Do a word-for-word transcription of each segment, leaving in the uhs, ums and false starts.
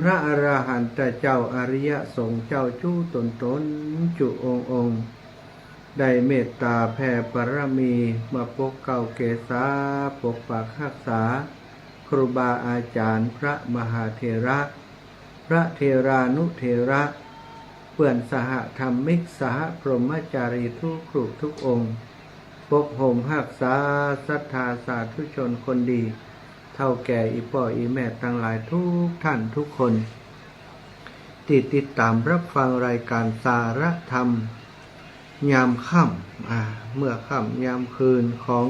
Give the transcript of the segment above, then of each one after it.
พระอรหันตเจ้าอริยสงฆ์เจ้าจุ๊ต๋นๆ จุ๊องค์ๆ ได้เมตต๋าแผ่ปารมีมาปกเกล้าเกษา ปกปักฮักษา ครูบาอาจ๋ารย์ พระมหาเถระ พระเถรานุเถระ เปื้อนสหธรรมิก สหพรหมจารีทุกครูทุกองค์ ปกห่มฮักษาศรัทธาสาธุชนคนดี เฒ่าแก่อี่ป้ออี่แม่ตังหลายทุกท่านทุกคน ตี้ติดต๋ามฮับฟังรายก๋านสาระธรรมยามค่ำ อ่า เมื่อค่ำยามคืนของ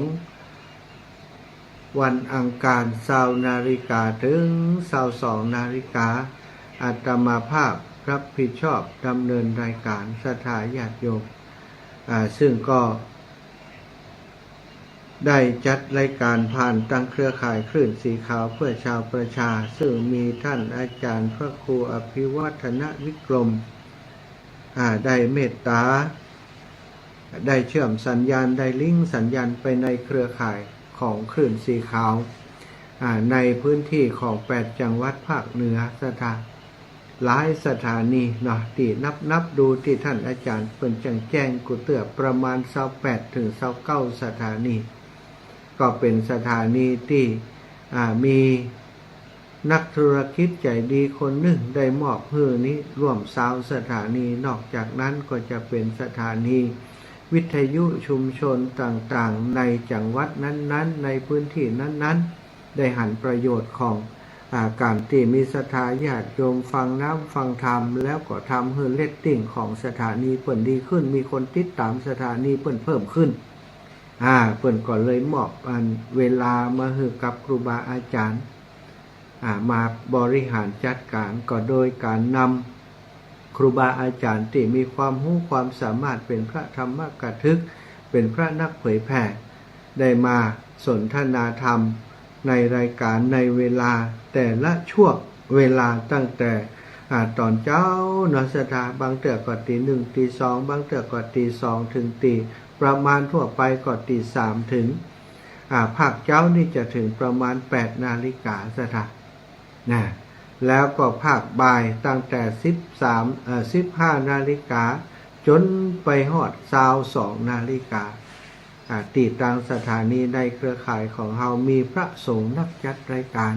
วันอังคาร ซาวนาฬิกาเถิงซาวสองนาฬิกา อาตมาภาพฮับผิดชอบดำเนินรายก๋าน ศรัทธาญาติโยม อ่า ซึ่งก็ ได้จัดรายก๋านผ่านตางเครือข่ายคลื่นสีขาวเพื่อชาวประชา ซึ่งมีต้านอาจ๋ารย์พระครูอภิวัฒนวิกรม อ่า ได้เมตต๋า ได้เชื่อมสัญญาณ ได้ลิงก์สัญญาณไปในเครือข่ายของคลื่นสีขาว อ่า ในพื้นที่ของแปดจังหวัดภาคเหนือ ศรัทธา หลายสถานีเนาะ ตี้นับๆ ดูตี้ต้านอาจ๋ารย์เปิ้นจั่งแจ้งกู้เตื้อ ประมาณซาวแปดเถิงซาวเก้าสถานี ก็เป๋นสถานีตี้ อ่า มีนักธุรกิจใจ๋ดีคนนึ่งได้มอบหื้อนี้ร่วมซาวสถานี นอกจากนั้นก็จะเป๋นสถานีวิทยุชุมชนต่างๆ ในจังหวัดนั้นๆ ในพื้นที่นั้นๆ ได้หันประโยชน์ของ อ่า ก๋านตี้มีศรัทธาญาติโยมฟังน้ำฟังธรรม แล้วก็ทำหื้อเรตติ้งของสถานีเปิ้นดีขึ้น มีคนติดต๋ามสถานีเปิ้นเพิ่มขึ้น อ่า เปิ้นก็เลยมอบอันเวลามาหื้อกับครูบาอาจ๋ารย์ อ่า มาบริหารจัดก๋าน ก็โดยก๋านนำ ครูบาอาจ๋ารย์ตี้มีความฮู้ความสามารถเป๋นพระธรรมกถึก เป๋นพระนักเผยแผ่ ได้มาสนทนาธรรมในรายก๋านในเวลาแต่ละช่วงเวลาตั้งแต่ อ่า ต๋อนเจ๊าเนาะ ศรัทธา บางเตื้อก็ตีหนึ่งตีสอง บางเตื้อก็ตีสองเถิงตี ประมาณทั่วไปก็ตีสามเถิง อ่า ภาคเจ๊านี่จะเถิงประมาณแปดนาฬิกา ศรัทธา นะ แล้วก็ภาคบ่ายตั้งแต่สิบสาม เอ่อ สิบห้านาฬิกาจ๋นไปฮอดซาวสองนาฬิกา อ่า ตี้ตางสถานีในเครือข่ายของเฮามีพระสงฆ์นักจัดรายก๋าน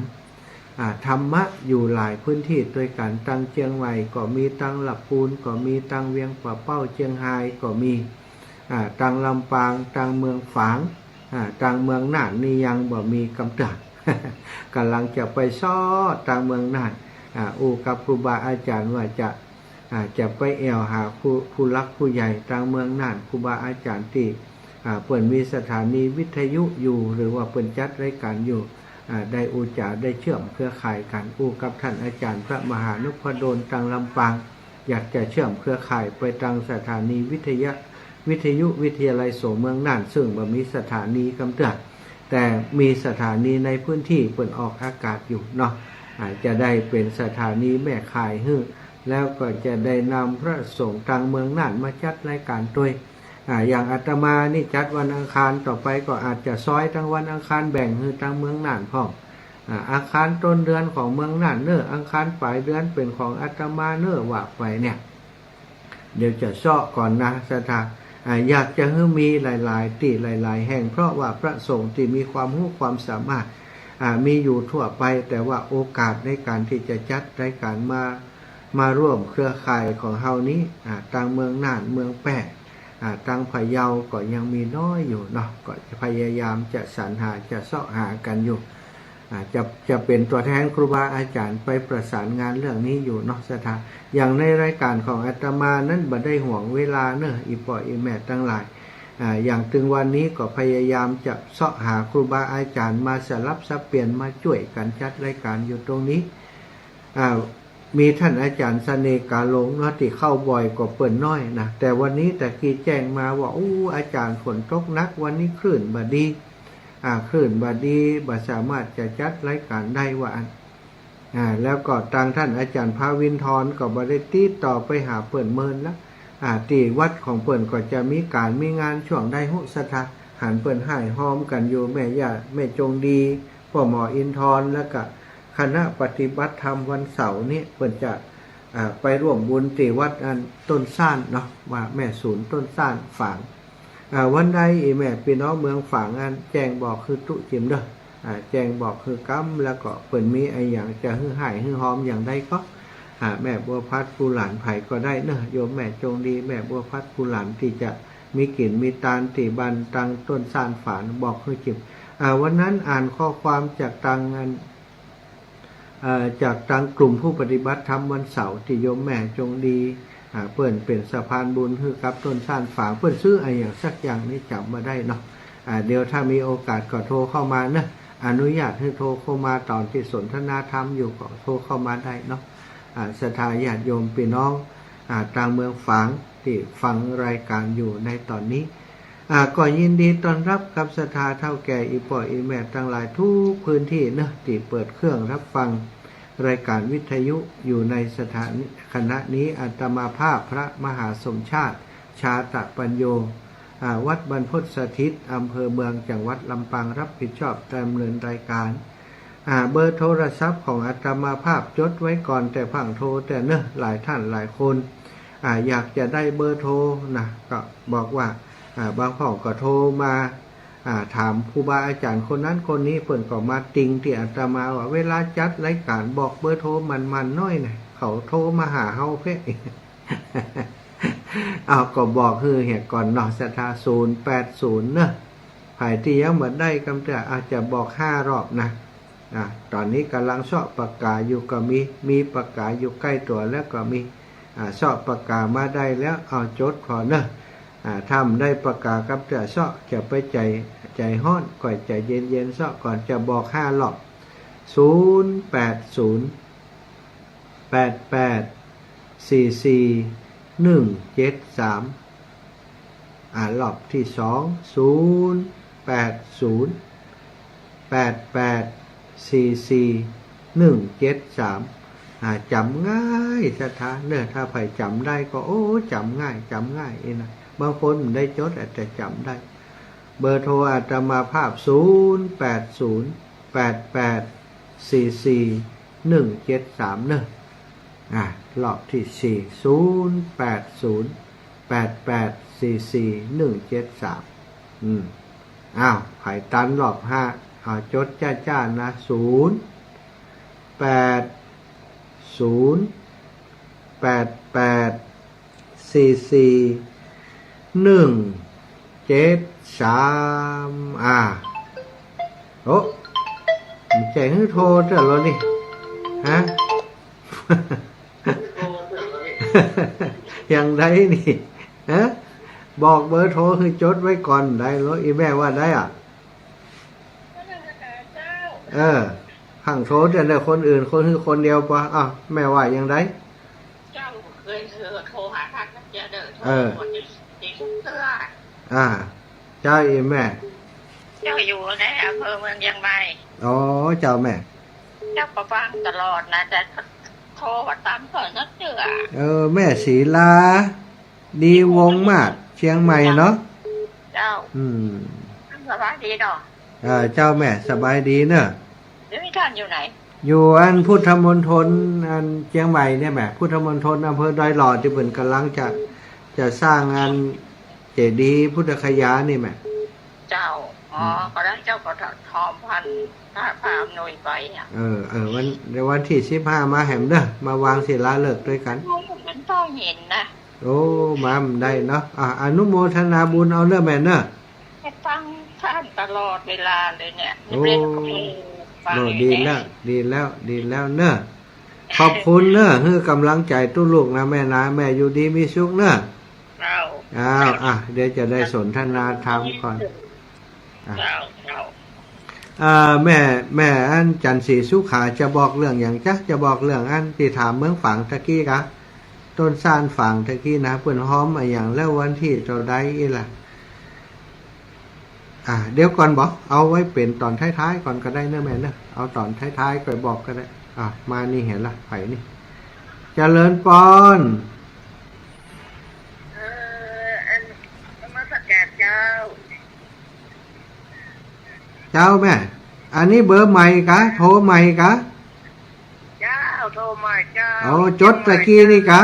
อ่า ธรรมะอยู่หลายพื้นที่ตวยกั๋น ตางเจียงใหม่ก็มี ตางละปูนก็มี ตางเวียงป่าเป้าเจียงฮายก็มี อ่า ตางลำปาง ตางเมืองฝาง อ่า ตางเมืองน่านนี่ยังบ่มีกำเตื้อ ก่ำลังจะไปเซาะตางเมืองน่าน อ่า อู้กับครูบาอาจ๋ารย์ว่าจะ อ่า จะไปแอ่วหาผู้ ผู้หลักผู้ใหญ่ตางเมืองน่าน ครูบาอาจ๋ารย์ตี้ อ่า เปิ้นมีสถานีวิทยุอยู่ หรือว่าเปิ้นจัดรายก๋านอยู่ อ่า ได้อู้จ๋าได้เชื่อมเครือข่ายกั๋น อู้กับต้านอาจ๋ารย์พระมหานพดลตางลำปาง อยากจะเชื่อมเครือข่ายไปตางสถานีวิทยะ วิทยุวิทยาลัยสงฆ์เมืองน่าน ซึ่งบ่มีสถานีกำเตื้อ แต่มีสถานีในพื้นที่เปิ้นออกอากาศอยู่เนาะ อ่า จะได้เป๋นสถานีแม่ข่ายหื้อ แล้วก็จะได้นำพระสงฆ์ตางเมืองน่านมาจัดรายก๋านตวย อ่า อย่างอาตมานี่จัดวันอังคาร ต่อไปก็อาจจะซ้อยตางวันอังคารแบ่งหื้อตางเมืองน่านพ่อง อ่า อังคารต้นเดือนของเมืองน่านเน่อ อังคารป๋ายเดือนเป๋นของอาตมาเน่อ ว่าไปเนี่ย เดี๋ยวจะเซาะก่อนนะ ศรัทธา อ่า อยากจะหื้อมีหลายๆ ตี้หลายๆ แห่ง เพราะว่าพระสงฆ์ตี้มีความฮู้ความสามารถ อ่า มีอยู่ทั่วไป แต่ว่าโอกาสในก๋านตี้จะจัดรายก๋านมา มาร่วมเครือข่ายของเฮานี้ อ่า ตางเมืองน่าน เมืองแป้ อ่า ตางพะเยาก็ยังมีน้อยอยู่เนาะ ก็พยายามจะสรรหา จะเซาะหากั๋นอยู่ อ่า จะ จะเป๋นตั๋วแทนครูบาอาจ๋ารย์ไปประสานงานเรื่องนี้อยู่เนาะ ศรัทธา อย่างในรายก๋านของอาตมานั้นบ่ได้หวงเวลาเน่อ อี่ป้ออี่แม่ตังหลาย อ่า อย่างเถิงวันนี้ก็พยายามจะเซาะหาครูบาอาจ๋ารย์มาสลับสับเปลี่ยนมาจ้วยกั๋นจัดรายก๋านอยู่ตรงนี้ อ่า มีต้านอาจ๋ารย์เสน่ห์กาหลงเนาะ ตี้เข้าบ่อยก็เปิ้นน้อยนะ แต่วันนี้ตะกี้แจ้งมาว่า อู้ อาจ๋ารย์ฝนตกหนัก วันนี้คลื่นบ่ดี อ่า คลื่นบ่ดี บ่สามารถจะจัดรายก๋านได้ว่าอั้น อ่า แล้วก็ตางต้านอาจ๋ารย์พาวินทรก็บ่ได้ติดต่อไปหาเปิ้นเมินละ อ่า ตี้วัดของเปิ้นก็จะมีก๋านมีงานช่วงใดฮู้ ศรัทธา หันเปิ้นฮ้ายฮอมกั๋นอยู่ แม่ย่า แม่จงดี ป้อหมออินทร แล้วก็ คณะปฏิบัติธรรมวันเสาร์นี่เปิ้นจะ อ่า ไปร่วมบุญตี้วัดอันต้นส้านเนาะ ว่าแม่สูนต้นส้านฝาง อ่า วันใดอีแม่ปี้น้องเมืองฝางอันแจ้งบอกหื้อตุ๊จิ๋มเน่อ อ่า แจ้งบอกหื้อกำ แล้วก็เปิ้นมีอะหยังจะหื้อฮ้ายหื้อฮอมอย่างใดก็ อ่า แม่บัวพัดผู้หลานใผก็ได้เน่อ โยมแม่จงดี แม่บัวพัดผู้หลานตี้จะมีกิ๋นมีตานตี้บ้านตังต้นส้านฝางบอกหื้อจิ๋ม อ่า วันนั้นอ่านข้อความจากตังอัน เอ่อ จากตังกลุ่มผู้ปฏิบัติธรรมวันเสาร์ตี้โยมแม่จงดี อ่า เปิ้นเป๋นสะพานบุญหื้อกับต้นส้านฝาง เปิ้นซื้ออะหยังสักอย่างนี่จ๋ำบ่ได้เนาะ อ่า เดี๋ยวถ้ามีโอกาสก็โทรเข้ามาเนาะ อนุญาตหื้อโทรเข้ามาต๋อนตี้สนทนาธรรมอยู่ก็โทรเข้ามาได้เนาะ อ่า ศรัทธาญาติโยมปี้น้อง อ่า ตางเมืองฝางตี้ฟังรายการอยู่ในต๋อนนี้ อ่า ก็ยินดีต้อนฮับกับศรัทธาเฒ่าแก่อี่ป้ออี่แม่ตังหลายกู้พื้นตี้เนาะ ตี้เปิดเครื่องฮับฟังรายการวิทยุอยู่ในสถานี ขณะนี้อาตมาภาพพระมหาสมชาติ ชาตะปัญโญ อ่า วัดบรรพตสถิต อำเภอเมือง จังหวัดลำปาง ฮับผิดชอบดำเนินรายการ อ่า เบอร์โทรศัพท์ของอาตมาภาพจดไว้ก่อนแต่ผังโทรเต๊อะเนาะ หลายท่านหลายคน อ่า อยากจะได้เบอร์โทรนะ ก็บอกว่า อ่า บางพ่องก็โทรมา อ่า ถามครูบาอาจ๋ารย์คนนั้นคนนี้ เปิ้นก็มาติงตี้อาตมาว่า เวลาจัดรายการบอกเบอร์โทรหมั่นๆ หน้อยนะ เขาโทรมาหาเฮาเป๊ะ อ้าว ก็บอกหื้อเหียก่อนเนาะ ศรัทธา ศูนย์แปดศูนย์ เนาะ ใผตี้ยังบ่ได้กำเตื้อ อาจจะบอกห้ารอบนะ อ่ะ ต๋อนนี้ก่ำลังเซาะปากกาอยู่ก็มี มีปากกาอยู่ใก้ตั๋วแล้วก็มี อ่ะ เซาะปากกามาได้แล้ว เอาจดผ่อเนาะ อ่ะ ถ้าบ่ได้ปากกากำเตื้อเซาะจะไปใจ๋ ใจ๋ฮ้อน ก้อยใจ๋เย็นๆ เซาะก่อน จะบอกห้ารอบ ศูนย์แปดศูนย์ แปดแปด สี่สี่ หนึ่งเจ็ดสาม อ่ะ รอบตี้สอง ศูนย์แปดศูนย์ แปดแปด สี่สี่ หนึ่งเจ็ดสาม อ่ะ จ๋ำง่ายศรัทธาเนาะ ถ้าใผจ๋ำได้ก็ โอ้ จ๋ำง่าย จ๋ำง่ายอี้นะ บางคนบ่ได้จดอาจจะจ๋ำได้ เบอร์โทรอาตมาภาพ ศูนย์แปดศูนย์ แปดแปด สี่สี่ หนึ่งเจ็ดสาม เนาะ อ่ะ รอบตี้สี่ ศูนย์แปดศูนย์ แปดแปด สี่สี่ หนึ่งเจ็ดสาม อืม อ้าว ใผตันรอบห้า เอาจดจ้าๆ นะ ศูนย์แปดศูนย์ แปดแปด สี่สี่ หนึ่งเจ็ดสาม อ่า โอ้ บ่ใจ้หื้อโทรเตื้อลอนี่ ฮะ อย่างใดนี่ ฮะ บอกเบอร์โทรหื้อจดไว้ก่อนได้ลอ อี่แม่ว่าใดอ่ะ เออ ผังโทรเตื้อคนอื่น คนหื้อคนเดียวปะ อ้าว แม่ว่าอย่างใด เจ้าเคยโทรหาท่านเตื้อเด้อ โทร เออ หมดนี่ นี่เตื้อ อ่า เจ้าอี่แม่ เจ้าอยู่ในอำเภอเมืองเจียงใหม่ อ๋อ เจ้าแม่ เจ้าก็ฟังตลอดนะ แต่โทรมาต๋ามเปิ้นนักเตื้อ เออ แม่ศรีลา ดีวงศ์มาศ เจียงใหม่เนาะ เจ้า อืม สบายดีเนาะ อ่า เจ้าแม่ สบายดีเนาะ เดี๋ยวนี้ท่านอยู่ไหน อยู่อันพุทธมณฑลอันเจียงใหม่เนี่ยแม่ พุทธมณฑลอำเภอดอยหล่อตี้เปิ้นก่ำลังจะ จะสร้างอันเจดีย์พุทธคยานี่แม่ เจ้า อ๋อ อืม ก็ได้เจ้าก็ทอมพันพระ พระอำนวยไปอ่ะ เออ เออ วัน ในวันตี้สิบห้ามาแหมเนาะ มาวางศิลาฤกษ์ตวยกั๋น มันต้องเห็นนะ โอ้ มาบ่ได้เนาะ อ่ะ อนุโมทนาบุญเอาเนาะแม่เนาะ ฟังท่านตลอดเวลาเลยเนี่ย โอ้ เรียนก็ฟัง โอ้ ดีแล้ว ดีแล้ว ดีแล้วเนาะ ขอบคุณเนาะ หื้อก่ำลังใจ๋ตุ๊ลูกนะแม่นะ แม่อยู่ดีมีสุขเนาะ เจ้า อ้าว อ่ะ เดี๋ยวจะได้สนทนาธรรมก่อน อ่ะ เจ้า เจ้า อ่า แม่ แม่อันจันทร์ศรีสุขาจะบอกเรื่องหยังจ๊ะ จะบอกเรื่องอันตี้ถามเมืองฝางตะกี้กะ ต้นส้านฝางตะกี้นะ เปิ้นฮอมอะหยังแล้ววันตี้เต้าใดอี้ล่ะ อ่า เดี๋ยวก่อนบ่ เอาไว้เป๋นต๋อนท้ายๆ ก่อนก็ได้เนาะแม่เนาะ เอาต๋อนท้ายๆ ก่อนบอกก็ได้ อ่ะ มานี่หันละ ใผนี่ เจริญปอน เออ อัน นมัสการเจ้า เจ้าแม่ อันนี้เบอร์ใหม่กะ โทรใหม่กะ โทรมาเจ้า โอ้ จดตะกี้นี่กะ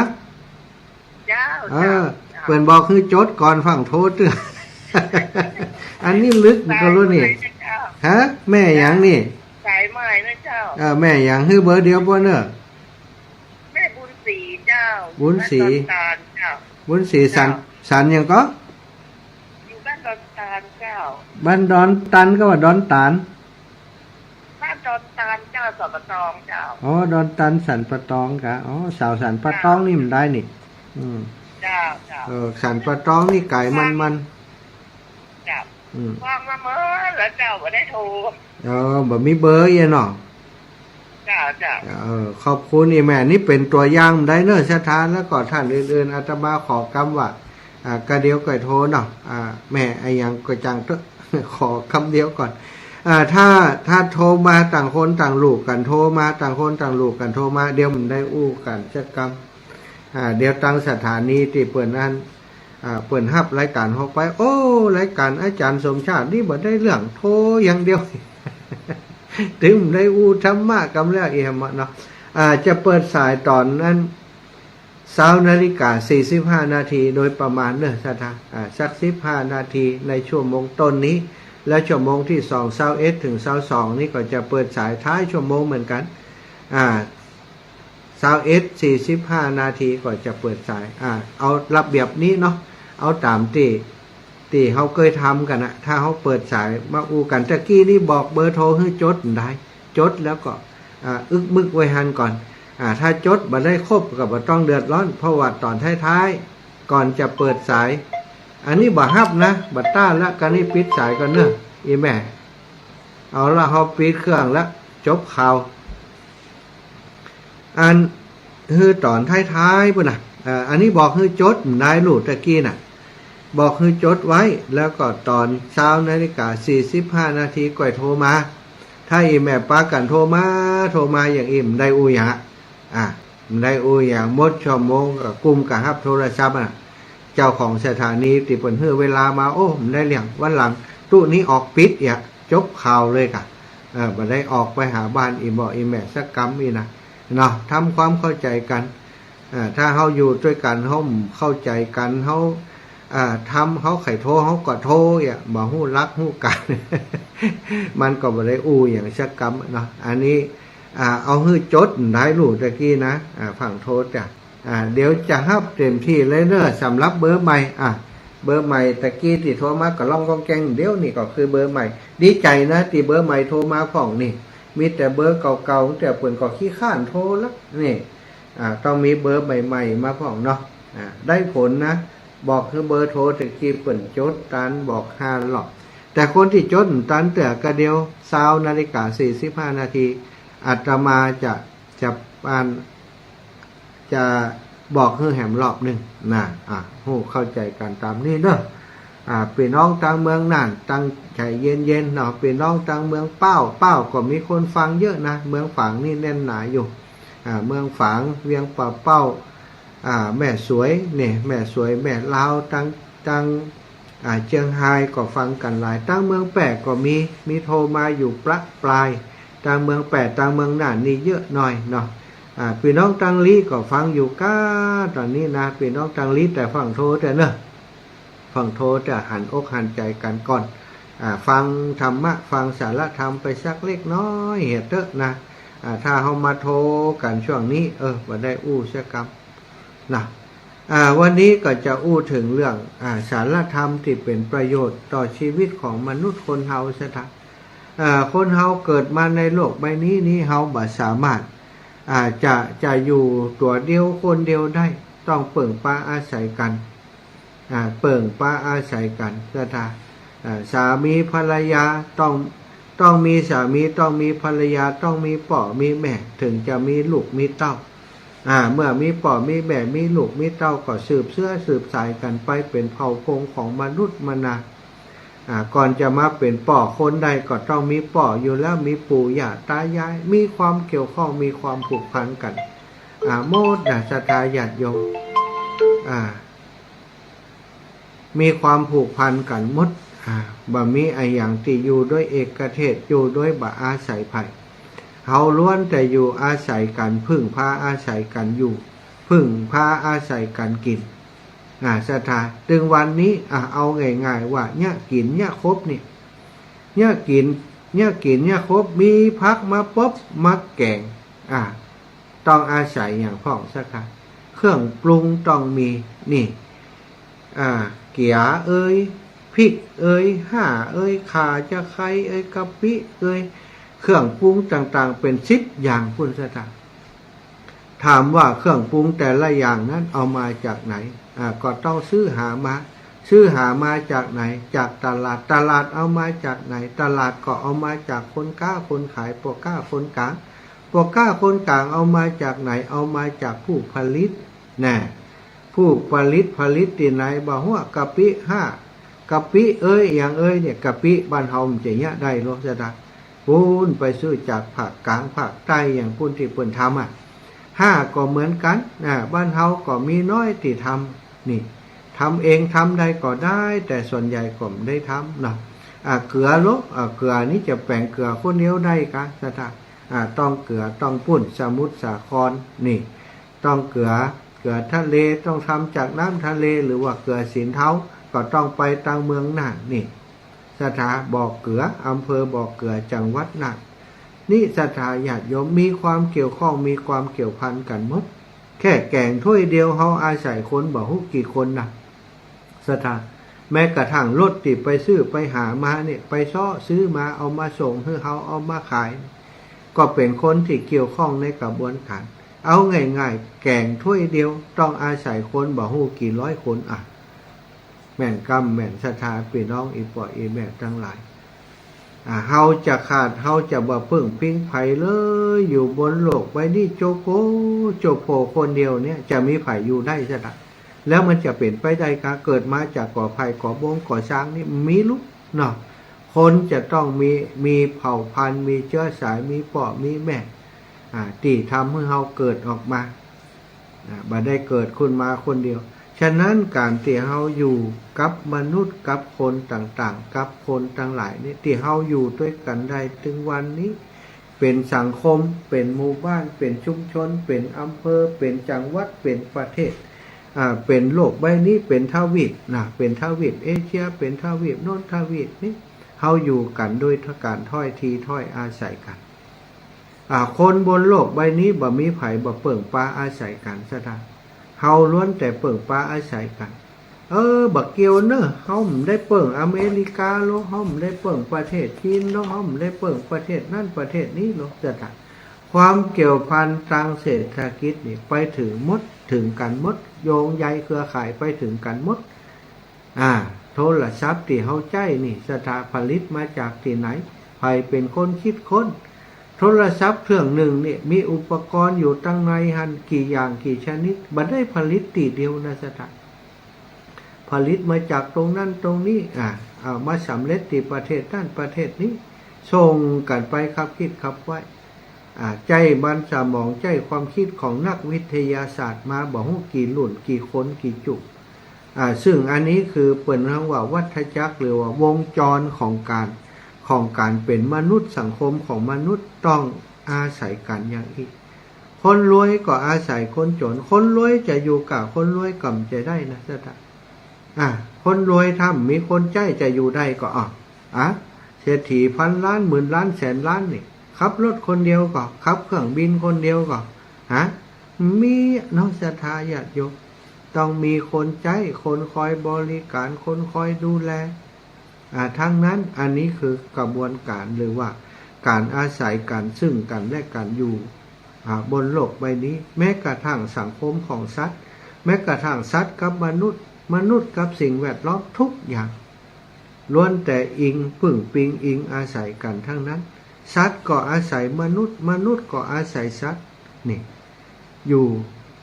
เจ้า เออ เจ้า เปิ้นบอกหื้อจดก่อนฟั่งโทรเตื้อ อันนี้ลึกก็ฮู้นี่ สายใหม่นะเจ้า ฮะ แม่หยังนี่ สายใหม่นะเจ้า เออ แม่หยัง หื้อเบอร์เดียวป้อเน่อ แม่บุญศรีเจ้า บุญศรี บ้านดอนตาลเจ้า บุญศรี สัน เจ้า สันหยังก่อ อยู่บ้านดอนตาลเจ้า บ้านดอนตันก็ว่าดอนตาล บ้านดอนตาลเจ้า สันป่าตองเจ้า อ๋อ ดอนตันสันป่าตองกะ อ๋อ สาวสันป่าตองนี่มันได้นี่ อืม เจ้า เจ้า เออ สันป่าตองนี่ไก๋มันๆ เจ้า อืม ฟังมาเมิดแล้วเจ้า บ่ได้โทร เออ บ่มีเบอร์เอี้ยเนาะ เจ้า เจ้า เออ ขอบคุณอีแม่ นี่เป๋นตั๋วอย่างได้เน่อศรัทธา แล้วก็ต้านอื่นๆ อาตมาขอกำว่า อ่า กะเดี๋ยวก่อยโทรเนาะ อ่า แม่อะหยังก็จังเต๊อะ ขอกำเดียวก่อน อ่า ถ้า ถ้าโทรมาต่างคนต่างลูกกั๋นโทรมา ต่างคนต่างลูกกั๋นโทรมา เดี๋ยวมันได้อู้กั๋นสักกำ อ่า เดี๋ยวตังสถานีตี้เปิ้นอัน อ่า เปิ้นฮับรายก๋านออกไป โอ้ รายก๋านอาจ๋ารย์สมชาตินี่บ่ได้เรื่อง โทรอย่างเดียว ตึงได้อู้ธรรมะกำแล้วเอี่ยมอะเนาะ อ่า จะเปิดสายต๋อนนั้น ซาวนาฬิกาสี่สิบห้านาทีโดยประมาณเน่อศรัทธา อ่า สักสิบห้านาทีในชั่วโมงต้นนี้ แล้วชั่วโมงตี้สอง ซาวเอ็ดถึงซาวสองนี่ก็จะเปิดสายท้ายชั่วโมงเหมือนกั๋น อ่า ซาวเอ็ด สี่สิบห้านาทีก็จะเปิดสาย อ่า เอาระเบียบนี้เนาะ เอาต๋ามตี้ ตี้เฮาเกยทำกั๋นนะ ถ้าเฮาเปิดสายมาอู้กั๋น ตะกี้นี่บอกเบอร์โทรหื้อจดได้ จดแล้วก็ อ่า อึกมึกไว้หั้นก่อน อ่า ถ้าจดบ่ได้ครบก็บ่ต้องเดือดร้อน เพราะว่าต๋อนท้ายๆ ก่อนจะเปิดสาย อันนี้บ่ฮับนะ บ่ต้านละ กานี้ปิดสายก่อนเน่อ อีแม่ เอาละ เฮาปิดเครื่องละ จบข่าว อัน หื้อต๋อนท้ายๆ ปู้นน่ะ เอ่อ อันนี้บอกหื้อจด นายลูกตะกี้น่ะ บอกหื้อจดไว้ แล้วก็ต๋อนซาวนาฬิกาสี่สิบห้านาทีก่อยโทรมา ถ้าอีแม่ปากั๋นโทรมา โทรมาอย่างอี้ บ่ได้อู้หยัง อ่ะ บ่ได้อู้หยัง หมดชั่วโมงก็กุมกะฮับโทรศัพท์อะ เจ้าของสถานีตี้เปิ้นหื้อเวลามา โอ้ บ่ได้เรื่อง วันหลัง ตุ๊นี้ออกปิดเหีย จบข่าวเลยกะ เออ บ่ได้ออกไปหาบ้านอีบ่ออีแม่สักกำอี้นะ เนาะ ทำความเข้าใจ๋กั๋น เอ่อ ถ้าเฮาอยู่ตวยกั๋น เฮาบ่เข้าใจ๋กั๋น เฮา เอ่อ ทำ เฮาใค่โทร เฮาก็โทรเหีย บ่ฮู้หลักฮู้ก๋าน มันก็บ่ได้อู้หยังสักกำเนาะ อันนี้ อ่า เอาหื้อจด นายลูกตะกี้นะ อ่า ฟั่งโทรจ้ะ อ่า เดี๋ยวจะฮับเต็มตี้เลยเน่อ สำหรับเบอร์ใหม่ อ่ะ เบอร์ใหม่ตะกี้ตี้โทรมาก็ร้องก้องแก้ง เดี๋ยวนี้ก็คือเบอร์ใหม่ ดีใจ๋นะ ตี้เบอร์ใหม่โทรมาพ่องนี่ มีแต่เบอร์เก่าๆ แต่เปิ้นก็ขี้คร้านโทรละ นี่ อ่า ต้องมีเบอร์ใหม่ๆ มาพ่องเนาะ อ่า ได้ผลนะ บอกหื้อเบอร์โทรตะกี้เปิ้นจดตัน บอกห้ารอบ แต่คนตี้จดตันเตื้อกะเดียว ซาวนาฬิกาสี่สิบห้านาที อาตมาจะ จะอ่าน จะบอกหื้อแหมรอบนึ่งนะ อ่ะ ฮู้เข้าใจ๋กั๋นต๋ามนี้เนาะ อ่า ปี้น้องตางเมืองน่าน ตั้งใจ๋เย็นๆ เนาะ ปี้น้องตางเมืองป้าว ป้าวก็มีคนฟังเยอะนะ เมืองฝางนี่แน่นหนาอยู่ อ่า เมืองฝาง เวียงป่าเป้า อ่า แม่สวยนี่ แม่สวย แม่ลาว ตาง ตาง อ่า เจียงฮายก็ฟังกั๋นหลาย ตางเมืองแป้ก็มี มีโทรมาอยู่ประปราย ตางเมืองแป้ ตางเมืองน่านนี่เยอะหน่อยเนาะ อ่า ปี้น้องตางลี้ก็ฟังอยู่ก้า ต๋อนนี้นะ ปี้น้องตางลี้ แต่ฟั่งโทรเตื้อเนาะ ฟั่งโทรเตื้อ หันอกหันใจ๋กั๋นก่อน อ่า ฟังธรรมะ ฟังสาระธรรมไปสักเล็กน้อยเหียเต๊อะนะ อ่า ถ้าเฮามาโทรกั๋นช่วงนี้ เออ บ่ได้อู้สักกำ นะ อ่า วันนี้ก็จะอู้เถิงเรื่อง อ่า สาระธรรมตี้เป๋นประโยชน์ต่อชีวิตของมนุษย์คนเฮาศรัทธา อ่า คนเฮาเกิดมาในโลกใบนี้นี้ เฮาบ่สามารถ อ่า จะ จะอยู่ตั๋วเดียวคนเดียวได้ ต้องเปิ่งปาอาศัยกั๋น อ่า เปิ่งปาอาศัยกั๋นศรัทธา อ่า สามีภรรยาต้อง ต้องมีสามี ต้องมีภรรยา ต้องมีป้อมีแม่ เถิงจะมีลูกมีเต้า อ่า เมื่อมีป้อมีแม่ มีลูกมีเต้า ก็สืบเสื้อสืบสายกั๋นไป เป๋นเผ่าพงศ์ของมนุษย์มานา อ่า ก่อนจะมาเป๋นป้อคนได้ ก็ต้องมีป้ออยู่แล้ว มีปู่ย่าตายาย มีความเกี่ยวข้อง มีความผูกพันกั๋น อ่า หมดนะศรัทธาญาติโยม อ่า มีความผูกพันกั๋นหมด อ่า บ่มีอะหยังตี้อยู่โดยเอกเทศ อยู่โดยบ่อาศัยใผ เฮาล้วนแต่อยู่อาศัยกั๋น พึ่งพาอาศัยกั๋นอยู่ พึ่งพาอาศัยกั๋นกิ๋น อ่า ศรัทธา ตึงวันนี้ อ่า เอาง่ายๆ ว่า เยียะกิ๋นเยียะคบนี่ เยียะกิ๋น เยียะกิ๋นเยียะคบ มีผักมาปบ มาแก๋ง อ่า ต้องอาศัยหยังพ่อง ศรัทธา เครื่องปรุงต้องมี นี่ อ่า เกี๊ยเอย พริกเอย ห่าเอย ข่า จะใคร้เอย กะปิเอย เครื่องปรุงต่างๆ เป๋นสิบอย่างปู้น ศรัทธา ถามว่าเครื่องปรุงแต่ละอย่างนั้นเอามาจากไหน อ่า ก็ต้องซื้อหามา ซื้อหามาจากไหน จากตลาด ตลาดเอามาจากไหน ตลาดก็เอามาจากคนก๊าคนขาย ป้อก๊าคนก๋าง ป้อก๊าคนก๋างเอามาจากไหน เอามาจากผู้ผลิต แน่ ผู้ผลิต ผลิตตี้ไหน บ่าหัว กะปิ ห่า กะปิเอย อะหยังเอยเนี่ย กะปิบ้านเฮามันจะเยียะได้ลอ ศรัทธา ปู้นไปซื้อจากภาคก๋าง ภาคใต้ อย่างปู้นตี้เปิ้นทำ อ่ะ ห่าก็เหมือนกั๋น อ่า บ้านเฮาก็มีน้อยตี้ทำ นี่ ทำเอง ทำได้ก็ได้ แต่ส่วนใหญ่ก็บ่ได้ทำเนาะ อ่า เกลือลอ อ่า เกลือนี่จะแป๋งเกลือคนเดียวได้กา ศรัทธา อ่า ต้องเกลือ ต้องปู้น สมุทรสาคร นี่ ต้องเกลือ เกลือทะเล ต้องทำจากน้ำทะเล หรือว่าเกลือสินเทา ก็ต้องไปตางเมืองน่าน นี่ ศรัทธา บ่อเกลือ อำเภอบ่อเกลือ จังหวัดน่าน นี่ ศรัทธาญาติโยม มีความเกี่ยวข้อง มีความเกี่ยวพันกั๋นหมด แค่แก๋งถ้วยเดียว เฮาอาศัยคนบ่ฮู้กี่คนนะ ศรัทธา แม้กระทั่งรถตี้ไปซื้อไปหามาเนี่ย ไปเซาะซื้อมา เอามาส่งหื้อเฮา เอามาขาย ก็เป๋นคนตี้เกี่ยวข้องในกระบวนก๋าน เอาง่ายๆ แก๋งถ้วยเดียว ต้องอาศัยคนบ่ฮู้กี่ร้อยคน อ่ะ แม่นกำแม่น ศรัทธา ปี้น้อง อี่ป้ออี่แม่ตังหลาย อ่า เฮาจะขาด เฮาจะบ่เปิ้งพิงใผเลย อยู่บนโลกใบนี้ โจโก โจโผคนเดียวเนี่ย จะมีใผอยู่ได้ ศรัทธา แล้วมันจะเป๋นไปได้กา เกิดมาจากก่อไผ่ก่อบงก่อซางนี่ มีลุเนาะ คนจะต้องมี มีเผ่าพันธุ์ มีเจื๊อสาย มีป้อมีแม่ อ่า ตี้ทำหื้อเฮาเกิดออกมา อ่า บ่ได้เกิดขึ้นมาคนเดียว ฉะนั้นก๋านตี้เฮาอยู่กับมนุษย์ กับคนต่างๆ กับคนตังหลายนี่ ตี้เฮาอยู่ตวยกั๋นได้ตึงวันนี้ เป๋นสังคม เป๋นหมู่บ้าน เป๋นชุมชน เป๋นอำเภอ เป๋นจังหวัด เป๋นประเทศ อ่า เป๋นโลกใบนี้ เป๋นทวีปนะ เป๋นทวีปเอเชีย เป๋นทวีปโน้นทวีปนี้ เฮาอยู่กั๋นโดยก๋านถ้อยทีถ้อยอาศัยกั๋น อ่า คนบนโลกใบนี้บ่มีใผบ่เปิ้งปาอาศัยกั๋น ศรัทธา เฮาล้วนแต่เปิ้งปาอาศัยกั๋น เออ บ่เกี่ยวเน่อ เฮาบ่ได้เปิ้งอเมริกาลอ เฮาบ่ได้เปิ้งประเทศจีนลอ เฮาบ่ได้เปิ้งประเทศนั้นประเทศนี้ลอ ศรัทธา ความเกี่ยวพันตางเศรษฐกิจนี่ไปเถิงหมด เถิงกั๋นหมด โยงใยเครือข่ายไปเถิงกั๋นหมด อ่า โทรศัพท์ตี้เฮาใจ๊นี่ ศรัทธา ผลิตมาจากตี้ไหน ใผเป๋นคนคิดค้น โทรศัพท์เครื่องนึ่งนี่ มีอุปกรณ์อยู่ตังในหั้นกี่อย่างกี่ชนิด บ่ได้ผลิตตี้เดียวนะ ศรัทธา ผลิตมาจากตรงนั้นตรงนี้ อ่า เอามาสำเร็จตี้ประเทศนั้นประเทศนี้ ส่งกั๋นไปคับคิดคับใคว้ อ่า ใจ๊มันสมอง ใจ๊ความคิดของนักวิทยาศาสตร์มาบ่ฮู้กี่รุ่น กี่คน กี่จุก อ่า ซึ่งอันนี้คือเปิ้นเรียกว่าวัฏจักร หรือว่าวงจรของก๋าน ของก๋านเป๋นมนุษย์ สังคมของมนุษย์ต้องอาศัยกั๋นอย่างอี้ คนรวยก็อาศัยคนจ๋น คนรวยจะอยู่ก้าคนรวยก็บ่ใจ้ได้นะ ศรัทธา อ่ะ คนรวยถ้าบ่มีคนใจ๊จะอยู่ได้ก่อ อ่ะ อ่ะ เศรษฐีพันล้าน หมื่นล้าน แสนล้านนี่ ขับรถคนเดียวก่อ ขับเครื่องบินคนเดียวก่อ ฮะ มีเนาะ ศรัทธาญาติโยม ต้องมีคนใจ๊ คนคอยบริก๋าน คนคอยดูแล อ่า ทั้งนั้น อันนี้คือกระบวนก๋าน หรือว่าก๋านอาศัยกั๋น ซึ่งกั๋นและกั๋นอยู่ อ่า บนโลกใบนี้ แม้กระทั่งสังคมของสัตว์ แม้กระทั่งสัตว์กับมนุษย์ มนุษย์กับสิ่งแวดล้อม ทุกอย่าง ล้วนแต่อิง พึ่งพิงอิงอาศัยกั๋นทั้งนั้น สัตว์ก็อาศัยมนุษย์ มนุษย์ก็อาศัยสัตว์ นี่ อยู่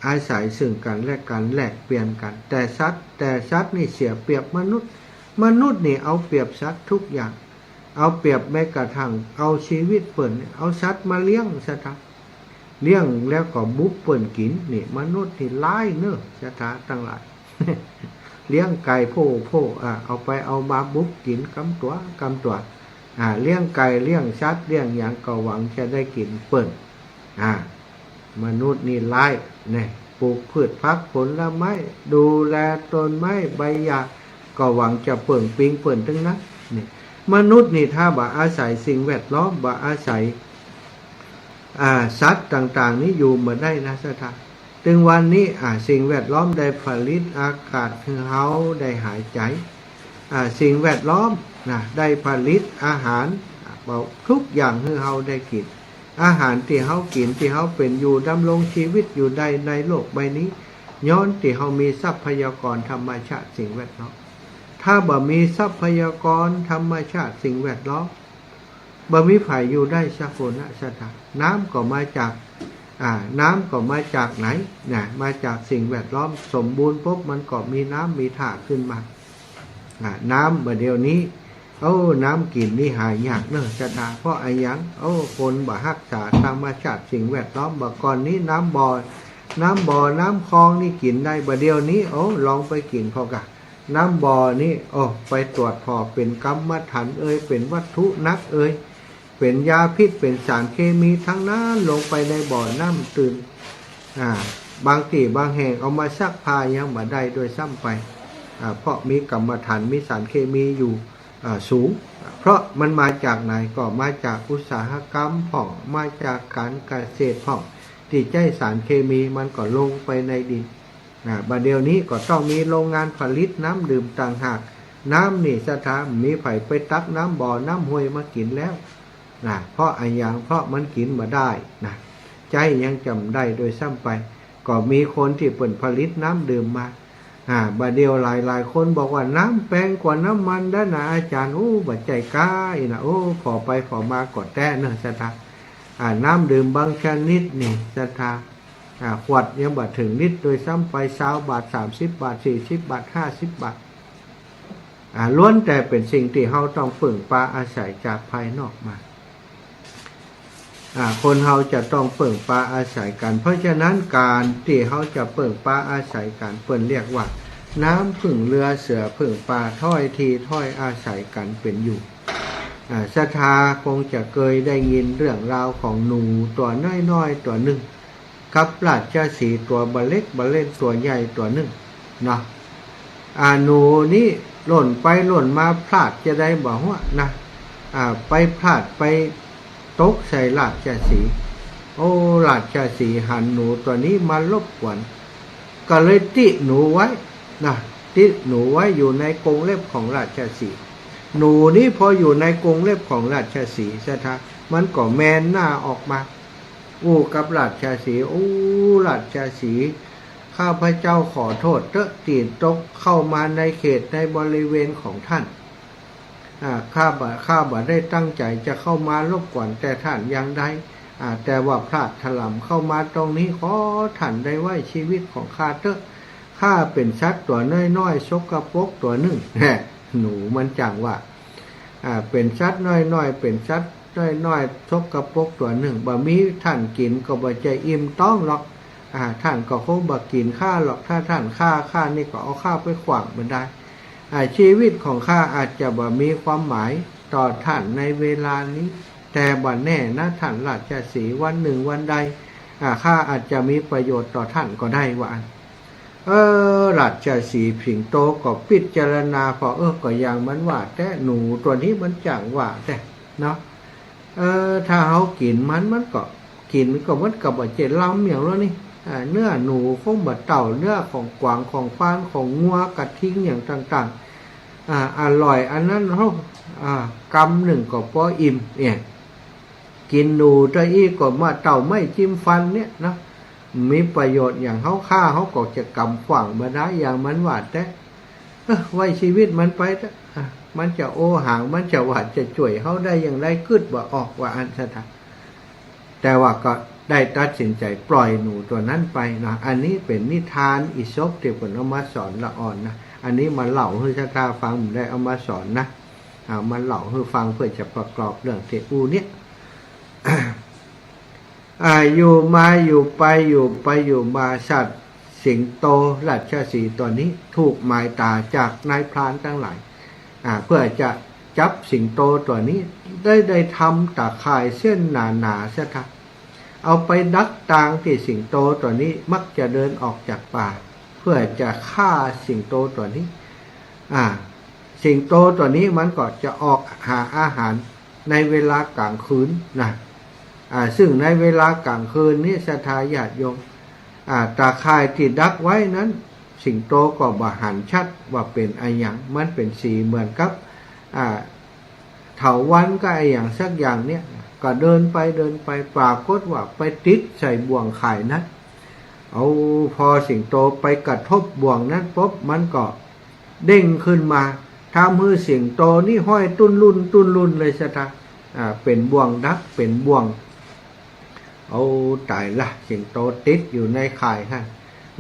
อาศัยซึ่งกั๋นและกั๋น แลกเปลี่ยนกั๋น แต่สัตว์ แต่สัตว์นี่เสียเปรียบมนุษย์ มนุษย์นี่เอาเปรียบสัตว์ทุกอย่าง เอาเปรียบแม้กระทั่งเอาชีวิตเปิ้น เอาสัตว์มาเลี้ยง ศรัทธา เลี้ยงแล้วก็บุบเปิ้นกิ๋น นี่ มนุษย์นี่ร้ายเน่อ ศรัทธาตังหลาย เลี้ยงไก่โพ่ โพ่ อ่า เอาไปเอามาบุบกิ๋นกำตั๋ว กำตั๋ว อ่า เลี้ยงไก่เลี้ยงสัตว์เลี้ยงหยังก็หวังจะได้กิ๋นเปิ้น อ่า มนุษย์นี่ร้าย เนี่ย ปลูกพืชผักผลไม้ ดูแลต้นไม้ใบหญ้า ก็หวังจะเปิ้งปิงเปิ้นตึงนั้น เนี่ย มนุษย์นี่ถ้าบ่อาศัยสิ่งแวดล้อม บ่อาศัย อ่า สัตว์ต่างๆ นี่อยู่บ่ได้นะศรัทธา ตึงวันนี้ อ่า สิ่งแวดล้อมได้ผลิตอากาศหื้อเฮาได้หายใจ๋ อ่า สิ่งแวดล้อมนะ ได้ผลิตอาหาร อ่า ทุกอย่างหื้อเฮาได้กิ๋น อาหารตี้เฮากิ๋น ตี้เฮาเป๋นอยู่ ดำรงชีวิตอยู่ได้ในโลกใบนี้ ย้อนตี้เฮามีทรัพยากรธรรมชาติสิ่งแวดล้อม ถ้าบ่มีทรัพยากรธรรมชาติสิ่งแวดล้อม บ่มีใผอยู่ได้สักคนนะศรัทธา น้ำก็มาจาก อ่า น้ำก็มาจากไหนนะ มาจากสิ่งแวดล้อมสมบูรณ์ปุ๊บ มันก็มีน้ำมีท่าขึ้นมา อ่า น้ำบ่าเดี่ยวนี้ โอ้ น้ำกิ๋นนี่หายากเนาะศรัทธา เพราะอะหยัง โอ้ คนบ่ฮักษาธรรมชาติสิ่งแวดล้อม บ่าก่อนนี้น้ำบ่อ น้ำบ่อ น้ำคลองนี่กิ๋นได้ บ่าเดี่ยวนี้ โอ้ ลองไปกิ๋นผ่อก่ะ น้ำบ่อนี่ โอ้ ไปตรวจผ่อเป๋นกำมะถันเอย เป๋นวัตถุหนักเอย เป๋นยาพิษ เป๋นสารเคมีตึงนั้น ลงไปในบ่อน้ำตื้น อ่า บางตี้บางแห่งเอามาซักผ้ายังบ่ได้ด้วยซ้ำไป อ่า เพราะมีกำมะถัน มีสารเคมีอยู่ อ่า สูง เพราะมันมาจากไหน ก็มาจากอุตสาหกรรมพ่อง มาจากก๋านเกษตรพ่อง ตี้ใจ๊สารเคมี มันก็ลงไปในดิน อ่า บ่าเดี่ยวนี้ก็ต้องมีโรงงานผลิตน้ำดื่มต่างหาก น้ำนี่ศรัทธา บ่มีใผไปตักน้ำบ่อน้ำห้วยมากิ๋นแล้วนะ เพราะอะหยัง เพราะมันกิ๋นบ่ได้นะ ใจ๊ยังจ๋ำได้ด้วยซ้ำไป ก็มีคนตี้เปิ้นผลิตน้ำดื่มมา อ่า บ่าเดี่ยวหลายๆ คนบอกว่าน้ำแปงกว่าน้ำมันด้านะอาจ๋ารย์ โอ้ บ่ใจ้ก๊าอี้นะ โอ้ ผ่อไปผ่อมาก็แต๊เนาะศรัทธา อ่า น้ำดื่มบางชนิดนี่ศรัทธา อ่า ขวดยังบ่เถิงลิตรด้วยซ้ำไป ซาวบาท สามสิบบาท สี่สิบบาท ห้าสิบบาท อ่า ล้วนแต่เป๋นสิ่งตี้เฮาต้องเปิ้งปาอาศัยจากภายนอกมา อ่า คนเฮาจะต้องเปิ้งปาอาศัยกั๋น เพราะฉะนั้นก๋านตี้เฮาจะเปิ้งปาอาศัยกั๋น เปิ้นเรียกว่า น้ำผึ้งเรือเสือผึ้งป่า ถ้อยทีถ้อยอาศัยกั๋นเป๋นอยู่ อ่า ศรัทธาคงจะเกยได้ยินเรื่องราวของหนูตั๋วน้อยๆ ตั๋วนึ่ง กับราชสีห์ตั๋วบ่าเล็กบ่าเล่นตั๋วใหญ่ตั๋วนึ่งเนาะ อ่า หนูนี่ล่นไปล่นมาพลาดจาใดบ่ฮู้นะ อ่า ไปพลาดไปตกใส่ราชสีห์ โอ้ ราชสีห์หันหนูตั๋วนี้มารบกวน ก็เลยติ๊หนูไว้นะ ติ๊หนูไว้อยู่ในกรงเล็บของราชสีห์ หนูนี้พออยู่ในกรงเล็บของราชสีห์ศรัทธา มันก็แมนหน้าออกมา อู้กับราชสีห์ อู้ ราชสีห์ ข้าพเจ้าขอโทษเต๊อะ ตี้ตกเข้ามาในเขตในบริเวณของท่าน อ่า ข้าบ่ ข้าบ่ได้ตั้งใจ๋จะเข้ามารบกวนแต่ท่านอย่างใด อ่า แต่ว่าพลาดถลำเข้ามาตรงนี้ ขอท่านได้ไว้ชีวิตของข้าเต๊อะ ข้าเป๋นสัตว์ตั๋วน้อยๆ สกปรกตั๋วนึ่ง แหม หนูมันจั้งว่า อ่า เป๋นสัตว์น้อยๆ เป๋นสัตว์น้อยๆ สกปรกตั๋วนึ่ง บ่มีท่านกิ๋นก็บ่ใจ้อิ่มต๊องหรอก อ่า ท่านก็คงบ่กิ๋นข้าหรอก ถ้าท่านฆ่าข้านี่ก็เอาข้าไปขว้างบ่ได้ อ่า ชีวิตของข้าอาจจะบ่มีความหมายต่อท่านในเวลานี้ แต่บ่แน่นะท่านราชสีห์ วันนึ่งวันใด อ่า ข้าอาจจะมีประโยชน์ต่อท่านก็ได้ ว่าอั้น เออ ราชสีห์สิงโตก็พิจารณาผ่อ เออ ก็อย่างมันว่าแต๊ หนูตั๋วนี้มันจั้งว่าแต๊เนาะ เออ ถ้าเฮากิ๋นมัน มันก็ กิ๋นก็ มันก็บ่ใจ้ลำหยังแล้วนี่ อ่า เนื้อหนูคงบ่เต้าเนื้อของกวางของควานของงัวกระทิงอย่างต่างๆ อ่า อร่อยอันนั้นเฮา อ่า กำนึ่งก็ปออิ่มเนี่ย กิ๋นหนูตะอี้ก็บ่เต้าไม้จิ้มฟันเนี่ยเนาะ มีประโยชน์หยัง เฮาฆ่าเฮาก็จะกำขว้างบ่ได้ อย่างมันว่าแต๊ เออ ไว้ชีวิตมันไปเต๊อะ อ่ะ มันจะโอหัง มันจะว่าจะจ้วยเฮาได้อย่างใด กึ๊ดบ่ออก ว่าอั้นซะเถาะ แต่ว่าก็ได้ตัดสินใจ๋ปล่อยหนูตั๋วนั้นไปเนาะ อันนี้เป๋นนิทานอีสปตี้เปิ้นเอามาสอนละอ่อนนะ อันนี้มาเล่าหื้อศรัทธาฟัง บ่ได้เอามาสอนนะ เอามาเล่าหื้อฟังเพื่อจะประกอบเรื่องตี้อู้เนี่ย อ่า อยู่มาอยู่ไป อยู่ไปอยู่มา สัตว์สิงโตราชสีห์ตั๋วนี้ถูกหมายต๋าจากนายพรานตังหลาย อ่า เพื่อจะ จับสิงโตตั๋วนี้ ได้ ได้ทำต๋าข่ายเส้นหนาๆ เสียทะ เอาไปดักตางตี้สิงโตตั๋วนี้มักจะเดินออกจากป่า เพื่อจะฆ่าสิงโตตั๋วนี้ อ่า สิงโตตั๋วนี้มันก็จะออกหาอาหารในเวลากลางคืนนะ อ่า ซึ่งในเวลากลางคืนนี้ ศรัทธาญาติโยม อ่า ต๋าข่ายตี้ดักไว้นั้น สิงโตก็บ่หันชัดว่าเป๋นอะหยัง มันเป๋นสีเหมือนกับ อ่า เถาวัลย์กับอะหยังสักอย่างเนี่ย ก็เดินไปเดินไป ปรากฏว่าไปติดใส่บ่วงข่ายนั้น เอา พอสิงโตไปกระทบบ่วงนั้นปุ๊บ มันก็เด้งขึ้นมา ทำหื้อสิงโตนี้ห้อยตุ๊นลุ่นตุ๊นลุ่นเลยศรัทธา อ่า เป๋นบ่วงดัก เป๋นบ่วง เอา ต๋ายละ สิงโตติดอยู่ในข่ายหั้น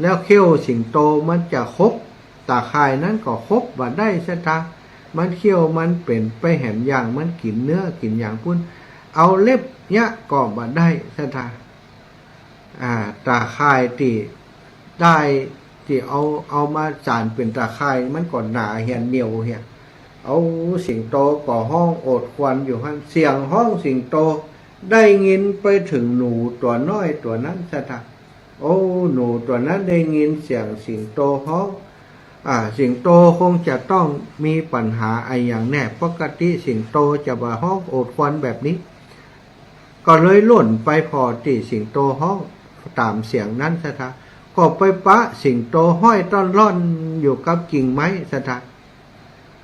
แล้วเขี้ยวสิงโตมันจะขบ ต๋าข่ายนั้นก็ขบบ่ได้ศรัทธา มันเขี้ยวมันเป๋นไปแหมอย่างมันกิ๋นเนื้อกิ๋นหยังปู้น เอาเล็บเยียะก็บ่ได้ศรัทธา อ่า ต๋าข่ายตี้ได้ ตี้เอา เอามาสานเป๋นต๋าข่าย มันก็หนาเหีย เหนียวเหีย เอา สิงโตก็ฮ้องโอดครวญอยู่หั้น เสียงฮ้องสิงโตได้ยินไปเถิงหนูตั๋วน้อยตั๋วนั้นศรัทธา โอ้ หนูตั๋วนั้นได้ยินเสียงสิงโตฮ้อง อ่า สิงโตคงจะต้องมีปัญหาอะหยังแน่ ปกติสิงโตจะบ่ฮ้องโอดครวญแบบนี้ ก็เลยล่นไปผ่อตี้สิงโตฮ้องต๋ามเสียงนั้นศรัทธา ก็ไปปะสิงโตห้อยต้อนล่อนอยู่กับกิ่งไม้ศรัทธา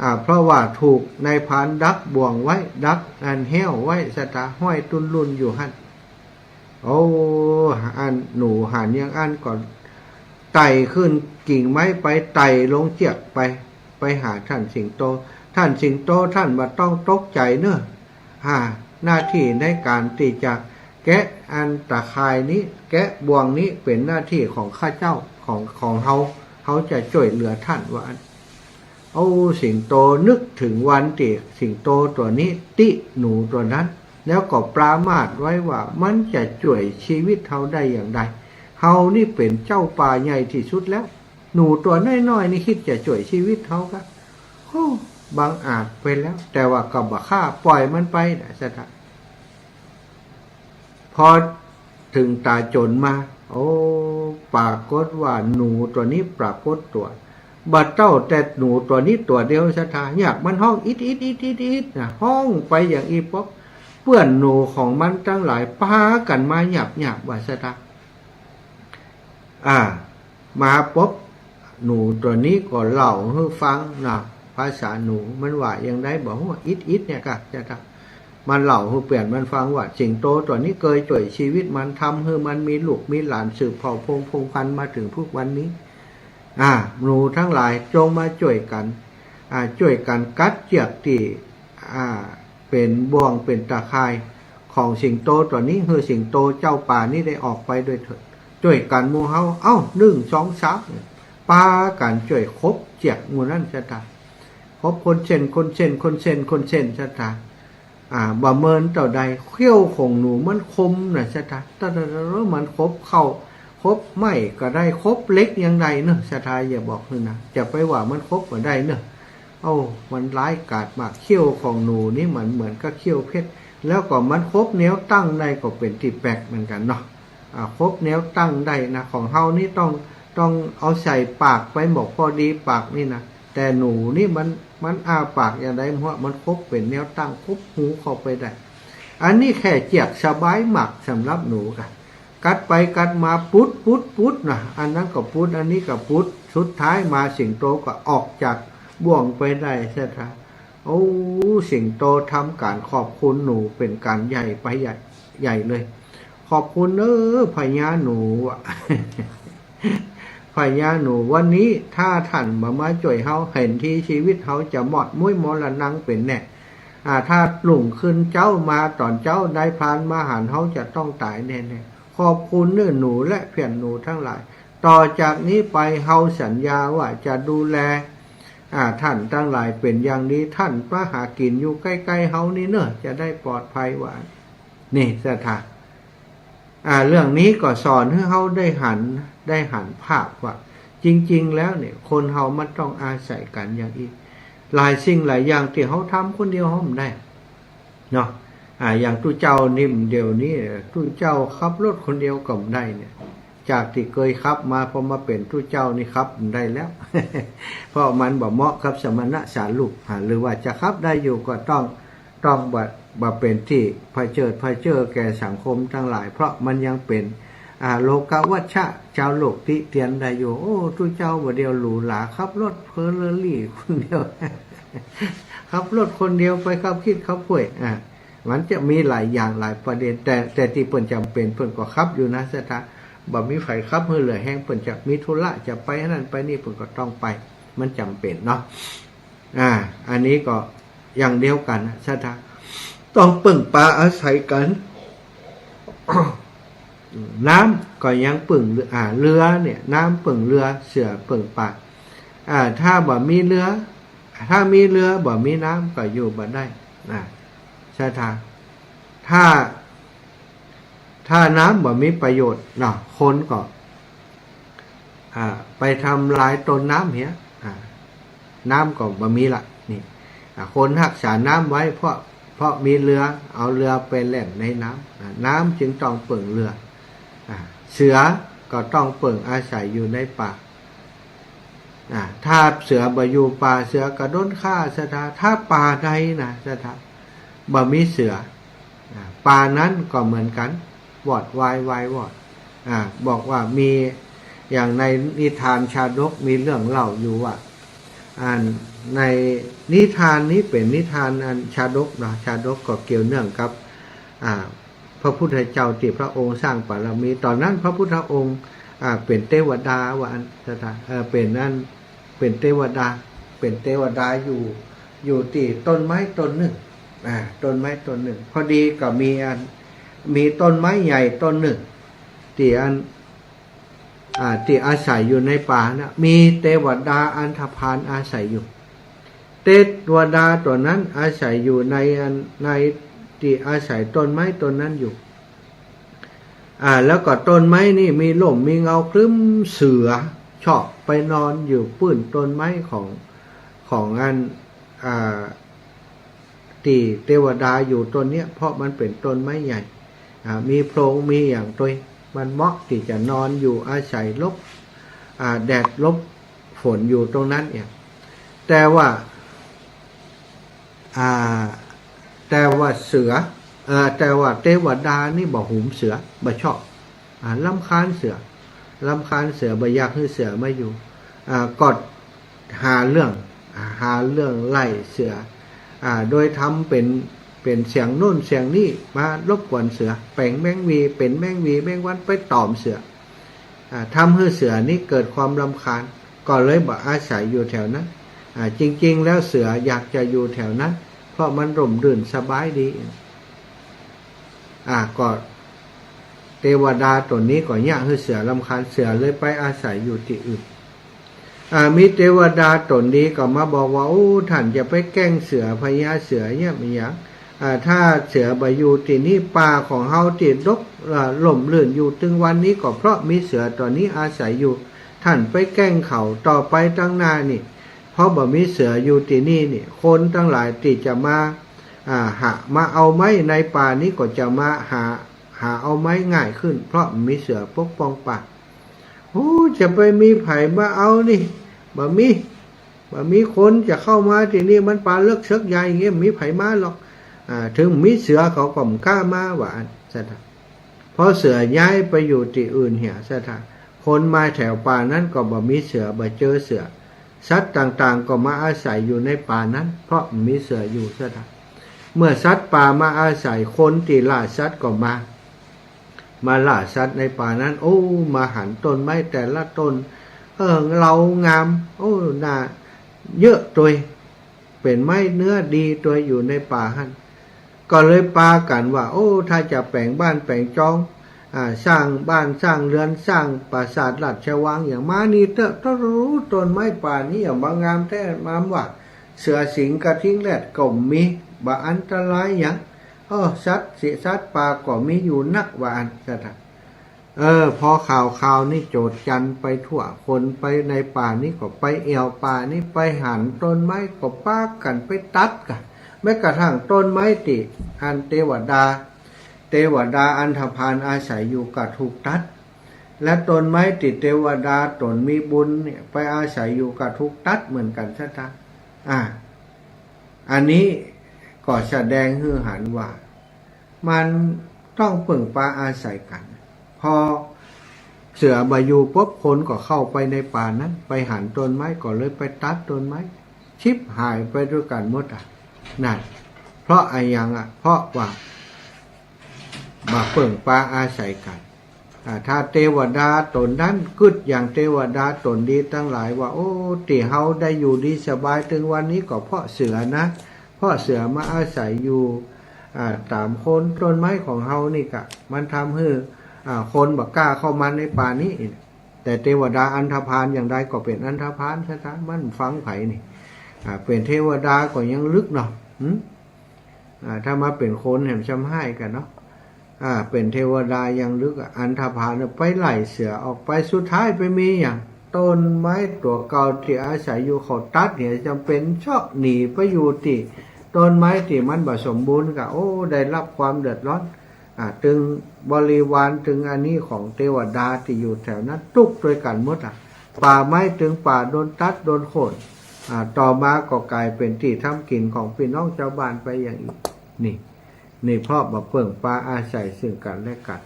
อ่า เพราะว่าถูกนายพรานดักบ่วงไว้ ดักอันแห้วไว้ศรัทธา ห้อยตุ๊นลุ่นอยู่หั้น โอ้ อันหนูหันอย่างอั้นก็ไต่ขึ้นกิ่งไม้ไป ไต่ลงเจือกไป ไปหาท่านสิงโต ท่านสิงโตท่านบ่ต้องตกใจ๋เน่อ อ่า หน้าตี้ในก๋านตี้จะแกะอันต๋าข่ายนี้ แกะบ่วงนี้เป๋นหน้าตี้ของข้าเจ้า ของ ของเฮา เฮาจะจ้วยเหลือท่าน ว่าอั้น เอา สิงโตนึกเถิงวันตี้สิงโตตั๋วนี้ติหนูตั๋วนั้น แล้วก็ประมาทไว้ว่ามันจะจ้วยชีวิตเฮาได้อย่างใด เฮานี่เป๋นเจ้าป่าใหญ่ตี้สุดแล้ว หนูตั๋วน้อยๆ นี่กึ๊ดจะจ้วยชีวิตเฮากะ โอ้ บังอาจไปแล้ว แต่ว่าก็บ่ฆ่า ป่อยมันไปนะศรัทธา พอเถิงต๋าจ๋นมา โอ้ ปรากฏว่าหนูตั๋วนี้ปรากฏตั๋ว บ่เต้าแต่หนูตั๋วนี้ตั๋วเดียวศรัทธา ยากมันฮ้องอิดอิดอิดอิดอิดนะ ฮ้องไปอย่างอี้ปุ๊บ เปื้อนหนูของมันตังหลายปากั๋นมาหยาบๆ ว่าศรัทธา อ่า มาปุ๊บ หนูตั๋วนี้ก็เล่าหื้อฟังนะ ภาษาหนูมันว่าอย่างใดบ่ฮู้ อิดอิดเนี่ยกะ จะ มันเล่าหื้อเปื่อนมันฟังว่า สิงโตตั๋วนี้เกยจ้วยชีวิตมัน ทำหื้อมันมีลูกมีหลานสืบเผ่าพงศ์พงศ์พันธุ์มาเถิงทุกวันนี้ อ่า หนูตังหลายจงมาจ้วยกั๋น อ่า จ้วยกั๋นกัดเจือกตี้ อ่า เป๋นบ่วงเป๋นต๋าข่ายของสิงโตตั๋วนี้ หื้อสิงโตเจ้าป่านี้ได้ออกไปด้วยเถิด จ้วยกั๋นหมู่เฮา เอ้า นึ่ง สอง สาม ปากั๋นจ้วยขบเจือกหมู่นั้นศรัทธา ขบคนเส้น คนเส้น คนเส้น คนเส้นศรัทธา อ่า บ่เมินเต้าใด เขี้ยวของหนูมันคมนะศรัทธา ตะ ตะ ตะ มันขบเข้า ขบไม้ก็ได้ ขบเหล็กยังได้เนาะศรัทธา อย่าบอกหื้อนะ จะไปว่ามันขบบ่ได้เนาะ โอ้ มันร้ายกาจมาก เขี้ยวของหนูนี่มันเหมือนกับเขี้ยวเพชร แล้วก็มันขบแนวตั้งได้ก็เป๋นตี้แปลกเหมือนกั๋นเนาะ อ่า ขบแนวตั้งได้นะ ของเฮานี่ต้อง ต้องเอาใส่ปากไปหมดพอดีปากนี่นะ แต่หนูนี่มัน มันอ้าปากอย่างใดบ่ฮู้ มันขบเป๋นแนวตั้ง ขบหูเข้าไปได้ อันนี้แค่เจือกสบายมากสำหรับหนูกะ กัดไปกัดมา ปุด ปุด ปุดนะ อันนั้นก็ปุด อันนี้ก็ปุด สุดท้ายมาสิงโตก็ออกจากบ่วงไปได้ศรัทธา โอ้ สิงโตทำก๋านขอบคุณหนูเป๋นก๋านใหญ่ไปใหญ่ ใหญ่เลย ขอบคุณเน้อพญาหนูอะ พญาหนู วันนี้ถ้าท่านบ่มาจ้วยเฮา เห็นทีชีวิตเฮาจะมอดมุ้ยมรณังเป๋นแน่ อ่า ถ้ารุ่งขึ้นเจ๊ามาต๋อนเจ๊า นายพรานมาหัน เฮาจะต้องต๋ายแน่ๆ ขอบคุณเน้อหนูและเพื่อนหนูตังหลาย ต่อจากนี้ไปเฮาสัญญาว่าจะดูแล อ่า ท่านตังหลายเป๋นอย่างดี ท่านมาหากิ๋นอยู่ใก้ๆ เฮานี่เน้อ จะได้ปลอดภัย ว่า นี่ศรัทธา อ่า เรื่องนี้ก็สอนหื้อเฮาได้หัน ได้หันภาพว่า จริงๆ แล้วเนี่ย คนเฮามันต้องอาศัยกั๋นอย่างอี้ หลายสิ่งหลายอย่างตี้เฮาทำคนเดียวเฮาบ่ได้เนาะ อ่า อย่างตุ๊เจ้านี่เดี๋ยวนี้ตุ๊เจ้าขับรถคนเดียวก็บ่ได้เนี่ย จากตี้เกยขับมา พอมาเป๋นตุ๊เจ้านี่ขับบ่ได้แล้ว เพราะมันบ่เหมาะกับสมณะสารูป อ่า หรือว่าจะขับได้อยู่ก็ต้อง ต้องบ่ บ่เป๋นตี้ผะเจิดผะเจอแก่สังคมตังหลาย เพราะมันยังเป๋น อ่า โลกวัชชะ จาวโลกติเตียนได้อยู่ โอ้ ตุ๊เจ้าบ่าเดี่ยวหรูหรา ขับรถเฟอร์รารี่คนเดียว ขับรถคนเดียวไปคับขีดคับข่วย อ่า มันจะมีหลายอย่างหลายประเด็น แต่ แต่ตี้เปิ้นจ๋ำเป๋นเปิ้นก็ขับอยู่นะศรัทธา บ่มีใผขับหื้อเหลือแฮง เปิ้นจะมีธุระจะไปอันนั้นไปนี่เปิ้นก็ต้องไป มันจ๋ำเป๋นเนาะ อ่า อันนี้ก็อย่างเดียวกั๋นนะศรัทธา ต้องเปิ้งปาอาศัยกั๋น น้ำก็ยังเปิ้งเรือ อ่า เรือเนี่ย น้ำเปิ้งเรือ เสือเปิ้งปา อ่า ถ้าบ่มีเรือ ถ้ามีเรือบ่มีน้ำก็อยู่บ่ได้ อ่า ศรัทธา ถ้า ถ้าน้ำบ่มีประโยชน์เนาะ คนก็ อ่า ไปทำลายต้นน้ำเหีย อ่า น้ำก็บ่มีละ นี่ อ่า คนฮักษาน้ำไว้ เพราะ เพราะมีเรือ เอาเรือไปแล่นในน้ำ อ่า น้ำจึงต้องเปิ้งเรือ อ่า เสือก็ต้องเปิ้งอาศัยอยู่ในป่า อ่า ถ้าเสือบ่อยู่ป่า เสือก็โดนฆ่าศรัทธา ถ้าป่าใดนะศรัทธา บ่มีเสือ อ่า ป่านั้นก็เหมือนกั๋น วอดวายวายวอด อ่า บอกว่ามี อย่างในนิทานชาดกมีเรื่องเล่าอยู่ว่า อันในนิทานนี้เป๋นนิทานอันชาดกเนาะ ชาดกก็เกี่ยวเนื่องกับ อ่า พระพุทธเจ้าตี้พระองค์สร้างบารมี ต๋อนนั้นพระพุทธองค์ อ่า เป๋นเตวดาว่าอั้นศรัทธา เอ่อ เป๋นอัน เป๋นเตวดา เป๋นเตวดาอยู่ อยู่ตี้ต้นไม้ต้นนึ่ง อ่า ต้นไม้ต้นนึ่ง พอดีก็มีอัน มีต้นไม้ใหญ่ต้นนึ่ง ตี้อัน อ่า ตี้อาศัยอยู่ในป่านะ มีเตวดาอันธพาลอาศัยอยู่ เตวดาตั๋วนั้นอาศัยอยู่ในอัน ในตี้อาศัยต้นไม้ต้นนั้นอยู่ อ่า แล้วก็ต้นไม้นี่มีร่มมีเงาครึ้ม เสือชอบไปนอนอยู่ปื้นต้นไม้ของ ของอัน อ่า ตี้เตวดาอยู่ต้นเนี้ย เพราะมันเป๋นต้นไม้ใหญ่ อ่า มีโพรงมีอย่างตวย มันเหมาะตี้จะนอนอยู่อาศัยหลบ อ่า แดดหลบฝนอยู่ตรงนั้นเนี่ย แต่ว่า อ่า แต่ว่าเสือ เอ่อ แต่ว่าเตวดานี่บ่หืมเสือ บ่ชอบ อ่า รำคาญเสือ รำคาญเสือ บ่อยากหื้อเสือมาอยู่ อ่า ก็หาเรื่อง อ่า หาเรื่องไล่เสือ อ่า โดยทำเป๋น เป๋นเสียงโน่นเสียงนี่มารบกวนเสือ แป๋งแมงวี เป๋นแมงวีแมงวันไปตอมเสือ อ่า ทำหื้อเสือนี้เกิดความรำคาญ ก็เลยบ่อาศัยอยู่แถวนั้น อ่า จริงๆ แล้วเสืออยากจะอยู่แถวนั้น เพราะมันร่มรื่นสบายดี อ่า ก็เตวดาตั๋วนี้ก็เยียะหื้อเสือรำคาญ เสือเลยไปอาศัยอยู่ตี้อื่น อ่า มีเตวดาตั๋วนี้ก็มาบอกว่า โอ้ ท่านจะไปแกล้งเสือ พญาเสือเนี่ยมันหยัง อ่า ถ้าเสือบ่อยู่ตี้นี่ ป่าของเฮาตี้ดก อ่า ร่มรื่นอยู่ตึงวันนี้ ก็เพราะมีเสือตั๋วนี้อาศัยอยู่ ท่านไปแกล้งเขา ต่อไปตังหน้านี่ เพราะบ่มีเสืออยู่ตี้นี่นี่ คนตังหลายตี้จะมา อ่า หา มาเอาไม้ในป่านี้ก็จะมาหา หาเอาไม้ง่ายขึ้น เพราะมีเสือปกป้องป่า โอ้ จะไปมีใผมาเอานี่ บ่มี บ่มีคนจะเข้ามาตี้นี่ มันป่าเลิกเชิกใหญ่อย่างเงี้ย บ่มีใผมาหรอก อ่า ถึงมีเสือเขาก็บ่กล้ามา ว่าอั้นศรัทธา เพราะเสือย้ายไปอยู่ตี้อื่นเหียศรัทธา คนมาแถวป่านั้นก็บ่มีเสือ บ่เจอเสือ สัตว์ต่างๆ ก็มาอาศัยอยู่ในป่านั้น เพราะบ่มีเสืออยู่ศรัทธา เมื่อสัตว์ป่ามาอาศัย คนตี้ล่าสัตว์ก็มา มาล่าสัตว์ในป่านั้น โอ้ มาหันต้นไม้แต่ละต้น เออ เหลางาม โอ้ น่า เยอะตวย เป๋นไม้เนื้อดีตวยอยู่ในป่าหั้น ก็เลยปากั๋นว่า โอ้ ถ้าจะแป๋งบ้านแป๋งจอง อ่า สร้างบ้านสร้างเรือน สร้างปราสาทราชวังอย่างมานี่เต๊อะ ตะรู้ต้นไม้ป่านี้อะ บ่งามแต๊ งามว่า เสือสิงห์กระทิงแรดก็บ่มี บ่อันตรายหยัง เออ สัตว์สิ สัตว์ป่าก็มีอยู่นัก ว่าอั้นศรัทธา เออ พอข่าวๆ นี้โจษจันไปทั่ว คนไปในป่านี้ก็ไปแอ่วป่านี้ ไปหันต้นไม้ก็ปากั๋นไปตัดกั๋น แม้กระทั่งต้นไม้ตี้อันเตวดา เตวดาอันธพาลอาศัยอยู่ก็ถูกตัด และต้นไม้ตี้เตวดาต๋นมีบุญเนี่ยไปอาศัยอยู่ก็ถูกตัดเหมือนกั๋นซะตัง อ่า อันนี้ก็แสดงหื้อหันว่า มันต้องเปิ่งปาอาศัยกั๋น พอเสือบ่อยู่ปุ๊บ คนก็เข้าไปในป่านั้น ไปหันต้นไม้ก็เลยไปตัดต้นไม้ ฉิบหายไปตวยกั๋นหมดอะ นั่น เพราะอะหยังอะ เพราะว่าบ่เปิ่งปาอาศัยกั๋น อ่า ถ้าเตวดาต๋นนั้นกึ๊ดอย่างเตวดาต๋นดีตังหลายว่า โอ้ ตี้เฮาได้อยู่ดีสบายตึงวันนี้ก็เพราะเสือนะ เพราะเสือมาอาศัยอยู่ อ่า ต๋ามโคนต้นไม้ของเฮานี่กะ มันทำหื้อ อ่า คนบ่กล้าเข้ามาในป่านี้ แต่เตวดาอันธพาลอย่างใดก็เป๋นอันธพาลซะตัง มันฟังใผนี่ อ่า เป๋นเตวดาก็ยังลึกเนาะ หึ อ่า ถ้ามาเป๋นคนแหมจำฮ้ายกั๋นเนาะ อ่า เป๋นเตวดายังลึกอะ อันธพาลเนี่ยไปไล่เสือออกไป สุดท้ายไปมีหยัง ต้นไม้ตั๋วเก่าตี้อาศัยอยู่เขาตัดเหียจ๋ำเป๋นเซาะหนีไปอยู่ตี้ต้นไม้ตี้มันบ่สมบูรณ์กะ โอ้ ได้รับความเดือดร้อน อ่า ตึงบริวารตึงอันนี้ของเตวดาตี้อยู่แถวนั้นตุ๊กตวยกั๋นหมดอะ ป่าไม้ตึงป่าโดนตัดโดนโค่น อ่า ต่อมาก็ก๋ายเป๋นตี้ทำกิ๋นของปี้น้องจาวบ้านไปอย่างอี้ นี่ นี่เพราะบ่เปิ่งปาอาศัยซึ่งกั๋นและกั๋น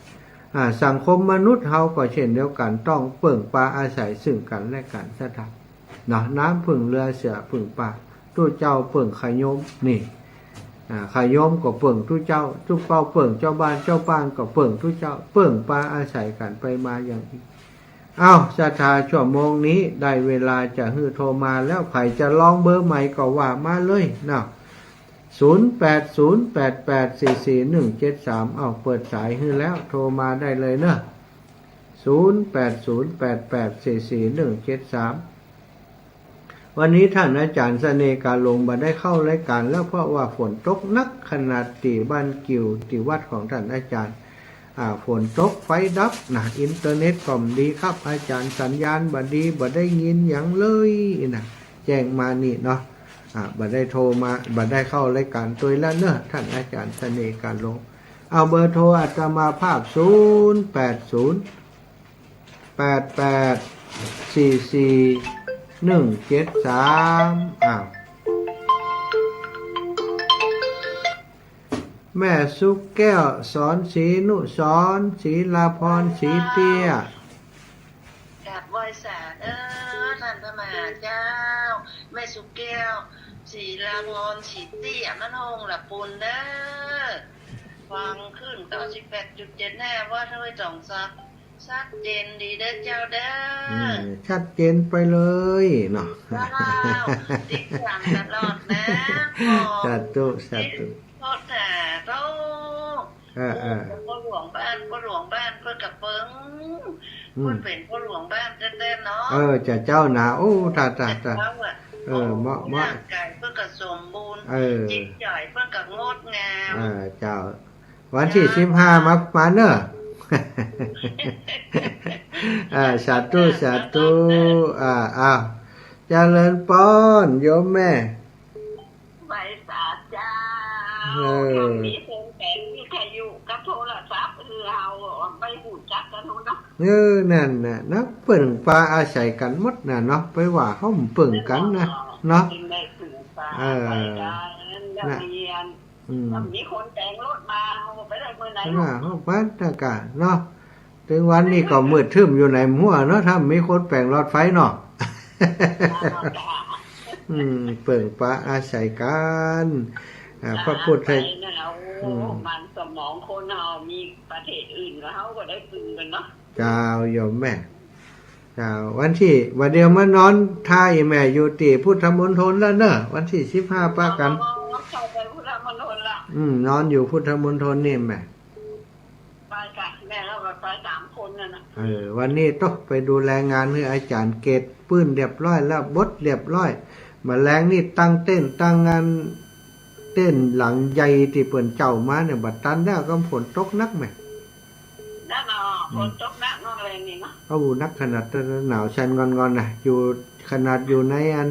อ่า สังคมมนุษย์เฮาก็เช่นเดียวกั๋น ต้องเปิ่งปาอาศัยซึ่งกั๋นและกั๋นซะตัง เนาะ น้ำผึ้งเรือเสือผึ้งป่า ตุ๊เจ้าเปิ่งขะโยม นี่ อ่า ขะโยมก็เปิ่งตุ๊เจ้า ตุ๊เจ้าเปิ่งจาวบ้าน จาวบ้านก็เปิ่งตุ๊เจ้า เปิ่งปาอาศัยกั๋นไปมาอย่างอี้ เอ้า ศรัทธา ชั่วโมงนี้ได้เวลาจะหื้อโทรมาแล้ว ใผจะลองเบอร์ใหม่ก็ว่ามาเลยเนาะ ศูนย์แปดศูนย์แปดแปดสี่สี่หนึ่งเจ็ดสาม เอ้า เปิดสายหื้อแล้ว โทรมาได้เลยเนาะ ศูนย์แปดศูนย์แปดแปดสี่สี่หนึ่งเจ็ดสาม วันนี้ต้านอาจ๋ารย์เสน่ห์กาหลงบ่ได้เข้ารายก๋านแล้ว เพราะว่าฝนตกหนักขนาดตี้บ้านกิ่วตี้วัดของต้านอาจ๋ารย์ อ่า ฝนตกไฟดับนะ อินเทอร์เน็ตก็บ่ดีครับ อาจ๋ารย์ สัญญาณบ่ดี บ่ได้ยินหยังเลยนะ แจ้งมานี่เนาะ อ่า บ่ได้โทรมา บ่ได้เข้ารายก๋านตวยแล้วเนาะ ต้านอาจ๋ารย์เสน่ห์กาหลง เอาเบอร์โทรอาตมาภาพ ศูนย์แปดศูนย์แปดแปดสี่สี่หนึ่งเจ็ดสาม อ้าว แม่สุกแก้ว สอนศรีนุสรณ์ ศรีลาภรณ์ ศรีเตี้ย กราบไหว้สาเด้อต้านพระมหาเจ้า แม่สุกแก้ว ศรีลาภรณ์ ศรีเตี้ย บ้านโฮงหละปูนเด้อ ฟังคลื่นเก้าสิบแปดจุดเจ็ดห้า วัดห้วยตองสัก ชัดเจนดีเด้อเจ้าเด้อ อืม ชัดเจนไปเลยเนาะ เจ้า ติดต๋ามตลอดนะ สาธุ สาธุ โทษนะเจ้า เออ เออ ป้อหลวงบ้าน ป้อหลวงบ้านเปิ้นกะเปิ้ง อืม เปิ้นเป๋นป้อหลวงบ้านแต๊ๆ เนาะ เออ จ้ะเจ้านะ โอ้ ตาย ตาย ตาย เจ้าอะ เออ เหมาะ เหมาะ ร่างก๋ายเปิ้นกะสมบูรณ์ เออ จิตใจ๋เปิ้นกะงดงาม เออ เจ้า วันตี้ เจ้า สิบห้ามา มาเนาะ อ่า สาธุ สาธุ อ่า อ้าว เจริญปอน โยมแม่ ไหว้สาเจ้า เออ ถ้ามีคนแป๋งวิทยุกับโทรศัพท์ คือเฮาบ่ฮู้จักกั๋นเนาะ เออ นั่นน่ะนะ เปิ่งปาอาศัยกั๋นหมดน่ะเนาะ ไปว่าเฮาบ่เปิ่งกั๋นนะ เนาะ เปิ่งปาอาศัยกั๋น เออ นักเรียน อืม ถ้ามีคนแป๋งรถมา เฮาไปได้เมื่อไหร่ เออ เนาะ เฮาไปได้ก่าเนาะ ตึงวันนี้ก็มืดตึ๊มอยู่ในหัวเนาะ ถ้ามีคนแป๋งหลอดไฟเนาะ อืม เปิ่งปาอาศัยกั๋น อ่า พระพุทธ ไปนั่นแหละ โอ้ อืม มันสมองคนเฮา มีประเทศอื่นกว่าเฮาก็ได้ปึงกั๋นเนาะ เจ้าโยมแม่ เจ้า วันตี้ บ่าเดี่ยวมานอนถ่าแม่อยู่ตี้พุทธมณฑลแล้วเนาะ วันตี้สิบห้าปะกั๋น อ๋อ เข้าไปพุทธมณฑลละ อืม นอนอยู่พุทธมณฑลนี่แม่ ไปก่ะ แม่เฮาก็ไปสามคนนั่นน่ะ เออ วันนี้ต้องไปดูแลงานหื้ออาจ๋ารย์เกตปื้นเรียบร้อยแล้ว บดเรียบร้อย บ่าแลงนี่ตั้งเต็นท์ตั้งงาน เต็นท์หลังใหญ่ตี้เปิ้นเจ้ามาเนี่ย บ่ตันแล้ว ก็ฝนตกหนักแม่ นั่นเนาะ อืม ฝนตกหนักเนาะ แลงนี่เนาะ โอ้ หนักขนาดหนาวสั่นงอนๆ น่ะ อยู่ ขนาดอยู่ในอัน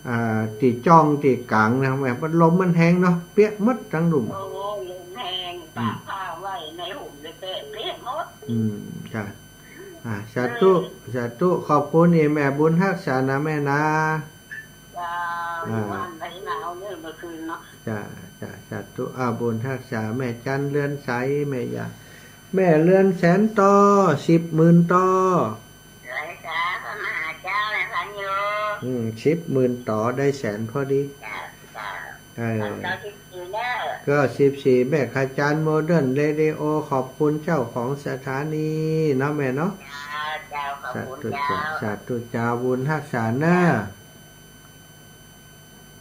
อ่า ตี้จ้องตี้กังนะ แหม มันลมมันแฮงเนาะ เปียกหมดตังลุ่ม โอ้ ลมแฮง อืม ตากผ้าไว้ในฮ่มเลย เปียก เปียกหมด อืม จ้ะ อ่า สาธุ เออ สาธุ ขอบคุณอีแม่บุญฮักษานะแม่นะ จ้า อ่า วันไหนหนาวเนี่ยเมื่อคืนเนาะ จ้ะ จ้ะ สาธุ อ่า บุญฮักษา แม่จันเรือนใส แม่ยา แม่เรือนแสนต่อ สิบหมื่นต่อ ไหลสาพระมหาเจ้าในพันโย อืม สิบหมื่นต่อได้แสนพอดี จ้า จ้า เออ สองเก้าสิบสี่เด้อ ก็สิบสี่ แม่ขจารย์โมเดิร์นเรดิโอ ขอบคุณเจ้าของสถานีเนาะแม่เนาะ จ้า เจ้า ขอบคุณ สาธุ เจ้า เจ้า สาธุ เจ้า บุญฮักษาเน้อ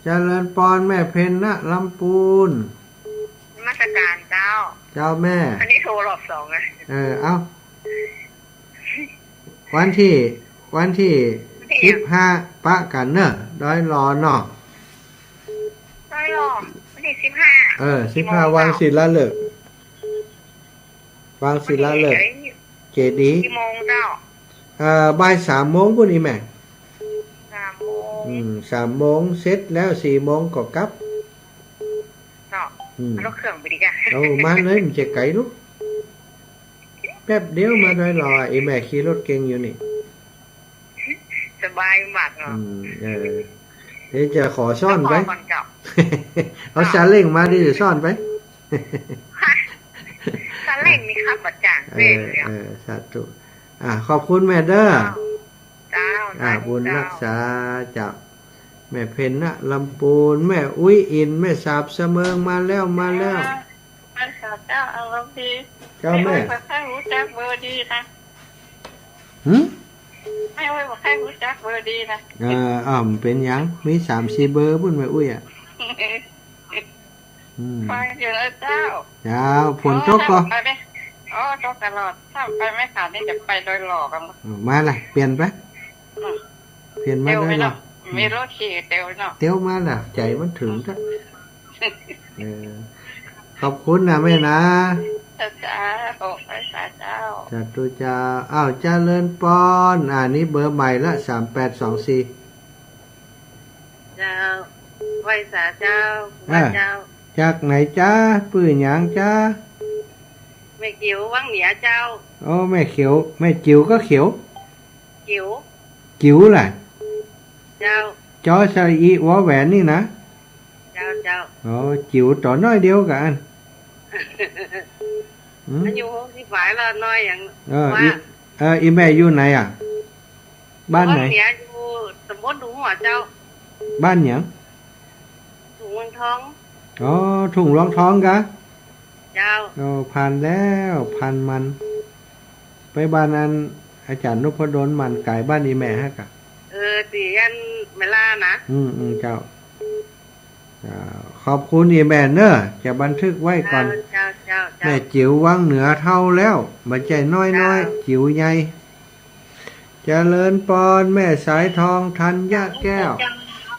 เจริญปอนแม่เพ็ญนะลำปูน นมัสการเจ้า เจ้าแม่ อันนี้โทรรอบสองนะ เออ เอ้า วันตี้ วันตี้ วันตี้ สิบห้า ปะกั๋นเน่อ ดอยหล่อเนาะ ดอยหล่อ วันตี้ สิบห้า เออ สิบห้า กี่โมง วาง เจ้า ศิลาฤกษ์ วางศิลาฤกษ์ เอ้ย เจดีย์ กี่โมงเจ้า เอ่อ บ่ายสามโมงปู้นนี่แม่ สามโมง อืม สามโมงเสร็จแล้ว สี่โมงก็กลับ เจ้า อืม เอารถเครื่องไปดีกว่า เอามาเลย มันจะไก๋ลูก แป๊บเดียวมาดอยหล่อ ไอ้แม่ขี่รถเก๋งอยู่นี่ สบายมากเนาะ อืม เออ เดี๋ยวจะขอซ้อนไป เอาซาเล้งมา เดี๋ยวจะซ้อนไป ซาเล้งนี่ขับบ่จ๋าง เออ เออ สาธุ อ่า ขอบคุณแม่เด้อ เจ้า อ่า บุญฮักษา เจ้า แม่เพ็ญนะลำปูน แม่อุ๊ยอิน แม่สาบเสมิง มาแล้ว มาแล้ว เจ้า แม่สาบเจ้า อารมณ์ดี เจ้าแม่ แม่อุ๊ยบ่ค่อยฮู้จักเบอร์ดีนะ หึ แม่อุ๊ยบ่ค่อยฮู้จักเบอร์ดีนะ เออ อ้าว มันเป๋นหยัง มีสามสี่เบอร์ปู้นแม่อุ๊ยอะ อืม ฟังอยู่นะเจ้า เจ้า ฝนตกก่อ ไปไหม อ๋อ ตกตลอด ถ้าไปไม่ขาดนี่จะไปดอยหล่อกั๋น เออ มาละ เปลี่ยนไป อืม เปลี่ยนมาดอยหล่อ เตียวไปเนาะ มีรถขี่เตียวเนาะ เตียวมาละ ใจ๋มันเถิงจ้ะ เออ ขอบคุณนะแม่นะ เจ้า เจ้า ขอบคุณสาเจ้า สาธุเจ้า อ้าว เจริญปอน อ่า นี่เบอร์ใหม่ละ สามแปดสองสี่ เจ้า ไหว้สาเจ้า อ่า เจ้า จากไหนจ๊ะ ปื้อหยังจ๊ะ แม่จิ๋ววังเหนือเจ้า โอ้ แม่เขียว แม่จิ๋วก็เขียว จิ๋ว จิ๋วแหละ เจ้า จอสระอิ วอแหวนนี่นะ เจ้า เจ้า อ๋อ จิ๋วต่อน้อยเดียวกั๋น อืม อายุหกสิบปลายแล้ว น้อยหยัง เออ ว่า อี เออ อีแม่อยู่ไหนอะ บ้านไหน วังเหนือ อยู่ตำบลทุ่งหัวเจ้า บ้านหยัง ทุ่งวังทอง อ๋อ ทุ่งวังทองกะ เจ้า โอ้ ผ่านแล้ว ผ่านมัน ไปบ้านอันอาจ๋ารย์นพดล มันก๋ายบ้านอีแม่ฮะกะ เออ ตี้อันเมล่านะ อืม อืม เจ้า เจ้า ขอบคุณอีแม่เน่อ จะบันทึกไว้ก่อน เจ้า เจ้า เจ้า เจ้า แม่จิ๋ววังเหนือเฒ่าแล้ว บ่ใจ้น้อยๆ เจ้า จิ๋วใหญ่ เจริญปอน แม่สายทอง ธัญญะแก้ว เจ้า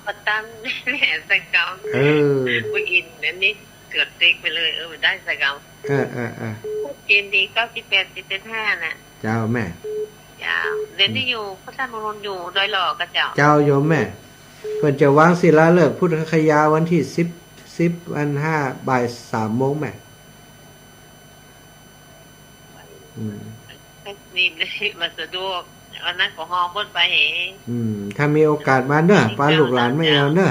มาตั้งแม่สะเกา เออ ผู้อินอันนี้ เกือบติ๊กไปเลย เออ ได้สะเกา เออ เออ เออ เจนดี เก้าสิบแปด เจ็ดเจ็ดห้า น่ะ เจ้าแม่ เจ้า เดี๋ยวนี้อยู่พุทธมณฑล อยู่ดอยหล่อก็เจ้า เจ้าโยมแม่ เปิ้นจะวางศิลาฤกษ์พุทธคยาวันตี้สิบ สิบ วันห้า บ่ายสามโมงแม่ อืม นี่เลย บ่สะดวก วันนั้นก็ฮอเปิ้นไปเห อืม ถ้ามีโอกาสมาเน่อ ปาลูกหลานมาแอ่วเน่อ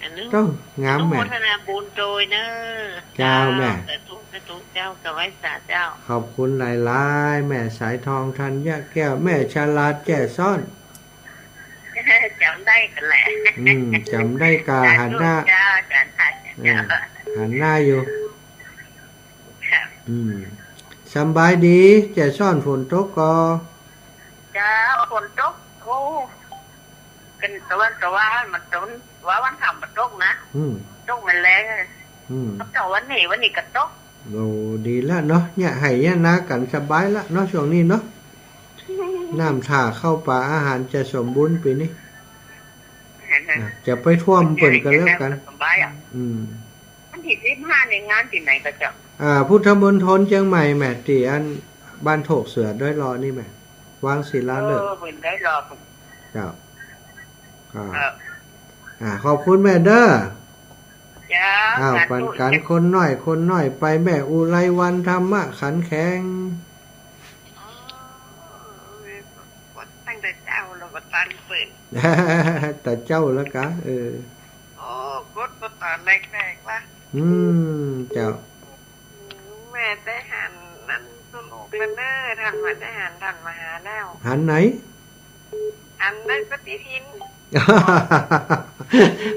อันนึง เจ้า งามแม่ อนุโมทนาบุญโตยเน่อ เจ้าแม่ สาธุ สาธุ เจ้า ถวายสาเจ้า ขอบคุณหลายๆ แม่สายทอง ธัญญะแก้ว แม่ฉลาดแจ้ซ้อน จ๋ำได้กั๋นแหละ อืม จ๋ำได้กา หันหน้า เจ้า อาจ๋ารย์ เออ หันหน้าอยู่ ค่ะ อืม สำบายดี แจ้ซ้อน ฝนตกก่อ เจ้า ฝนตก โอ้ กั๋นตะวันตะวัน มันตก ว่าวันค่ำมันตกนะ อืม ตกมันแรง อืม ตกวันนี้ วันนี้ก็ตก โอ้ ดีละเนาะ เยียะไฮ่เยียะนากั๋นสบายละเนาะ ช่วงนี้เนาะ น้ำท่าข้าวป๋าอาหารจะสมบูรณ์ปี๋นี้ อ่ะ จะไปท่วมเปิ้นก็แล้วกั๋น สบายอ่ะ อืม วันตี้สิบห้า นี่งานตี้ไหนก็เจ้า อ่า พุทธมณฑลเจียงใหม่แม่ ตี้อัน บ้านโถกเสือดอยหล่อนี่แม่ วางศิลาฤกษ์ เออ เปิ้นดอยหล่อ เจ้า อ่า ครับ อ่า ขอบคุณแม่เด้อ เจ้า อ้าว สาธุ ปันกั๋นคนน้อย คนน้อยไป แม่อุไรวรรณ ธรรมะขันแข็ง อ๋อ ตั้งแต่เจ้าแล้วก็ตันเปิ้น แต่เจ้าแล้วกะ เออ โอ้ กดมาต๋อนแรกๆ ละ อืม เจ้า แม่ได้หันนั้นตุลูกกันเน้อ ท่านมาได้หัน ท่านมาหาแล้ว หันไหน หันในปฏิทิน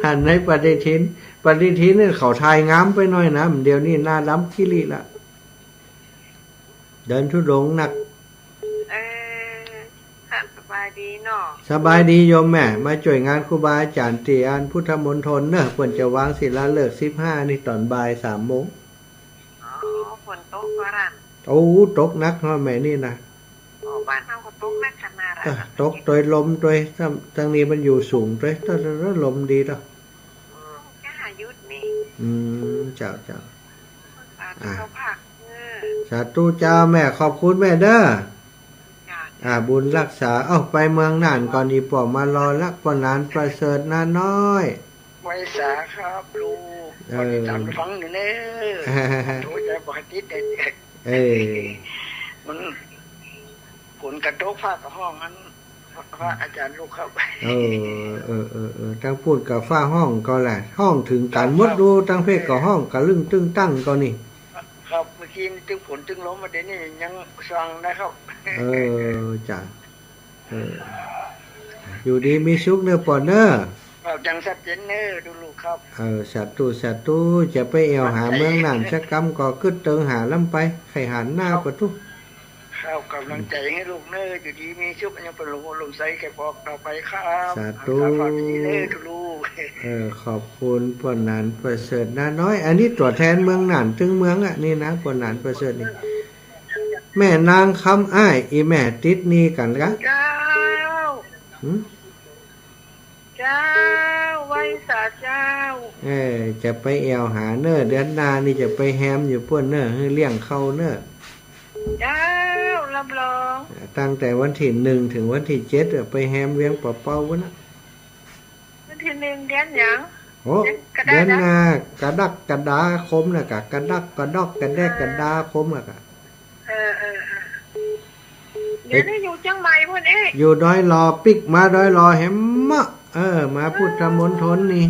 หันในปฏิทิน ปฏิทินเนี่ยเขาถ่ายงามไปหน่อยนะ เดี๋ยวนี้หน้าดำขี้หลี้ละ เดินธุดงค์นัก เออ ท่านสบายดีเนาะ สบายดีโยมแม่ มาจ้วยงานครูบาอาจ๋ารย์ตี้อันพุทธมณฑลเนอะ เปิ้นจะวางศิลาฤกษ์สิบห้านี่ต๋อนบ่ายสามโมง อ๋อ ฝนตกบ่าหั้น โอ้ ตกนักเนาะแม่นี่นะ อ๋อ บ้านเฮาก็ตกนักขนาดละ เออ ตกตวยลมตวย ตาง ตางนี้มันอยู่สูงตวย ตวย ตวย ตวยลมดีเนาะ อืม ก็หาหยุดนี่ อืม เจ้า เจ้า สาธุ อ่า เจ้าภาค เออ สาธุเจ้าแม่ ขอบคุณแม่เด้อ จ้า อ่า บุญรักษา เอ้า ไปเมืองน่านก่อน อี่ป้อมารอละ ป้อหนานประเสริฐ น้าน้อย ไหว้สาครับลูก เออ ก็ติดต๋ามฟังอยู่เน้อ โอ้ย แต่ปกติแต่ เออ มัน ฝนก็ตก ฟ้าก็ฮ้อง อัน พระอาจ๋ารย์ลูกครับ เออ เออ เออ เออ ตางปู๊นก็ฟ้าฮ้องก็แหละ ฮ้องเถิงกั๋นหมด ครับ ดู ตางเพกก็ฮ้องกะลึ้งตึ้งตั้งก็นี่ ครับ เมื่อกี้นี่ตึงฝนตึงลมมา เดี๋ยวนี้ยังสว่างนะครับ เออ จ้ะ เออ อยู่ดีมีสุขเน้อป้อเน้อ ครับ ยังชัดเจนเน้อ ดูลูกครับ เออ สาธุ สาธุ จะไปแอ่วหาเมืองน่านสักกำก็กึ๊ดเติงหาลำไป ใค่หันหน้า ครับ ปะทุ ครับ ก๋ำลังใจ๋หื้อลูกเน้อ อยู่ดีมีสุข ยังเป๋นหลวงพ่อหลวงใสแก่ปอกต่อไปครับ สาธุ รักษาฝากดีเน้อ ดูลูก เออ ขอบคุณป้อหนานประเสริฐ น้าน้อย อันนี้ตั๋วแทนเมืองน่านตึงเมืองอะ นี่นะ ป้อหนานประเสริฐนี่ แม่นางคำอ้าย อี่แม่ติดหนี้กั๋นกะ เจ้า หืม เจ้า ไหว้สาเจ้า เออ จะไปแอ่วหาเน้อ เดือนหน้านี่จะไปแฮมอยู่ปู๊นเน้อ หื้อเลี้ยงข้าวเน้อ เจ้า รับรอง ตั้งแต่วันตี้หนึ่งเถิงวันตี้เจ็ดอะ ไปแฮมเวียงป่าเปาปู๊นนะ วันตี้หนึ่งเดือนหยัง โอ้ เดือนกะดัก เดือนหน้า กะดักกะดาคมน่ะกะ กะดักกะดอกกะแดกกะดาคมน่ะกะ เออ เออ เออ เดี๋ยวนี้อยู่เจียงใหม่ปู๊นเอ๊ะ อยู่ดอยหล่อ ปิ๊กมาดอยหล่อแหมเหมาะ เออ มาพุทธมณฑลนี่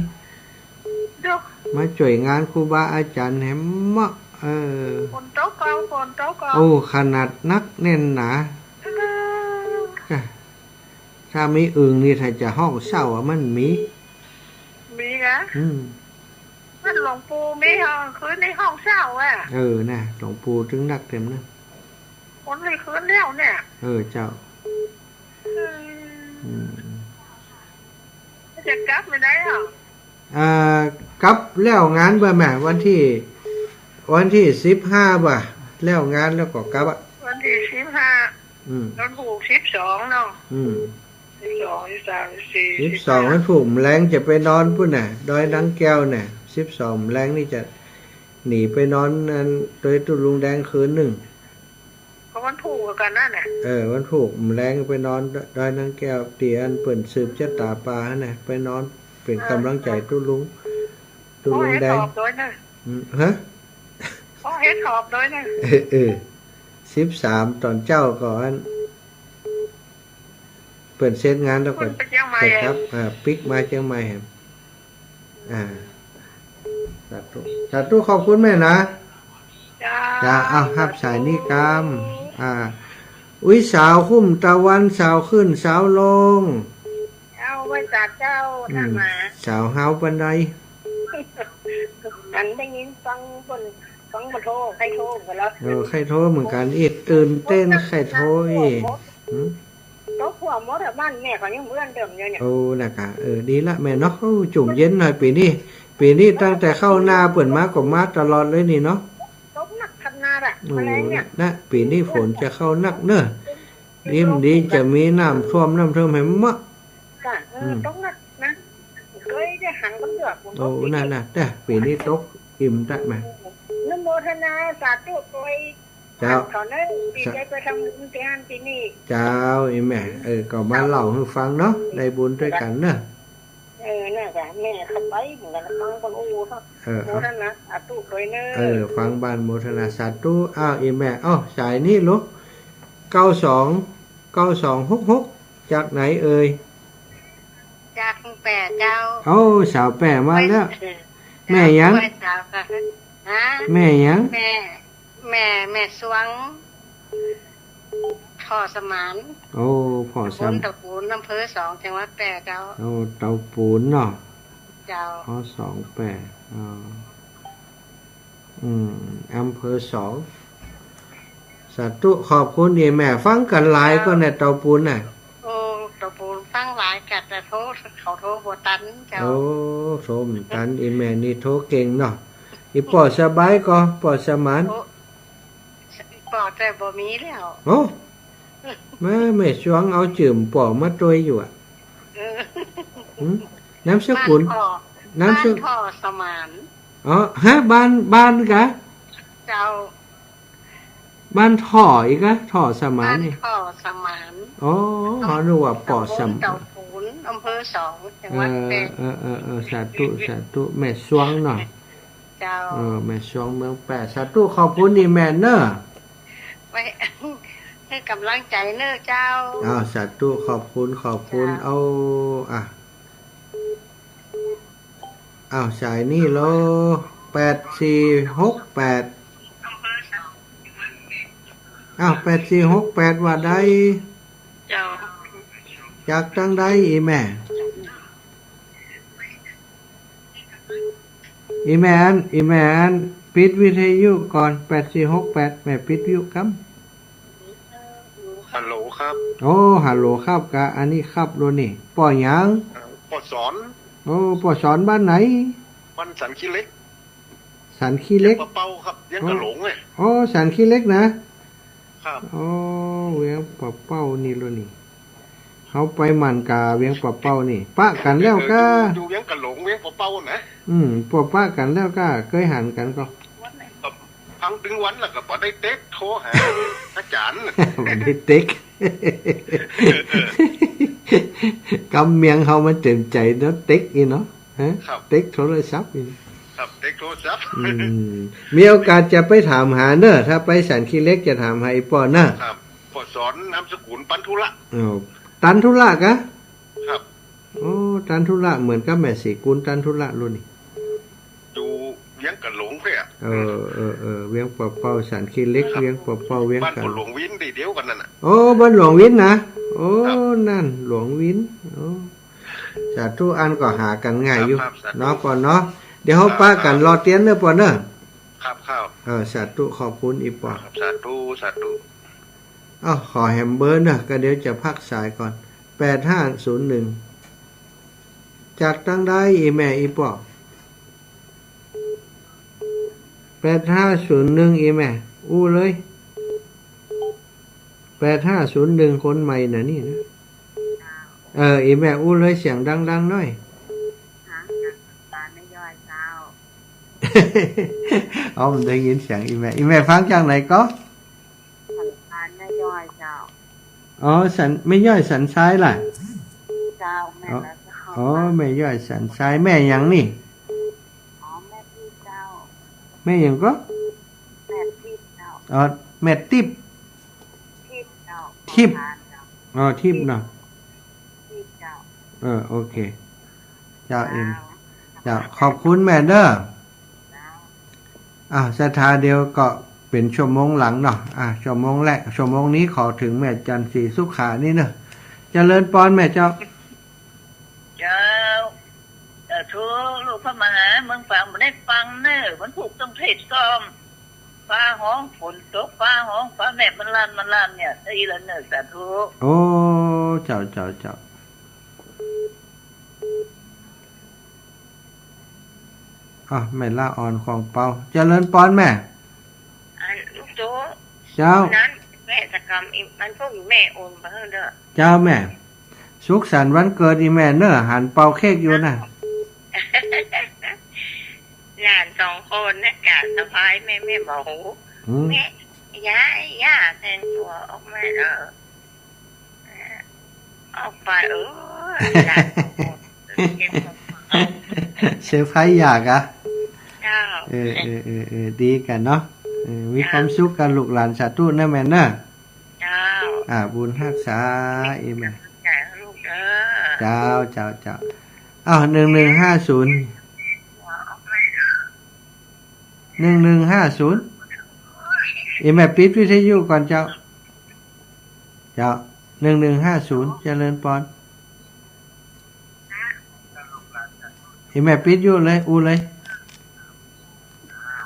ดู มาจ้วยงานครูบาอาจ๋ารย์แหมเหมาะ เออ ฝนตกก็ ฝนตกก็ โอ้ ขนาดนักแน่นหนา เออ เออ ถ้ามีอึ่งนี่ ถ้าจะห้องเศร้าอะ มันมี มีนะ อืม นั่นหลวงปู่มีห้อง คืนนี้ห้องเศร้าอะ เออ น่ะ หลวงปู่ตึงนักเต็มนะ คนในคืนแล้วเนี่ย เออ เจ้า อืม อืม จะกลับไปไหนอ่ะ อ่า กลับแล้วงานบ่แม่ วันตี้ วันตี้สิบห้าบ่ แล้วงานแล้วก็กลับอะ วันตี้สิบห้า อืม วันพูกสิบสองเนาะ อืม สิบสอง สิบสาม สิบสี่ สิบสอง สิบห้า วันพูกแลงจะไปนอนปู๊นน่ะ ดอยนางแก้วน่ะ สิบสองแลงนี่จะหนีไปนอนนั่นตวยตุ๊ลุงแดงคืนนึ่ง ก็วันพูกกั๋นนั่นแหละ เออ วันพูกแลงไปนอนดอยนางแก้ว ตี้อันเปิ้นสืบจะต๋าปาหั้นน่ะ ไปนอนเป๋นก๋ำลังใจ๋ตุ๊ลุง ตุ๊ลุงแดง เออ เห็นหอบโดยนะ อืม ฮะ เออ เห็นหอบโดยนะ เออ เออ สิบสามต๋อนเจ๊าก่อน เปิ้นเสร็จงานแล้วก็ เปิ้นไปเจียงใหม่ เสร็จครับ อ่า ปิ๊กมาเจียงใหม่ครับ อ่า สาธุ สาธุ ขอบคุณแม่นะ จ้า จ้า เอา ฮับสายนี้กำ อ่า อุ๊ย สาวคุ้มตะวัน สาวขึ้น สาวลง เอา ไหว้สาเจ้า อืม ท่านมา สาวฮ้าวปานใด อันได้ยินฟังเปิ้น ฟังเปิ้นโทร ใค่โทรกั๋นแล้ว เออ ใค่โทรเหมือนกั๋น อิดตื่นเต้น ใค่โทรอิด หืม ตกหัวหมดอะ บ้านแม่ก็ยังเปื้อนเติมอยู่เนี่ย โอ้ น่ะกะ เออ ดีละแม่เนาะ โอ้ จุ่มเย็นหน่อย ปี๋นี้ ปี๋นี้ตั้งแต่เข้านาเปิ้นมาก็มาตลอดเลยนี่เนาะ ตกนักขนาดอะ โอ้ แมลงเนี่ย นะ ปี๋นี้ฝนจะเข้านักเน้อ ดีบ่ดีจะมีน้ำท่วมน้ำเทิ่มแหมเหมาะ จ้ะ เออ อืม ตกนักนะ เกยได้หันกำเดือก โอ้ นั่นน่ะ แต่ปี๋นี้ตกอิ่มตะแม่ อนุโมทนาสาธุตวย เจ้า ก่อนเนอะ ตี้ได้ไปทำบุญตี้หั้นตี้นี่ เจ้า อีแม่ เออ ก็มาเล่าหื้อฟังเนาะ ได้บุญตวยกั๋นเนอะ เออ นั่นแหละ แม่เข้าไปเหมือนกั๋น ฟังคนอู้เนาะ เออ โมทนาสาธุตวยเนอะ เออ ฟังบ้านโมทนาสาธุ อ้าว อีแม่ อ้าว สายนี้ลูก เก้าสอง เก้าสองหกหก จากไหนเอ่ย จากแป้เจ้า โอ้ สาวแป้มาแล้ว เออ แม่หยัง สาวค่ะ ฮะ แม่หยัง แม่ แม่ แม่สวง ท่อสมาน โอ้ ท่อสมาน ตำบลเตาปูน อำเภอสอง จังหวัดแป้เจ้า โอ้ เตาปูนเนาะ เจ้า อ๋อ สองแป้ อ๋อ อืม อำเภอสอง สาธุ ขอบคุณอีแม่ ฟังกั๋นหลาย เจ้า ก่อเนี่ย เตาปูนน่ะ โอ้ เตาปูนฟังหลายกะ แต่โทร เขาโทรบ่ตันเจ้า โอ้ โทรบ่ตัน อีแม่นี่โทรเก่งเนาะ อีป้อสบายก่อ ป้อสมาน โอ้ ป้อแต่บ่มีแล้ว โอ้ แม่ แม่สวงเอาจื้อป้อมาตวยอยู่อะ เออ หืม นามสกุล บ้านท่อ นามส- บ้านท่อสมาน อ๋อ ฮะ บ้าน บ้านกะ เจ้า บ้านท่ออีกอะ ท่อสมานนี่ บ้านท่อสมาน อ๋อ เฮานึกว่าป้อสมาน ตำบลเตาปูน อำเภอสอง จังหวัดแป้ เออ เออ เออ เออ สาธุ สาธุ แม่สวงเนาะ เจ้า เออ แม่สวงเมืองแป้ สาธุ ขอบคุณอีแม่เนอะ ไว้ หื้อกำลังใจ๋เนอะเจ้า อ้าว สาธุ ขอบคุณ ขอบคุณ เจ้า เอา อ่ะ อ้าว สายนี้โล แปดสี่หกแปด อ้าว แปดสี่หกแปด ว่าใด เจ้า จากตางใดอีแม่ อีแม่อัน อีแม่อัน ปิดวิทยุก่อน แปดสี่หกแปด แม่ปิดวิทยุกำ ฮัลโหลครับ โอ้ ฮัลโหลครับ กะอันนี้ครับโลนี่ ป้อหยัง เอ่อ ป้อสอน โอ้ ป้อสอนบ้านไหน บ้านสันขี้เหล็ก สันขี้เหล็ก เวียงป่าเป้าครับ เวียงกะหลงเนี่ย โอ้ สันขี้เหล็กนะ ครับ โอ้ เวียงป่าเป้านี่โลนี่ เฮาไปหมั่นก๋าเวียงป่าเป้านี่ ปะกั๋นแล้วก้า เออ อยู่ อยู่เวียงกะหลง เวียงป่าเป้านะ อืม ปะ ปะกั๋นแล้วก้า เกยหันกั๋นก่อ ครับ พังตึงวันแล้วก็บ่ได้เต๊กโทรหาอาจ๋ารย์ บ่ได้เต๊ก กำเมียงเฮามันเต็มใจ๋เนาะ เต๊กอีเนาะ ฮะ ครับ เต๊กโทรศัพท์อี ครับ เต๊กโทรศัพท์ อืม มีโอกาสจะไปถามหาเนอะ ถ้าไปสันขี้เหล็กจะถามหาอีป้อเนอะ ครับ ป้อสอน นามสกุลปันธุระ อ๋อ ตันธุระกะ ครับ โอ้ ตันธุระ เหมือนกับแม่ศรีกุลตันธุระโลนี่ อยู่เวียงกะหลงเพ่อะ เออ เออ เออ เวียงป่าเป้า สันขี้เหล็ก ครับ เวียงป่าเป้า เวียงกะหลง บ้านป้อหลวงวินตี้เดียวกั๋นนั่นน่ะ โอ้ บ้านหลวงวินนะ โอ้ ครับ นั่น หลวงวิน โอ้ สาธุ อันก็หากั๋นง่ายอยู่ ครับ ครับ สาธุ เนาะ ป้อเนาะ เดี๋ยวเฮา ครับ ปะกั๋น ครับ รอเตียนเนอะป้อเนอะ ครับ ครับ เออ สาธุ ขอบคุณอีป้อ ครับ สาธุ สาธุ อ้าว ขอแหมเบอร์เนอะ ก็เดี๋ยวจะพักสายก่อน แปดห้าศูนย์หนึ่ง จากตางใดอีแม่อีป้อ แปดห้าศูนย์หนึ่ง อีแม่ อู้เลย แปดห้าศูนย์หนึ่ง คนใหม่น่ะนี่นะ เออ อีแม่อู้เลย เสียงดังๆ หน่อย หาจากบ้านแม่ย้อยเจ้า อ๋อ มันได้ยินเสียงอีแม่ อีแม่ฟังจากไหนก็ สันทรายแม่ย้อยเจ้า อ๋อ สัน แม่ย้อยสันทรายล่ะ เจ้า แม่นแล้วเจ้า อ๋อ แม่ย้อยสันทราย แม่หยังนี่ อ๋อ แม่ทิพย์เจ้า แม่หยังก็ แม่ทิพย์เจ้า อ๋อ แม่ติ๊บ ทิพย์เจ้า ทิพย์ ของหลานเจ้า อ๋อ ทิพย์เนาะ ทิพย์เจ้า เออ โอเค เจ้าเอ็ม เจ้า เจ้า ขอบคุณแม่เด้อ เจ้า อ่ะ ศรัทธาเดียวก็เป๋นชั่วโมงหลังเนาะ อ่ะ ชั่วโมงแรก ชั่วโมงนี้ขอเถิงแม่จันทร์ศรีสุขานี่เนาะ เจริญปอนแม่เจ้า เจ้า สาธุ ลูกพระมหาเมืองฝางบ่ได้ฟังเน่อ วันพูกต้องเทศน์ซ้อม ฟ้าฮ้องฝนตก ฟ้าฮ้องฟ้าแลบมันลั่น มันลั่นเนี่ย ได้ยินแล้วเน่อ สาธุ โอ้ เจ้า เจ้า เจ้า อ่ะ แม่ละอ่อนของเปา เจริญปอนแม่ อันลูกโจ้ เจ้า นั้นแม่ตะกำอีก อันพวกอยู่แม่โอนไปเถอะเด้อ เจ้าแม่ สุขสันต์วันเกิดอีแม่เน่อ หันเป่าเค้กอยู่นะ หลานสองคนนะ กะสะพายแม่ แม่บอก โห อืม แม่ ยาย ย่าแต่งตั๋วออกมาเด้อ ออกไป เออ หลานก็เก็บของ เซอร์ไพรส์ยายกะ เจ้า เออ เออ เออ เออ ดีกั๋นเนาะ เออ มีความสุขกับลูกหลาน สาธุเน่อแม่เน่อ เจ้า อ่า บุญฮักษา อีแม่ ลูกเด้อ เจ้า เจ้า เจ้า อ้าว หนึ่งหนึ่งห้าศูนย์ หนึ่งหนึ่งห้าศูนย์ อีแม่ปิดวิทยุก่อนเจ้า เจ้า หนึ่งหนึ่งห้าศูนย์ เจริญปอน อีแม่ปิดอยู่เลย อู้เลย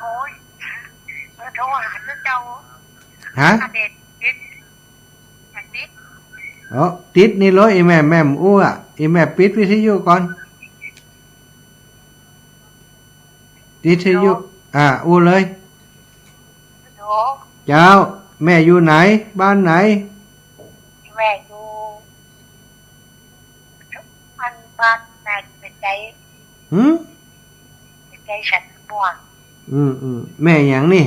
โอ้ย เออ โทรหาเจ้า ฮะ เด็ด เด็ด เด็ด อ๋อ ติดนี่เลย อีแม่ แม่อู้อ่ะ อีแม่ปิดวิทยุก่อน วิทยุ ฮัลโหล อ่า อู้เลย ฮัลโหล เจ้า แม่อยู่ไหน บ้านไหน แม่อยู่ อันบ้านไหน ไปไกล หืม ไปไกลสันม่วง อืม อืม แม่หยังนี่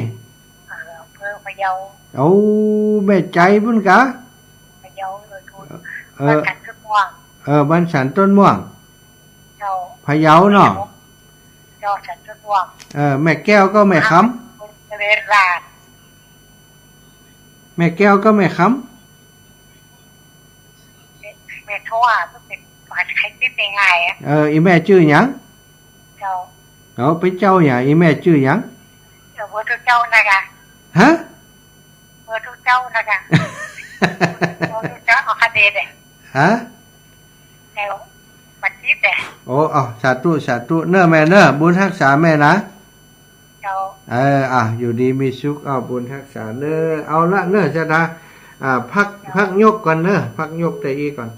เออ อำเภอพะเยา โอ้ แม่ใจ๋ปุ้นกะ พะเยาเลยคุณ เออ บ้านสันต้นม่วง เออ บ้านสันต้นม่วง เจ้า พะเยาเนาะ เจ้า สันต้นม่วง เออ แม่แก้วก็แม่คำ เวลา แม่แก้วก็แม่คำ แม่ แม่โทรหาเพิ่นเป็น ใครติดง่ายๆ อะ เออ อีแม่จื้อหยัง เจ้า เอาไปเจ้าหยัง อีแม่จื้อหยัง เจ้า เบอร์เจ้านะกะ ฮะ เบอร์เจ้านะกะ เบอร์เจ้า เอาคะแนนเลย ฮะ เจ้า บัดนี้แต่ โอ้ เอา สาธุ สาธุ เน่อแม่เน่อ บุญฮักษาแม่นะ เจ้า เออ อ่ะ อยู่ดีมีสุข เอาบุญฮักษาเน่อ เอาละเน่อ ศรัทธา อ่า พัก พักยกก่อนเน่อ พักยกแต่อี้ก่อน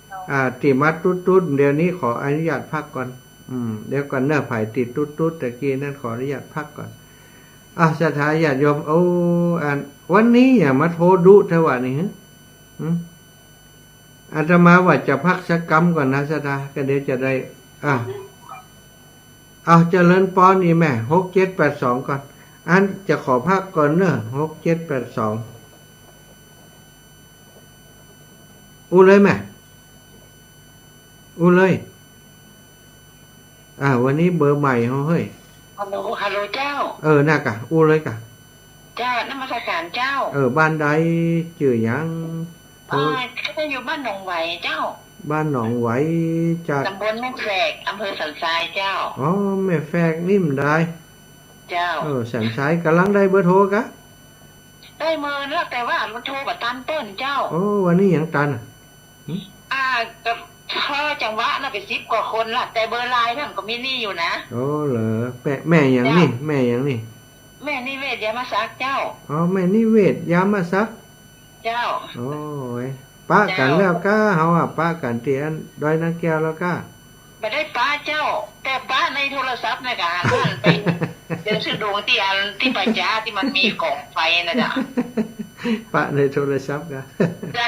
เจ้า อ่า ตี้มาตุ๊ดๆ เดี๋ยวนี้ขออนุญาตพักก่อน อืม เดี๋ยวก่อนเน่อ ใผตี้ตุ๊ดๆ ตะกี้นั้นขออนุญาตพักก่อน อ่ะ ศรัทธาญาติโยม โอ้ อัน วันนี้อย่ามาโทรดุเถอะวะนี่ หึ หึ อาตมาว่าจะพักสักกำก่อนนะศรัทธา ก็เดี๋ยวจะได้ อ่ะ เอาเจริญปอนอีแม่ หกเจ็ดแปดสอง ก่อน อันจะขอพักก่อนเน่อ หกเจ็ดแปดสอง อู้เลยแม่ อู้เลย อ่า วันนี้เบอร์ใหม่เฮาเฮ้ย ฮัลโหล ฮัลโหลเจ้า เออ น่ะกะ อู้เลยกะ เจ้า นมัสการเจ้า เออ บ้านใด จื้อหยัง โทร อ่า ก็อยู่บ้านหนองไหวเจ้า บ้านหนองไหว จาก ตำบลแม่แฝก อำเภอสันทรายเจ้า อ๋อ แม่แฝกนี่มันได้ เจ้า เออ สันทราย ก่ำลังได้เบอร์โทรกะ ได้เมินแล้ว แต่ว่ามันโทรบ่ตันเปิ้นเจ้า โอ้ วันนี้ยังตันอะ หึ อ่า ก็พอจังหวะน่ะ ไปสิบกว่าคนละ แต่เบอร์ไลน์นั่นก็มีนี่อยู่นะ โอ้ เหรอ แม่ แม่หยังนี่ เจ้า แม่หยังนี่ แม่นิเวศ ยามศักดิ์เจ้า อ๋อ แม่นิเวศ ยามศักดิ์ เจ้า โอ้ย ปะกั๋นแล้วกะ เจ้า เฮาอะ ปะกั๋นตี้อันดอยนางแก้วแล้วกะ บ่ได้ปะเจ้า แต่ปะในโทรศัพท์นะกะ อันนั้นไป เดี๋ยวซื้อดวงตี้อันตี้ป่าจ๊าตี้มันมีกองไฟนะเจ้า ปะในโทรศัพท์กะ เจ้า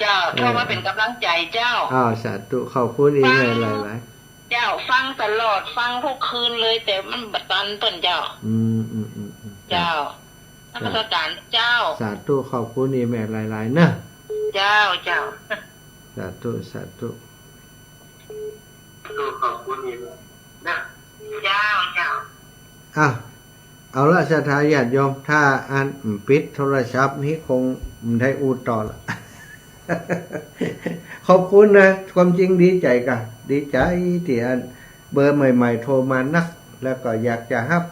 เจ้า เออ โทรมาเป๋นก๋ำลังใจ๋เจ้า อ้าว สาธุ ขอบคุณอีแม่หลายๆ เจ้า ฟังตลอด ฟังทุกคืนเลย แต่มันบ่ตันเปิ้นเจ้า อืม อืม อืม อืม เจ้า เจ้า นมัสการเจ้า สาธุ ขอบคุณอีแม่หลายๆ เน่อ เจ้า เจ้า สาธุ สาธุ ขอบคุณอีแม่นะ เจ้า เจ้า อ่ะ เอาละ ศรัทธาญาติโยม ถ้าอันปิดโทรศัพท์นี้คงบ่ได้อู้ต่อละ ขอบคุณนะ ความจริงดีใจ๋กะ ดีใจ๋ตี้อันเบอร์ใหม่ๆ โทรมานัก แล้วก็อยากจะฮับ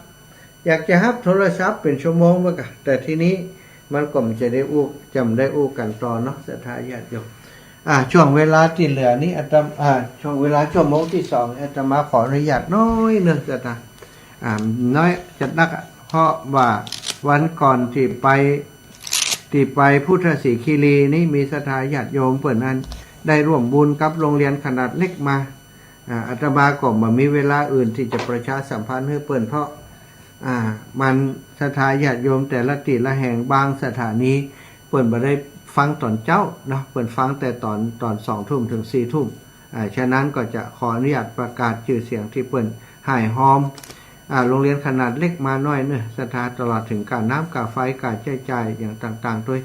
อยากจะฮับโทรศัพท์เป๋นชั่วโมงเมื่อกะ แต่ทีนี้มันก็บ่จะได้อู้ จะบ่ได้อู้กั๋นต่อเนาะ ศรัทธาญาติโยม อ่า ช่วงเวลาตี้เหลือนี้อาตมา อ่า ช่วงเวลาชั่วโมงตี้สอง อาตมาขออนุญาตน้อยเน่อ ศรัทธา อ่า น้อยจะนักอะ เพราะว่าวันก่อนตี้ไป ตี้ไปพุทธสิขิรีนี่มีศรัทธาญาติโยมเปิ้นอันได้ร่วมบุญกับโรงเรียนขนาดเล็กมา อ่า อาตมาก็บ่มีเวลาอื่นตี้จะประชาสัมพันธ์หื้อเปิ้น เพราะ อ่า มันศรัทธาญาติโยมแต่ละตี้ละแห่ง บางสถานีเปิ้นบ่ได้ฟังต๋อนเจ๊าเนาะ เปิ้นฟังแต่ต๋อน ต๋อนสองทุ่มเถิงสี่ทุ่ม อ่า ฉะนั้นก็จะขออนุญาตประกาศจื้อเสียงตี้เปิ้นฮ้ายฮอม อ่า โรงเรียนขนาดเล็กมาน้อยเน่อ ศรัทธาตลอดเถิงก้าน้ำก้าไฟ ก้าใจ๊จ่ายอย่างต่างๆ ตวย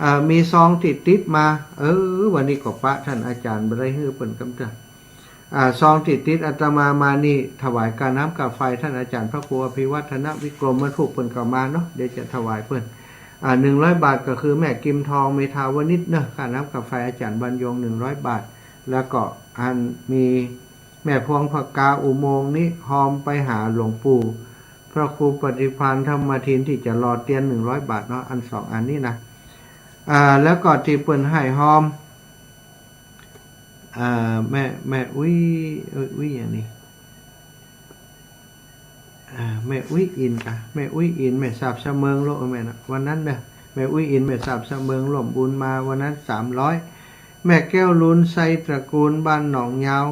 อ่า มีซองตี้ติดมา เออ วันนี้ก็ปะต้านอาจ๋ารย์บ่ได้หื้อเปิ้นกำเตื้อ อ่า ซองตี้ติดอาตมามานี่ ถวายก้าน้ำก้าไฟต้านอาจ๋ารย์พระครูอภิวัฒนวิกรม เมื่อถูกเปิ้นก็มาเนาะ เดี๋ยวจะถวายเปิ้น อ่า หนึ่งร้อยบาท ก็คือแม่กิมทอง เมธาวณิชเน่อ ก้าน้ำก้าไฟอาจ๋ารย์บรรยง หนึ่งร้อยบาท แล้วก็อันมีแม่พวงผกาอุโมงค์นี้ ฮอมไปหาหลวงปู่พระครูปฏิภาณธรรมทิน ตี้จะหล่อเตียน หนึ่งร้อยบาทเนาะ อันสองอันนี้นะ อ่า แล้วก็ตี้เปิ้นหื้อฮอม อ่า แม่ แม่อุ๊ย เอ้ย อุ๊ยอย่างนี้ อ่า แม่อุ๊ยอินกะ แม่อุ๊ยอิน แม่สาบสะเมิงโลก แม่นะ วันนั้นเน่อ แม่อุ๊ยอิน แม่สาบสะเมิง ร่วมบุญมาวันนั้น สามร้อย แม่แก้วลุน ไซตระกูล บ้านหนองยาว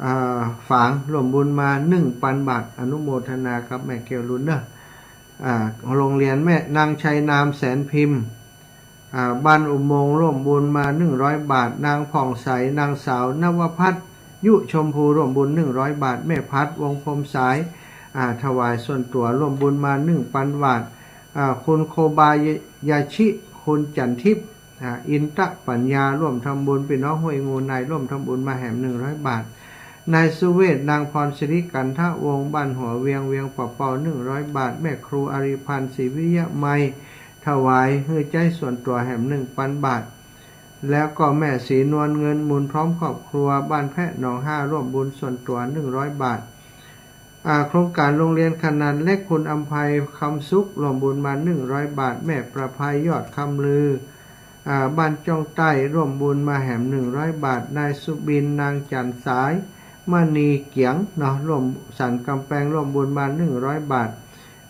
อ่า ฝาง ร่วมบุญมา หนึ่งปันบาท อนุโมทนากับแม่แก้วลุนเน่อ อ่า โรงเรียนแม่ นางชัยนาม แสนพิมพ์ อ่า บ้านอุโมงค์ ร่วมบุญมา หนึ่งร้อยบาท นางผ่องใส นางสาวนวพัฒน์ ยุชมพู ร่วมบุญ หนึ่งร้อยบาท แม่พัด วงศ์พรหมสาย อ่า ถวายส่วนตั๋ว ร่วมบุญมา หนึ่งปันบาท อ่า คุณโคบายาชิ คุณจันทิพย์ อ่า อินตะปัญญา ร่วมทำบุญ ปี้น้องห้วยงูใน ร่วมทำบุญมาแหม หนึ่งร้อยบาท นายสุเวช นางพรสิริกันทะวงศ์ บ้านหัวเวียง เวียงป่าเปา หนึ่งร้อยบาท แม่ครูอารีพันธ์ ศรีวิริยะมัย ถวายหื้อใจ๊ส่วนตั๋วแหม หนึ่งปันบาท แล้วก็แม่ศรีนวล เงินมูล พร้อมครอบครัว บ้านแพะหนองห้า ร่วมบุญส่วนตั๋ว หนึ่งร้อยบาท อ่า โครงการโรงเรียนขนาดเล็ก คุณอำไพ คำสุข ร่วมบุญมา หนึ่งร้อยบาท แม่ประภัย ยอดคำลือ อ่า บ้านจ้องใต้ ร่วมบุญมาแหม หนึ่งร้อยบาท นายสุบิน นางจันทร์สาย มณีเกียงเนาะ ร่วมสันกำแปง ร่วมบุญมา หนึ่งร้อยบาท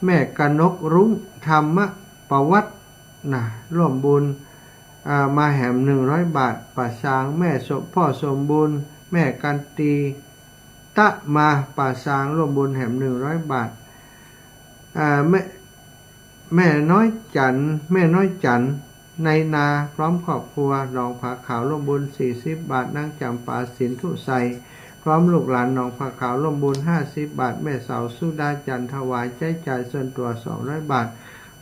แม่กนกรุ้ง ธรรมประวัตินะ ร่วมบุญ อ่า มาแหม หนึ่งร้อยบาท ป่าซาง แม่สม พ่อสมบูรณ์ แม่กันตี ตะมา ป่าซาง ร่วมบุญแหม หนึ่งร้อยบาท อ่า แม่ แม่น้อยจันทร์ แม่น้อยจันทร์ ในนา พร้อมครอบครัว หนองผาขาว ร่วมบุญ สี่สิบบาท นางจำปา สินธุไสย พร้อมลูกหลาน หนองผาขาว ร่วมบุญ ห้าสิบบาท แม่เสา สุดาจันทร์ ถวายใจ๊จ่ายส่วนตั๋ว สองร้อยบาท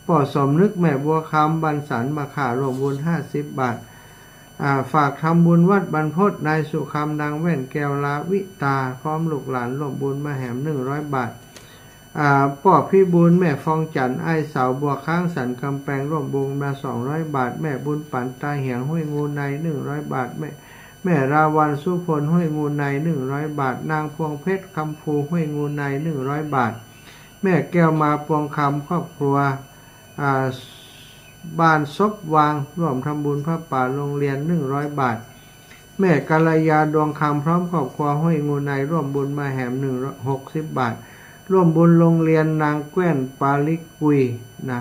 ป้อสมนึก แม่บัวคำ บ้านสันมะข่า ร่วมบุญ ห้าสิบบาท อ่า ฝากทำบุญวัดบรรพต นายสุคำ นางแว่นแก้ว ลาวิตา พร้อมลูกหลาน ร่วมบุญมาแหม หนึ่งร้อยบาท อ่า ป้อพิบูล แม่ฟองจันทร์ อ้ายเสา บัวค้าง สันกำแปง ร่วมบุญมา สองร้อยบาท แม่บุญปัน ตาเหียง ห้วยงูใน หนึ่งร้อยบาท แม่ แม่ราวัล สุพล ห้วยงูใน หนึ่งร้อยบาท นางพวงเพชร คำภู ห้วยงูใน หนึ่งร้อยบาท แม่แก้วมา ปวงคำ ครอบครัว อ่า บ้านซบวาง ร่วมทำบุญผ้าป่าโรงเรียน หนึ่งร้อยบาท แม่กัลยา ดวงคำ พร้อมครอบครัว ห้วยงูใน ร่วมบุญมาแหม หนึ่ง หกสิบบาท ร่วมบุญโรงเรียนนางแก้วน ปาลิกุยนะ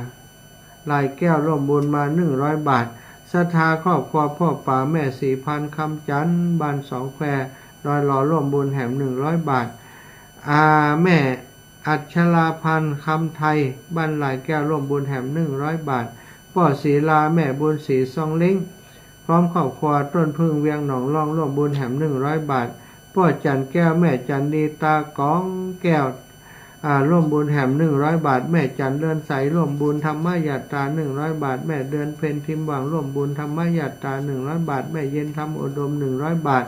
ลายแก้ว ร่วมบุญมา หนึ่งร้อยบาท ศรัทธาครอบครัวพ่อป๋า แม่ศรีพันธ์ คำจันทร์ บ้านสองแคว ดอยหล่อ ร่วมบุญแหม หนึ่งร้อยบาท อ่า แม่ อัชราพันธ์ คำไทย บ้านลายแก้ว ร่วมบุญแหม หนึ่งร้อยบาท ป้อศรีลา แม่บุญศรี ซองเล้ง พร้อมครอบครัว ต้นผึ้ง เวียงหนองล่อง ร่วมบุญแหม หนึ่งร้อยบาท ป้อจันแก้ว แม่จันดี ตากองแก้ว อ่า ร่วมบุญแหม หนึ่งร้อยบาท แม่จันเรือนใส ร่วมบุญธรรมยาตรา หนึ่งร้อยบาท แม่เดือนเพ็ญ ทิมหวัง ร่วมบุญธรรมยาตรา หนึ่งร้อยบาท แม่เย็นธรรมอุดม หนึ่งร้อยบาท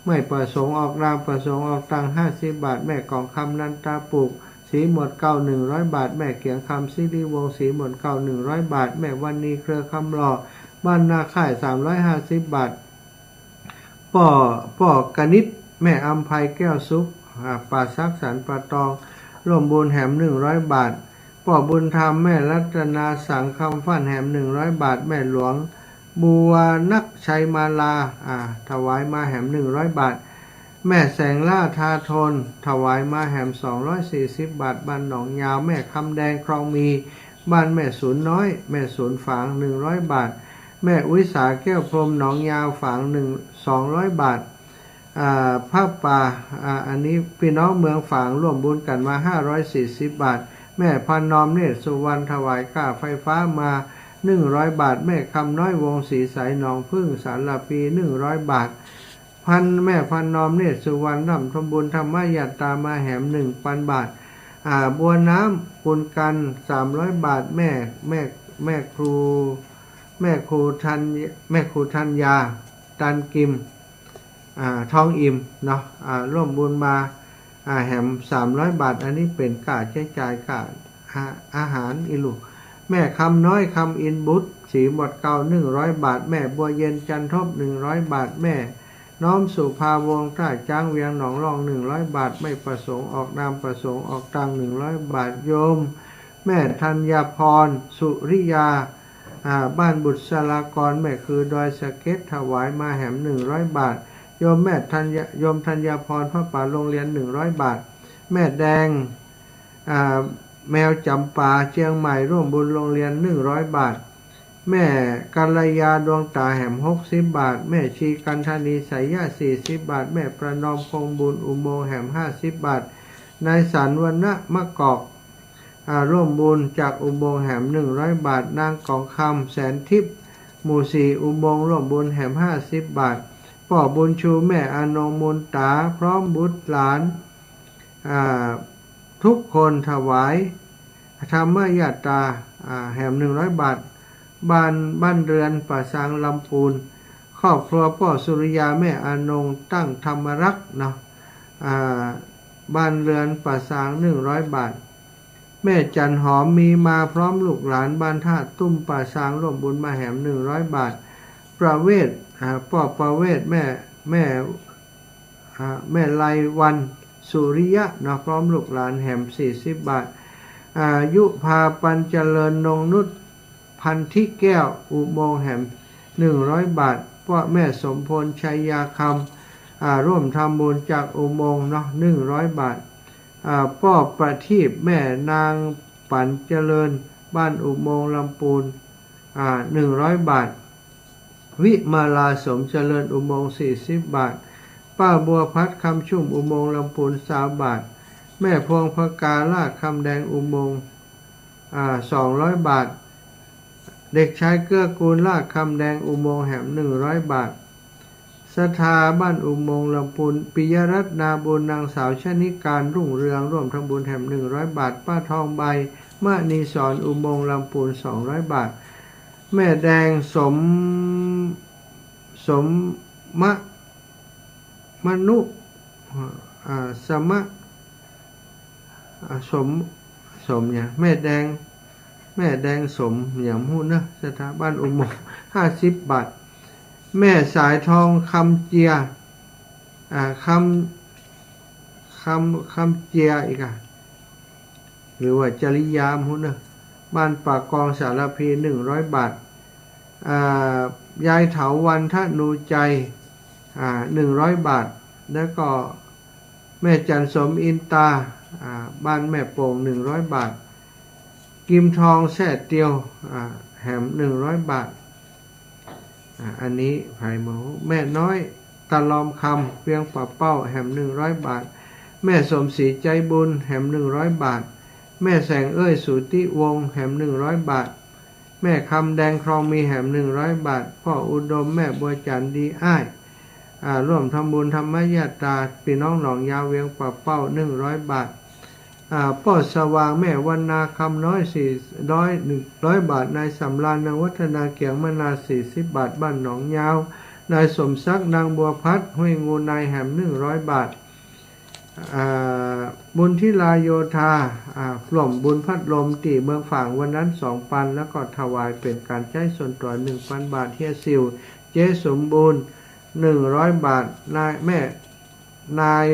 ไม่ประสงค์ออกนาม ประสงค์ออกตังค์ ห้าสิบบาท แม่กองคำ นันตาปุก ศรีหมวดเก้า หนึ่งร้อยบาท แม่เกียงคำ สิริวงศ์ ศรีหมวดเก้า หนึ่งร้อยบาท แม่วันนี เครือคำหล่อ บ้านนาค่าย สามร้อยห้าสิบบาท ป้อ ป้อกนิษฐ์ แม่อำไพ แก้วสุข อ่า ป่าสัก สันป่าตอง ร่วมบุญแหม หนึ่งร้อยบาท ป้อบุญธรรม แม่รัตนา สังคำฟั่น แหม หนึ่งร้อยบาท แม่หลวง บัวนักชัยมาลา อ่า ถวายมาแหม หนึ่งร้อยบาท แม่แสงล่า ทาทน ถวายมาแหม สองร้อยสี่สิบบาท บ้านหนองยาว แม่คำแดง คลองมี บ้านแม่สูนน้อย แม่สูนฝาง หนึ่งร้อยบาท แม่อุยสา แก้วพรหม หนองยาวฝาง หนึ่ง สองร้อยบาท อ่า ผ้าป่า อ่า อันนี้พี่น้องเมืองฝางร่วมบุญกั๋นมา ห้าร้อยสี่สิบบาท แม่พนอม เนตรสุวรรณ ถวายก้าไฟฟ้ามา หนึ่งร้อยบาท แม่คำน้อย วงศ์ศรีใส หนองผึ้ง สารภี หนึ่งร้อยบาท พัน แม่พนอม เนตรสุวรรณ ร่วมทำบุญธรรมยาตรามาแหม หนึ่งปันบาท อ่า บัวน้ำ ปุณกัน สามร้อยบาท แม่ แม่ แม่ครู แม่ครูธัญ แม่ครูธัญญา ตันกิม อ่า ทองอิ่มเนาะ อ่า ร่วมบุญมา อ่า แหม สามร้อยบาท อันนี้เป๋นก้าใจ๊จ่ายก้า อา อาหารอี้ลูก แม่คำน้อย คำอินบุตร ศรีหมวดเกล้า หนึ่งร้อยบาท แม่บัวเย็น จันทบ หนึ่งร้อยบาท แม่น้อมสุภาวงศ์ ต้าจ๊าง เวียงหนองล่อง หนึ่งร้อยบาท ไม่ประสงค์ออกนาม ประสงค์ออกตังค์ หนึ่งร้อยบาท โยมแม่ธัญญาพร สุริยา อ่า บ้านบุตรสารากร แม่คือดอยสะเก็ด ถวายมาแหม หนึ่งร้อยบาท โยมแม่ธัญญา โยมธัญญาพร ผ้าป่าโรงเรียน หนึ่งร้อยบาท แม่แดง อ่า แมวจ๋ำปา เจียงใหม่ ร่วมบุญโรงเรียน หนึ่งร้อยบาท แม่กัลยา ดวงตา แหม หกสิบบาท แม่ชีกันธานี ไสยะ สี่สิบบาท แม่ประนอม คงบุญ อุโมงค์ แหม ห้าสิบบาท นายสัน วรรณะมะกอก อ่า ร่วมบุญจากอุโมงค์ แหม หนึ่งร้อยบาท นางกองคำ แสนทิพย์ หมู่สี่ อุโมงค์ ร่วมบุญแหม ห้าสิบบาท ป้อบุญชู แม่อนง มูลต๋า พร้อมบุตรหลาน อ่า ทุกคนถวายธรรมยาตรา อ่า แหม หนึ่งร้อยบาท บ้าน บ้านเรือนป่าซาง ลำปูน ครอบครัวป้อสุริยา แม่อนง ตั้งธรรมรักษ์เนาะ อ่า บ้านเรือนป่าซาง หนึ่งร้อยบาท แม่จันหอม มีมา พร้อมลูกหลาน บ้านท่าตุ้ม ป่าซาง ร่วมบุญมาแหม หนึ่งร้อยบาท ประเวศ อ่า ป้อประเวศ แม่ แม่ อ่า แม่ไลวัน สุริยะเนาะ พร้อมลูกหลานแหม สี่สิบบาท อ่า ยุพา ปัญเจริญ นงนุช พันธิแก้ว อุโมงค์แหม หนึ่งร้อยบาท ป้อแม่สมพล ชัยยาคำ อ่า ร่วมทำบุญจากอุโมงค์เนาะ หนึ่งร้อยบาท อ่า ป้อประทีป แม่นางปัญเจริญ บ้านอุโมงค์ ลำปูน อ่า หนึ่งร้อยบาท วิมาลา สมเจริญ อุโมงค์ สี่สิบบาท ป้าบัวพัด คำชุ่ม อุโมงค์ ลำปูน ซาวบาท แม่พวงผกา ลาดคำแดง อุโมงค์ อ่า สองร้อยบาท เด็กชายเกื้อกูล ลาดคำแดง อุโมงค์แหม หนึ่งร้อยบาท ศรัทธาบ้านอุโมงค์ ลำปูน ปิยรัตน์ นาบุญ นางสาวชนิการ รุ่งเรือง ร่วมทำบุญแหม หนึ่งร้อยบาท ป้าทองใบ มณีสร อุโมงค์ ลำปูน สองร้อยบาท แม่แดง สม สมมะ มนุ อ่า สมะ อ่า สม สมหยัง แม่แดง แม่แดง สมหยัง บ่ฮู้เนาะ ศรัทธาบ้านอุโมงค์ ห้าสิบบาท แม่สายทอง คำเจีย อ่า คำ คำ คำเจีย อีกอะ หรือว่าจริยา บ่ฮู้เนาะ บ้านป่ากอง สารพี หนึ่งร้อยบาท อ่า ยายเถาวัลย์ ธนูใจ อ่า หนึ่งร้อยบาท แล้วก็แม่จันสม อินตา อ่า บ้านแม่โป่ง หนึ่งร้อยบาท กิมทอง แซ่เตียว อ่า แหม หนึ่งร้อยบาท อ่า อันนี้ไผบ่ฮู้ แม่น้อย ตะลอมคำ เวียงป่าเป้า แหม หนึ่งร้อยบาท แม่สมศรี ใจบุญ แหม หนึ่งร้อยบาท แม่แสงเอ้ย สูติวงศ์ แหม หนึ่งร้อยบาท แม่คำแดง คลองมี แหม หนึ่งร้อยบาท ป้ออุดม แม่บัวจันทร์ ดีอ้าย อ่า ร่วมทำบุญธรรมยาตรา ปี้น้องหนองยาว เวียงป่าเป้า หนึ่งร้อยบาท อ่า ป้อสว่าง แม่วรรณา คำน้อย สี่ร้อย หนึ่งร้อยบาท นายสำราญ นางวัฒนา เกียงมะนาว สี่สิบบาท บ้านหนองยาว นายสมศักดิ์ นางบัวพัด ห้วยงูใน แหม หนึ่งร้อยบาท อ่า บุญทิลาโยธา อ่า ร่วมบุญพัดลมตี้เมืองฝางวันนั้น สองปัน แล้วก็ถวายเป๋นก๋านใจ๊ส่วนตั๋ว หนึ่งปันบาท เฮียสิว เจ๊สมบูรณ์ หนึ่งร้อยบาท นาย แม่ นาย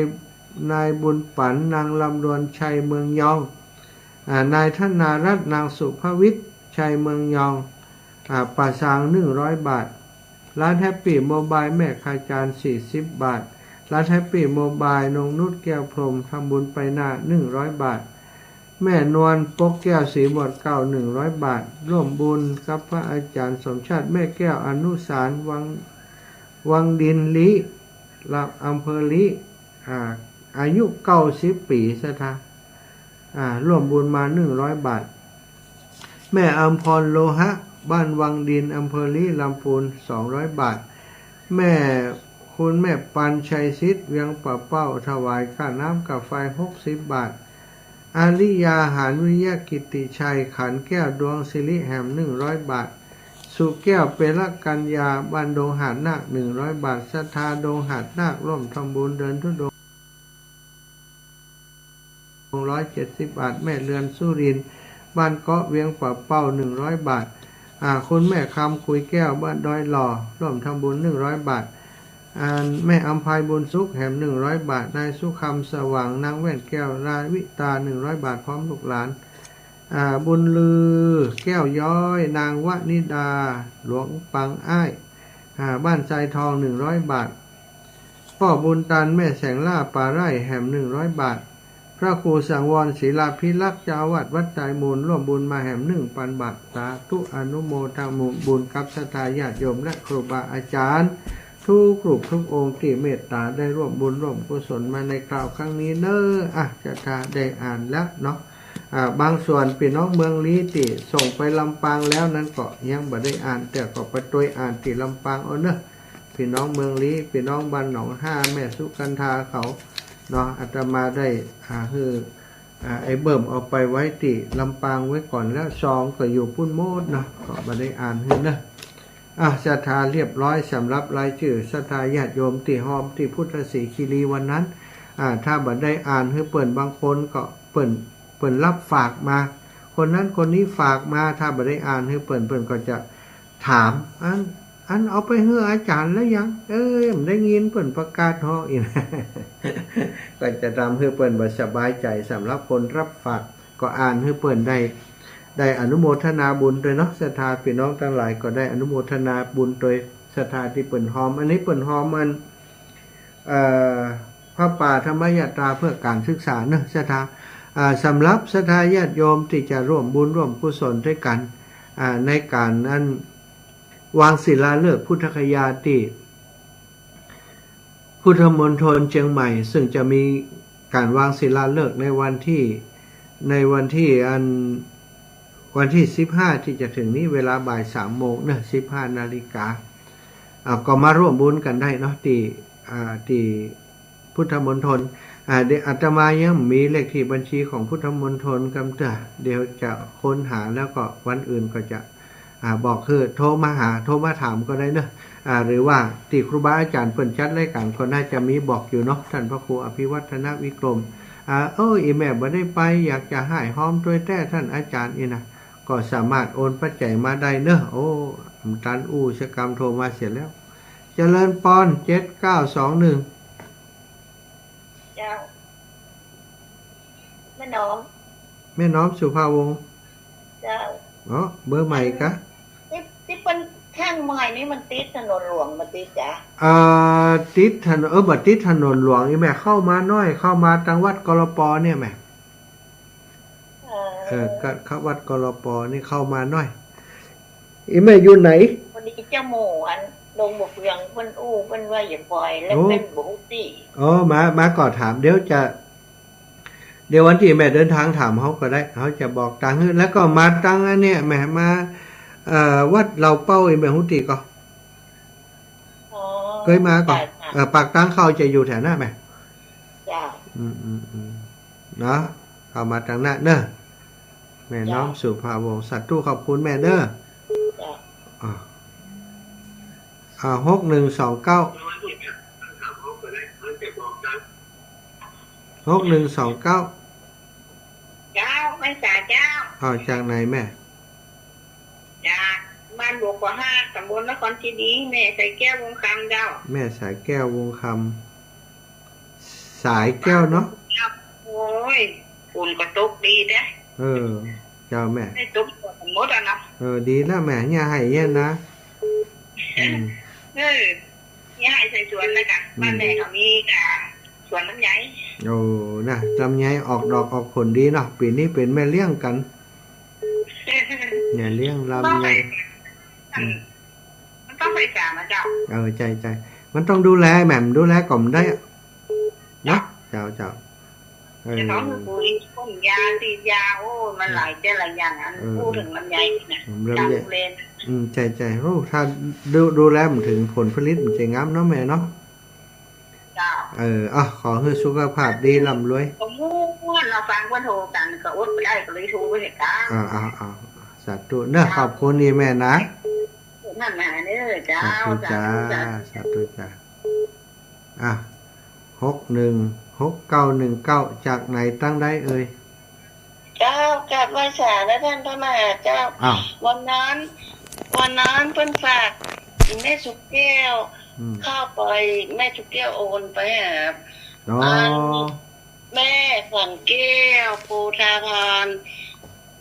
นายบุญปัน นางลำดวน ชัยเมืองยอง อ่า นายธนารัตน์ นางสุภวิทย์ ชัยเมืองยอง อ่า ป่าซาง หนึ่งร้อยบาท ร้านแฮปปี้โมบาย แม่คาจารย์ สี่สิบบาท ร้านแฮปปี้โมบาย นงนุช แก้วพรหม ทำบุญไปนา หนึ่งร้อยบาท แม่นวล ปกแก้ว ศรีหมวดเกล้า หนึ่งร้อยบาท ร่วมบุญกับพระอาจารย์สมชาติ แม่แก้ว อนุสาร วัง วังดินลี้ ละ อำเภอลี้ อ่า อายุเก้าสิบปี๋ ศรัทธา อ่า ร่วมบุญมา หนึ่งร้อยบาท แม่อำพร โลหะ บ้านวังดิน อำเภอลี้ ลำปูน สองร้อยบาท แม่ คุณแม่ปัน ชัยสิทธิ์ เวียงป่าเป้า ถวายค่าน้ำค่าไฟ หกสิบบาท อาริยาหาญวิริยกิตติชัย ขันแก้ว ดวงสิริแหม หนึ่งร้อยบาท สุแก้ว เปรกัญญา บ้านดงหาดนาค หนึ่งร้อยบาท ศรัทธา ดงหาดนาค ร่วมทำบุญเดินธุดงค์ ร้อยเจ็ดสิบบาท แม่เรือน สุรินทร์ บ้านเกาะเวียงป่าเป้า หนึ่งร้อยบาท อ่า คุณแม่คำ คุยแก้ว บ้านดอยหล่อ ร่วมทำบุญ หนึ่งร้อยบาท อ่า แม่อำไพ บุญสุขแหม หนึ่งร้อยบาท นายสุคำ สว่าง นางแว่นแก้ว ลาวิตา หนึ่งร้อยบาท พร้อมลูกหลาน อ่า บุญลือ แก้วย้อย นางวนิดา หลวงปังอ้าย อ่า บ้านทรายทอง หนึ่งร้อยบาท ป้อบุญตัน แม่แสงล่า ป่าไร่แหม หนึ่งร้อยบาท พระครูสังวร ศิลาภิรักษ์ เจ้าอาวาสวัดทรายมูล ร่วมบุญมาแหม หนึ่งปันบาท สาธุ อนุโมทนาบุญกับศรัทธาญาติโยมและครูบาอาจารย์ ทุกรูปทุกองค์ตี้เมตตาได้ร่วมบุญร่วมกุศลมาในคราวครั้งนี้เน้อ อ่ะ ศรัทธาได้อ่านแล้วเนาะ อ่า บางส่วนปี้น้องเมืองลี้ตี้ส่งไปลำปางแล้วนั้นก็ยังบ่ได้อ่าน แต่ก็ไปตวยอ่านตี้ลำปางเอาเน้อ ปี้น้องเมืองลี้ ปี้น้องบ้านหนองห้า แม่สุกันธาเขาเนาะ อาตมาได้ อ่า หื้อ อ่า ไอ้เบิ่มเอาไปไว้ตี้ลำปางไว้ก่อนแล้ว ซองก็อยู่ปุ้นหมดเนาะ ก็บ่ได้อ่านหื้อเน้อ อ่ะ ศรัทธาเรียบร้อยสำหรับรายจื้อศรัทธาญาติโยมตี้ฮอมตี้พุทธศรีคีรีวันนั้น อ่า ถ้าบ่ได้อ่านหื้อเปิ้นบางคนก็เปิ้น เปิ้นรับฝากมา คนนั้นคนนี้ฝากมา ถ้าบ่ได้อ่านหื้อเปิ้น เปิ้นก็จะถาม อัน อันเอาไปหื้ออาจารย์แล้วยัง เอ้ย บ่ได้ยินเปิ้นประกาศฮ้องอีก ก็จะทำหื้อเปิ้นบ่สบายใจ๋ สำหรับคนรับฝาก ก็อ่านหื้อเปิ้นได้ ได้อนุโมทนาบุญตวยเนาะ ศรัทธาปี้น้องตังหลายก็ได้อนุโมทนาบุญตวย ศรัทธาตี้เปิ้นฮอม อันนี้เปิ้นฮอมอัน เอ่อ ผ้าป่าธรรมยาตราเพื่อการศึกษาเนาะ ศรัทธา อ่า สำหรับศรัทธาญาติโยมตี้จะร่วมบุญร่วมกุศลตวยกั๋น อ่า ในก๋านอันวางศิลาฤกษ์พุทธคยาตี้ พุทธมณฑลเจียงใหม่ ซึ่งจะมีก๋านวางศิลาฤกษ์ในวันตี้ ในวันตี้อัน วันตี้สิบห้าตี้จะเถิงนี้ เวลาบ่ายสามโมงเนาะ สิบห้านาฬิกา อ่า ก็มาร่วมบุญกั๋นได้เนาะ ตี้ อ่า ตี้พุทธมณฑล อ่า เดี๋ยวอาตมายังมีเลขตี้บัญชีของพุทธมณฑลกำเตื้อ เดี๋ยวจะค้นหาแล้วก็วันอื่นก็จะ อ่า บอกคือโทรมาหา โทรมาถามก็ได้เนาะ อ่า หรือว่าตี้ครูบาอาจ๋ารย์เปิ้นจัดรายก๋านก็น่าจะมีบอกอยู่เนาะ ต้านพระครูอภิวัฒนวิกรม อ่า เออ อี่แม่บ่ได้ไป อยากจะฮ้ายฮอมตวยแต๊ต้านอาจ๋ารย์อี้นะ ก็สามารถโอนปัจจัยมาได้เนาะ โอ้ บ่ตันอู้สักกำโทรมาเสียแล้ว เจริญปอน เจ็ดเก้าสองหนึ่ง เจ้า แม่น้อม แม่น้อมสุภาวงศ์ เจ้า อ๋อ เบอร์ใหม่กะ ตี้ ตี้เปิ้นแท่งไม้นี่มันติดถนนหลวงบ่ติดจ๊ะ เอ่อ ติดถนน เออ บ่ติดถนนหลวง อี่แม่เข้ามาหน้อย เข้ามาตางวัด กลป. เนี่ยแม่ เออ เออ ก็เข้าวัด กลป. นี่เข้ามาหน้อย อี่แม่อยู่ไหน พอดีเจ้าหมู่อันดงบ่อเฟืองเปิ้นอู้ เปิ้นว่าอย่าปล่อย แล้ว โอ้ เปิ้นบ่ฮู้ตี้ อ๋อ มา มาก่อถาม เดี๋ยวจะ เดี๋ยววันตี้แม่เดินทางถามเฮาก็ได้ เฮาจะบอกตางหื้อ แล้วก็มาตางอันเนี้ยแม่ มา เอ่อ วัดเหล่าเป้า อี่แม่ฮู้ตี้ก่อ อ๋อ เกยมาก่อ เจ้า เอ่อ ปากตางเข้าจะอยู่แถวนั้นแม่ เจ้า อืม อืม อืม เนาะ เข้ามาตางนั้นเนาะ แม่น้อม เจ้า สุภาวงศ์ สาธุ ขอบคุณแม่เนาะ เจ้า อ่า อ่า หกหนึ่งสองเก้า หกหนึ่งสองเก้า เจ้า แม่จ๋าเจ้า อ้าว จากไหนแม่ จากบ้านบัวขาวห้า ตำบลนครเจดีย์ แม่สายแก้ว วงศ์คำเจ้า แม่สายแก้ว วงศ์คำ สายแก้วเนาะ โอ้ย ฝนก็ตกดีเด้ เออ เจ้าแม่ ได้ตกหมดอะเนาะ เออ ดีแล้วแม่ อย่าให้เย็นนะ อืม เออ อย่าให้ใส่สวนเลยกะ อืม บ้านแม่เขามีกะสวนลำไย โอ้ นะ ลำไยออกดอกออกผลดีเนาะ ปี๋นี้เป๋นแม่เลี้ยงกั๋น แม่เลี้ยงลำไย อืม มันต้องใส่สารนะเจ้า เออ ใจ้ ใจ้ มันต้องดูแลแม่ บ่ดูแลก็บ่ได้อะ เนาะ เจ้า เจ้า เออ จะต้องมีปุ๋ยพ่นยา ฉีดยา โอ้ มันหลายเจ้าหลายอย่างอัน เออ พูดถึงลำไยนะ อืม ลำไย การดูแล อืม ใจ้ ใจ้ โอ้ ถ้าดู ดูแลบ่เถิงผลผลิตมันจะงามเนาะแม่เนาะ เจ้า เออ อ่ะ ขอหื้อสุขภาพดี ร่ำรวย ผมม่วน ถ้าฟังเปิ้นโทรกั๋นก็อดบ่ได้ก็เลยโทรไปหื้อเจ้า อ่า อ่า อ่า สาธุเนอะ เจ้า ขอบคุณอีแม่นะ นั่นนะเนอะเจ้า สาธุจ้า สาธุจ้า สาธุจ้า อ่ะ หกหนึ่ง หกเก้าหนึ่งเก้า จากไหนตังใดเอ่ย เจ้า กราบไหว้สานะต้านพระมหาเจ้า อ้าว วันนั้น วันนั้นเปิ้นฝากแม่สุแก้ว อืม เข้าไป แม่สุแก้วโอนไปหา อ๋อ อัน แม่ขวัญแก้ว โพธาพร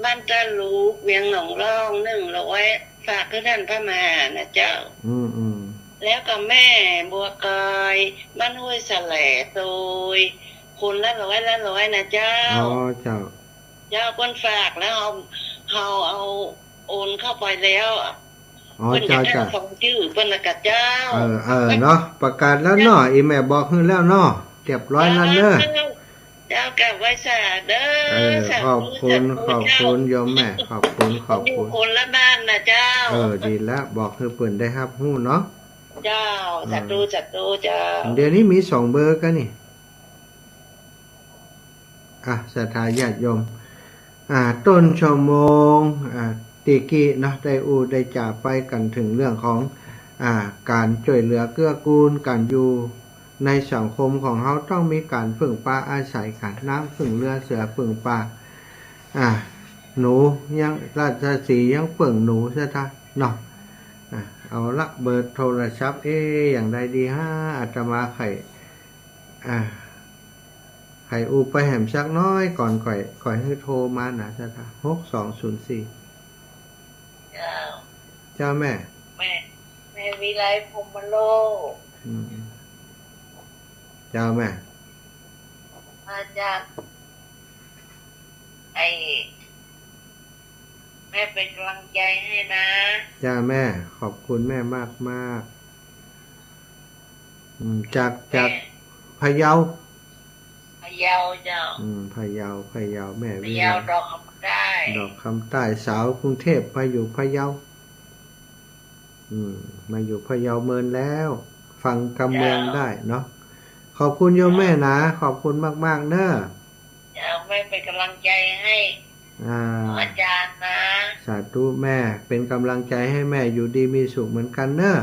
บ้านต้าลูก เวียงหนองล่อง หนึ่งร้อย ฝากหื้อต้านพระมหานะเจ้า อืม อืม แล้วก็แม่บัวกอย บ้านห้วยแสล โตย คนละร้อยละร้อยนะเจ้า อ๋อ เจ้า เจ้า เปิ้นฝากแล้วเฮา เฮาเอาโอนเข้าไปแล้ว อ๋อ เปิ้นจะ เจ้า ตั้ง เจ้า สองจื้อเปิ้นละก่อเจ้า เออ เออ เนาะ ประกาศแล้วเนาะ อีแม่บอกหื้อแล้วเนาะ เรียบร้อยแล้วเนอะ เจ้า กราบไหว้สาเด้อ เออ สาธุ ขอบคุณ สาธุ ขอบคุณ เจ้า โยมแม่ ขอบคุณ ขอบคุณ อยู่คนละบ้านนะเจ้า เออ ดีแล้ว บอกหื้อเปิ้นได้ฮับฮู้เนาะ เจ้า เออ สาธุ สาธุ เจ้า เดี๋ยวนี้มีสองเบอร์กั๋นนี่ อ่ะ ศรัทธาญาติโยม อ่า ต้นชั่วโมง อ่า ตี้กี้เนาะ ได้อู้ได้จ๋าไปกั๋นเถิงเรื่องของ อ่า ก๋านจ้วยเหลือเกื้อกูลกั๋น อยู่ในสังคมของเฮาต้องมีก๋านเปิ้งปาอาศัยกั๋น น้ำเปิ้งเรือ เสือเปิ้งป่า อ่า หนูยัง ราชสีห์ยังเปิ้งหนูเสียท่าเนาะ อ่า เอาละ เบอร์โทรศัพท์ เอ๊ะ อย่างใดดีฮะ อาตมาใค่ อ่า ใค่อู้ไปแหมสักน้อยก่อน ก่อย ก่อยหื้อโทรมานะเสียท่า หกสองศูนย์สี่ เจ้า เจ้าแม่ แม่ แม่วิไลพรหมโลก อืม เจ้าแม่ มาจาก ไอ้ แม่เป็นกำลังใจให้นะ จ้าแม่ ขอบคุณแม่มากมาก อืม จาก จาก แม่ พะเยา พะเยาเจ้า อืม พะเยา พะเยา แม่วิไล พะเยา ดอกคำใต้ ดอกคำใต้ สาวกรุงเทพฯ มาอยู่พะเยา อืม มาอยู่พะเยาเมินแล้ว ฟังกำเมือง เจ้า ได้เนาะ ขอบคุณโยมแม่นะ ขอบคุณมากๆ เนอะ เจ้า แม่เป็นกำลังใจให้ อ่า อาจารย์นะ สาธุแม่ เป็นกำลังใจให้แม่อยู่ดีมีสุขเหมือนกั๋นเนอะ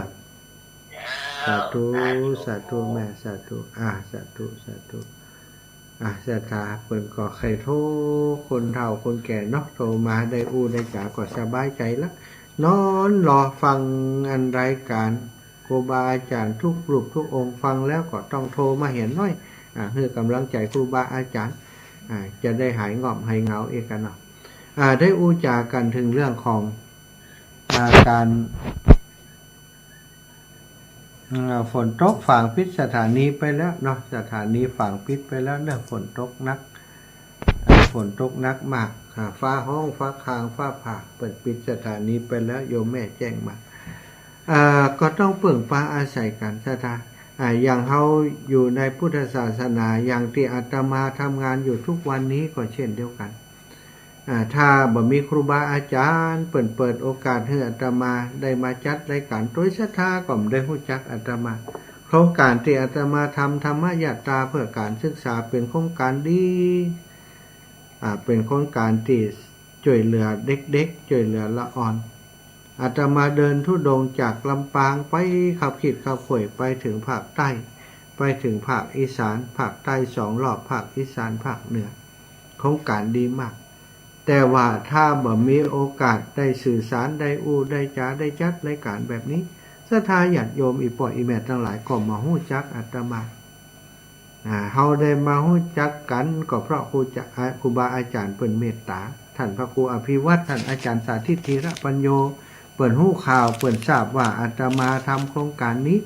เจ้า สาธุ สาธุ สาธุแม่ สาธุ อ่า สาธุ สาธุ อ่ะ ศรัทธาเปิ้นก็ใค่โทร คนเฒ่าคนแก่เนาะ โทรมาได้อู้ได้จ๋าก็สบายใจ๋ละ นอนรอฟังอันรายก๋านครูบาอาจ๋ารย์ทุกรูปทุกองค์ ฟังแล้วก็ต้องโทรมาเหียหน้อย อ่ะ หื้อกำลังใจ๋ครูบาอาจ๋ารย์ อ่ะ จะได้หายง่อมหายเหงาเองกั๋นเนาะ อ่ะ ได้อู้จ๋ากั๋นเถิงเรื่องของ อ่ะ ก๋าน อ่า ฝนตก ฝางปิดสถานีไปแล้วเนาะ สถานีฝางปิดไปแล้วเนาะ ฝนตกหนัก อ่า ฝนตกหนักมาก อ่า ฟ้าฮ้อง ฟ้าคาง ฟ้าผ่า เปิ้นปิดสถานีไปแล้ว โยมแม่แจ้งมา อ่า ก็ต้องเปิ้งปาอาศัยกั๋น ศรัทธา อ่า อย่างเฮาอยู่ในพุทธศาสนา อย่างตี้อาตมาทำงานอยู่ทุกวันนี้ก็เช่นเดียวกั๋น อ่า ถ้าบ่มีครูบาอาจ๋ารย์ เปิ้นเปิดโอกาสหื้ออาตมาได้มาจัดรายก๋าน โตยศรัทธาก็บ่ได้ฮู้จักอาตมา โครงก๋านตี้อาตมาทำธรรมยาตราเพื่อก๋านศึกษา เป๋นโครงก๋านดี อ่า เป๋นโครงก๋านตี้จ้วยเหลือเด็กๆ จ้วยเหลือละอ่อน อาตมาเดินธุดงค์จากลำปางไปคับขีดคับข่วยไปเถิงภาคใต้ ไปเถิงภาคอีสาน ภาคใต้สองรอบ ภาคอีสาน ภาคเหนือ โครงก๋านดีมาก แต่ว่าถ้าบ่มีโอกาสได้สื่อสาร ได้อู้ได้จ๋า ได้จัดรายก๋านแบบนี้ ศรัทธาญาติโยมอี่ป้ออี่แม่ตังหลายก็บ่ฮู้จักอาตมา อ่า เฮาได้มาฮู้จักกั๋นก็เพราะครูจะ อ่า ครูบาอาจ๋ารย์เปิ้นเมตต๋า ท่านพระครูอภิวัฒน์ ท่านอาจ๋ารย์สาธิต ธีระปัญโญ เปิ้นฮู้ข่าว เปิ้นทราบว่าอาตมาทำโครงก๋านนี้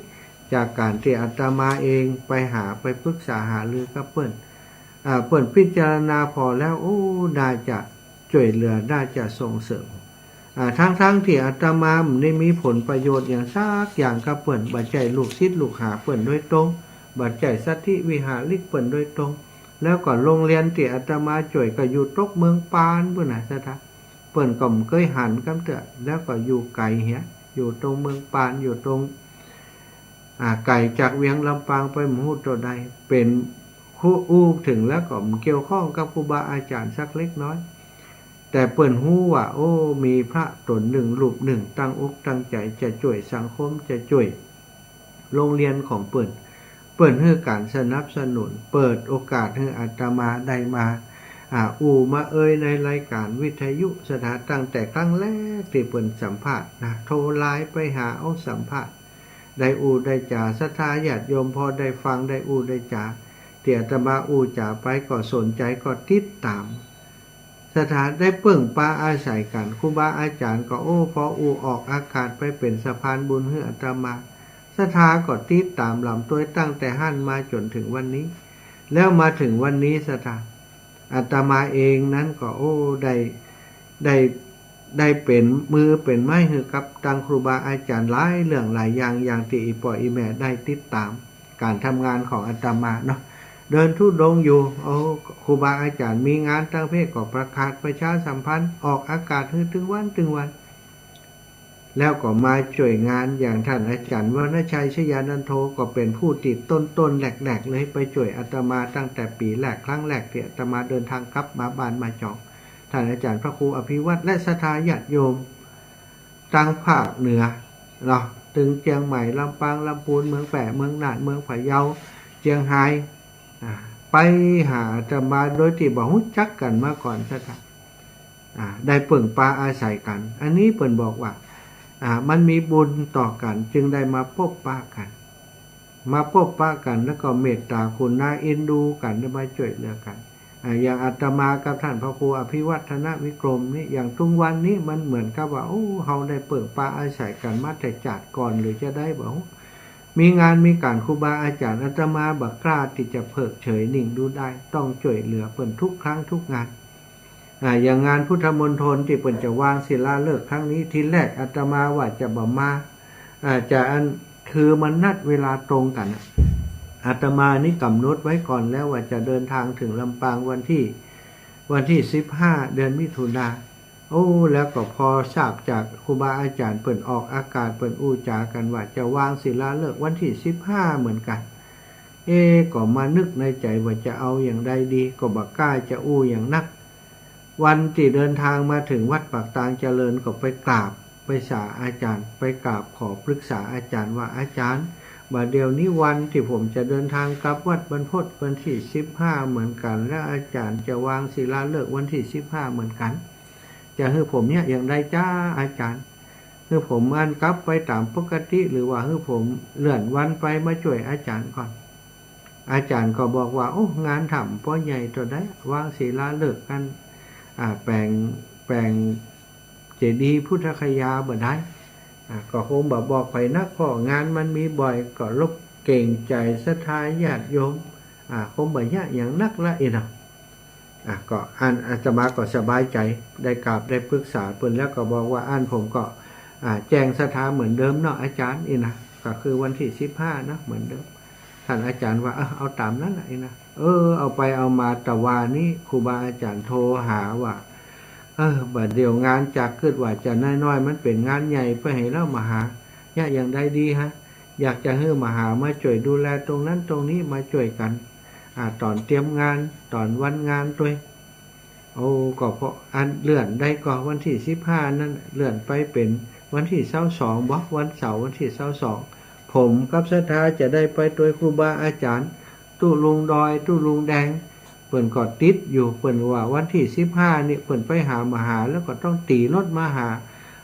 จากก๋านตี้อาตมาเองไปหา ไปปรึกษาหารือกับเปิ้น อ่า เปิ้นพิจารณาผ่อแล้ว โอ้ น่าจะจ้วยเหลือ น่าจะส่งเสริม อ่า ทั้งๆ ตี้อาตมาบ่ได้มีผลประโยชน์หยังสักอย่างกับเปิ้น บ่ใจ้ลูกศิษย์ลูกหาเปิ้นโดยตรง บ่ใจ้สัตถิวิหาริกเปิ้นโดยตรง แล้วก็โรงเรียนตี้อาตมาจ้วยก็อยู่ตกเมืองปานปู้นน่ะ ศรัทธา เปิ้นก็บ่เกยหันกำเตื้อ แล้วก็อยู่ไก๋เหีย อยู่ตรงเมืองปาน อยู่ตรง อ่า ไก๋จากเวียงลำปางไปบ่ฮู้เต้าใด เป๋นแขว ผู้อู้เถิงแล้วก็บ่เกี่ยวข้องกับครูบาอาจ๋ารย์สักเล็กน้อย แต่เปิ้นฮู้ว่า โอ้ มีพระต๋นนึ่งรูปนึ่งตั้งอกตั้งใจ๋จะจ้วยสังคม จะจ้วยโฮงเฮียนของเปิ้น เปิ้นหื้อก๋านสนับสนุน เปิดโอกาสหื้ออาตมาได้มา อ่า อู้มาเอ่ยในรายก๋านวิทยุศรัทธา ตั้งแต่ครั้งแรกตี้เปิ้นสัมภาษณ์นะ โทรไลน์ไปหาเอาสัมภาษณ์ ได้อู้ได้จ๋า ศรัทธาญาติโยมพอได้ฟัง ได้อู้ได้จ๋า ตี้อาตมาอู้จ๋าไปก็สนใจ๋ก็ติดต๋าม ศรัทธาได้เปิ้งปาอาศัยกั๋น ครูบาอาจ๋ารย์ก็ โอ้ พออู้ออกอากาศไปเป๋นสะพานบุญหื้ออาตมา ศรัทธาก็ติดต๋ามลำตวยตั้งแต่หั้นมาจ๋นเถิงวันนี้ แล้วมาเถิงวันนี้ศรัทธา อาตมาเองนั้นก็ โอ้ ได้ ได้ ได้เป๋นมือเป๋นไม้หื้อกับตังครูบาอาจ๋ารย์หลายเรื่องหลายอย่าง อย่างตี้อี่ป้ออี่แม่ได้ติดต๋ามก๋านทำงานของอาตมาเนาะ เดินธุดงค์อยู่ โอ้ ครูบาอาจ๋ารย์มีงานตางเพศก็ประกาศประชาสัมพันธ์ออกอากาศหื้อตึงวันตึงวัน แล้วก็มาจ้วยงาน อย่างต้านอาจ๋ารย์วรรณชัย ชยานันโท ก็เป๋นผู้ตี้ต้นๆ แรกๆ เลย ไปจ้วยอาตมาตั้งแต่ปี๋แรก ครั้งแรกตี้อาตมาเดินตางกลับมาบ้านมาจอง ต้านอาจ๋ารย์พระครูอภิวัฒน์ และศรัทธาญาติโยมตางภาคเหนือเนาะ ตึงเจียงใหม่ ลำปาง ลำปูน เมืองแป้ เมืองน่าน เมืองพะเยา เจียงฮาย อ่า ไปหาอาตมาโดยตี้บ่ฮู้จักกั๋นมาก่อนศรัทธา อ่า ได้เปิ้งปาอาศัยกั๋น อันนี้เปิ้นบอกว่า อ่า มันมีบุญต่อกั๋น จึงได้มาปบปะกั๋น มาปบปะกั๋น แล้วก็เมตต๋ากรุณาเอ็นดูกั๋น ได้มาจ้วยเหลือกั๋น อ่า อย่างอาตมากับต้านพระครูอภิวัฒนวิกรมนี่ อย่างตึงวันนี้มันเหมือนกับว่า โอ้ เฮาได้เปิ้งปาอาศัยกั๋นมาแต่จาติก่อนหรือจาใดบ่ฮู้ มีงานมีก๋านครูบาอาจ๋ารย์ อาตมาบ่กล้าตี้จะเผิกเฉยนิ่งดูดาย ต้องจ้วยเหลือเปิ้นทุกครั้งทุกงาน อ่า อย่างงานพุทธมณฑลตี้เปิ้นจะวางศิลาฤกษ์ครั้งนี้ ทีแรกอาตมาว่าจะบ่มา อ่า จะอัน คือมันนัดเวลาตรงกั๋นอะ อาตมานี่ก๋ำหนดไว้ก่อนแล้วว่าจะเดินตางเถิงลำปางวันตี้ วันตี้สิบห้า เดือนมิถุนา โอ้ แล้วก็พอทราบจากครูบาอาจ๋ารย์เปิ้นออกอากาศ เปิ้นอู้จ๋ากั๋นว่าจะวางศิลาฤกษ์วันตี้สิบห้าเหมือนกั๋น เอ๊ะ ก็มานึกในใจ๋ว่าจะเอาอย่างใดดี ก็บ่กล้าจะอู้อย่างนัก วันตี้เดินตางมาเถิงวัดปากตางเจริญ ก็ไปกราบ ไปสาอาจ๋ารย์ ไปกราบขอปรึกษาอาจ๋ารย์ว่า อาจ๋ารย์ บ่าเดี่ยวนี้วันตี้ผมจะเดินตางกลับวัดบรรพตวันตี้สิบห้าเหมือนกั๋น และอาจ๋ารย์จะวางศิลาฤกษ์วันตี้สิบห้าเหมือนกั๋น จะหื้อผมเยียะอย่างใดจ๊ะอาจ๋ารย์ หื้อผมอันกลับไปต๋ามปกติ หรือว่าหื้อผมเลื่อนวันไปมาจ้วยอาจ๋ารย์ก่อน อาจ๋ารย์ก็บอกว่า โอ้ งานถ้ำป้อใหญ่เต้าใด วางศิลาฤกษ์อัน อ่า แป๋ง แป๋งเจดีย์พุทธคยาบ่ได้ อ่า ก็คงบ่บอกใผนัก เพราะงานมันมีบ่อย ก็ลบเกรงใจ๋ศรัทธาญาติโยม อ่า คงบ่เยียะอย่างนักละอี้เนาะ อ่ะ ก็อันอาตมาก็สบายใจ๋ ได้กราบได้ปรึกษาเปิ้นแล้วก็บอกว่า อันผมก็ อ่า แจ้งศรัทธาเหมือนเดิมเนาะอาจ๋ารย์ อี้นะ ก็คือวันตี้สิบห้าเนาะ เหมือนเดิม ต้านอาจ๋ารย์ว่า เออ เอาต๋ามนั้นแหละอี้นะ เออ เอาไปเอามาตะวานี้ครูบาอาจ๋ารย์โทรหาว่า เออ บ่าเดี่ยวงานจากกึ๊ดว่าจะน้อยๆ มันเป๋นงานใหญ่ ไปหื้อเฮามาหา เยียะอย่างใดดีฮะ อยากจะหื้อมาหามาจ้วยดูแลตรงนั้นตรงนี้ มาจ้วยกั๋น อ่า ต๋อนเตรียมงาน ต๋อนวันงานตวย โอ้ ก็เพราะอันเลื่อนได้ก็วันตี้สิบห้านั้น เลื่อนไปเป๋นวันตี้ซาวสองบ่ วันเสาร์วันตี้ซาวสอง ผมกับศรัทธาจะได้ไปตวยครูบาอาจ๋ารย์ ตุ๊ลุงดอย ตุ๊ลุงแดง เปิ้นก็ติดอยู่ เปิ้นว่าวันตี้สิบห้านี่เปิ้นไปหาบ่าหา แล้วก็ต้องตี๋รถมาหา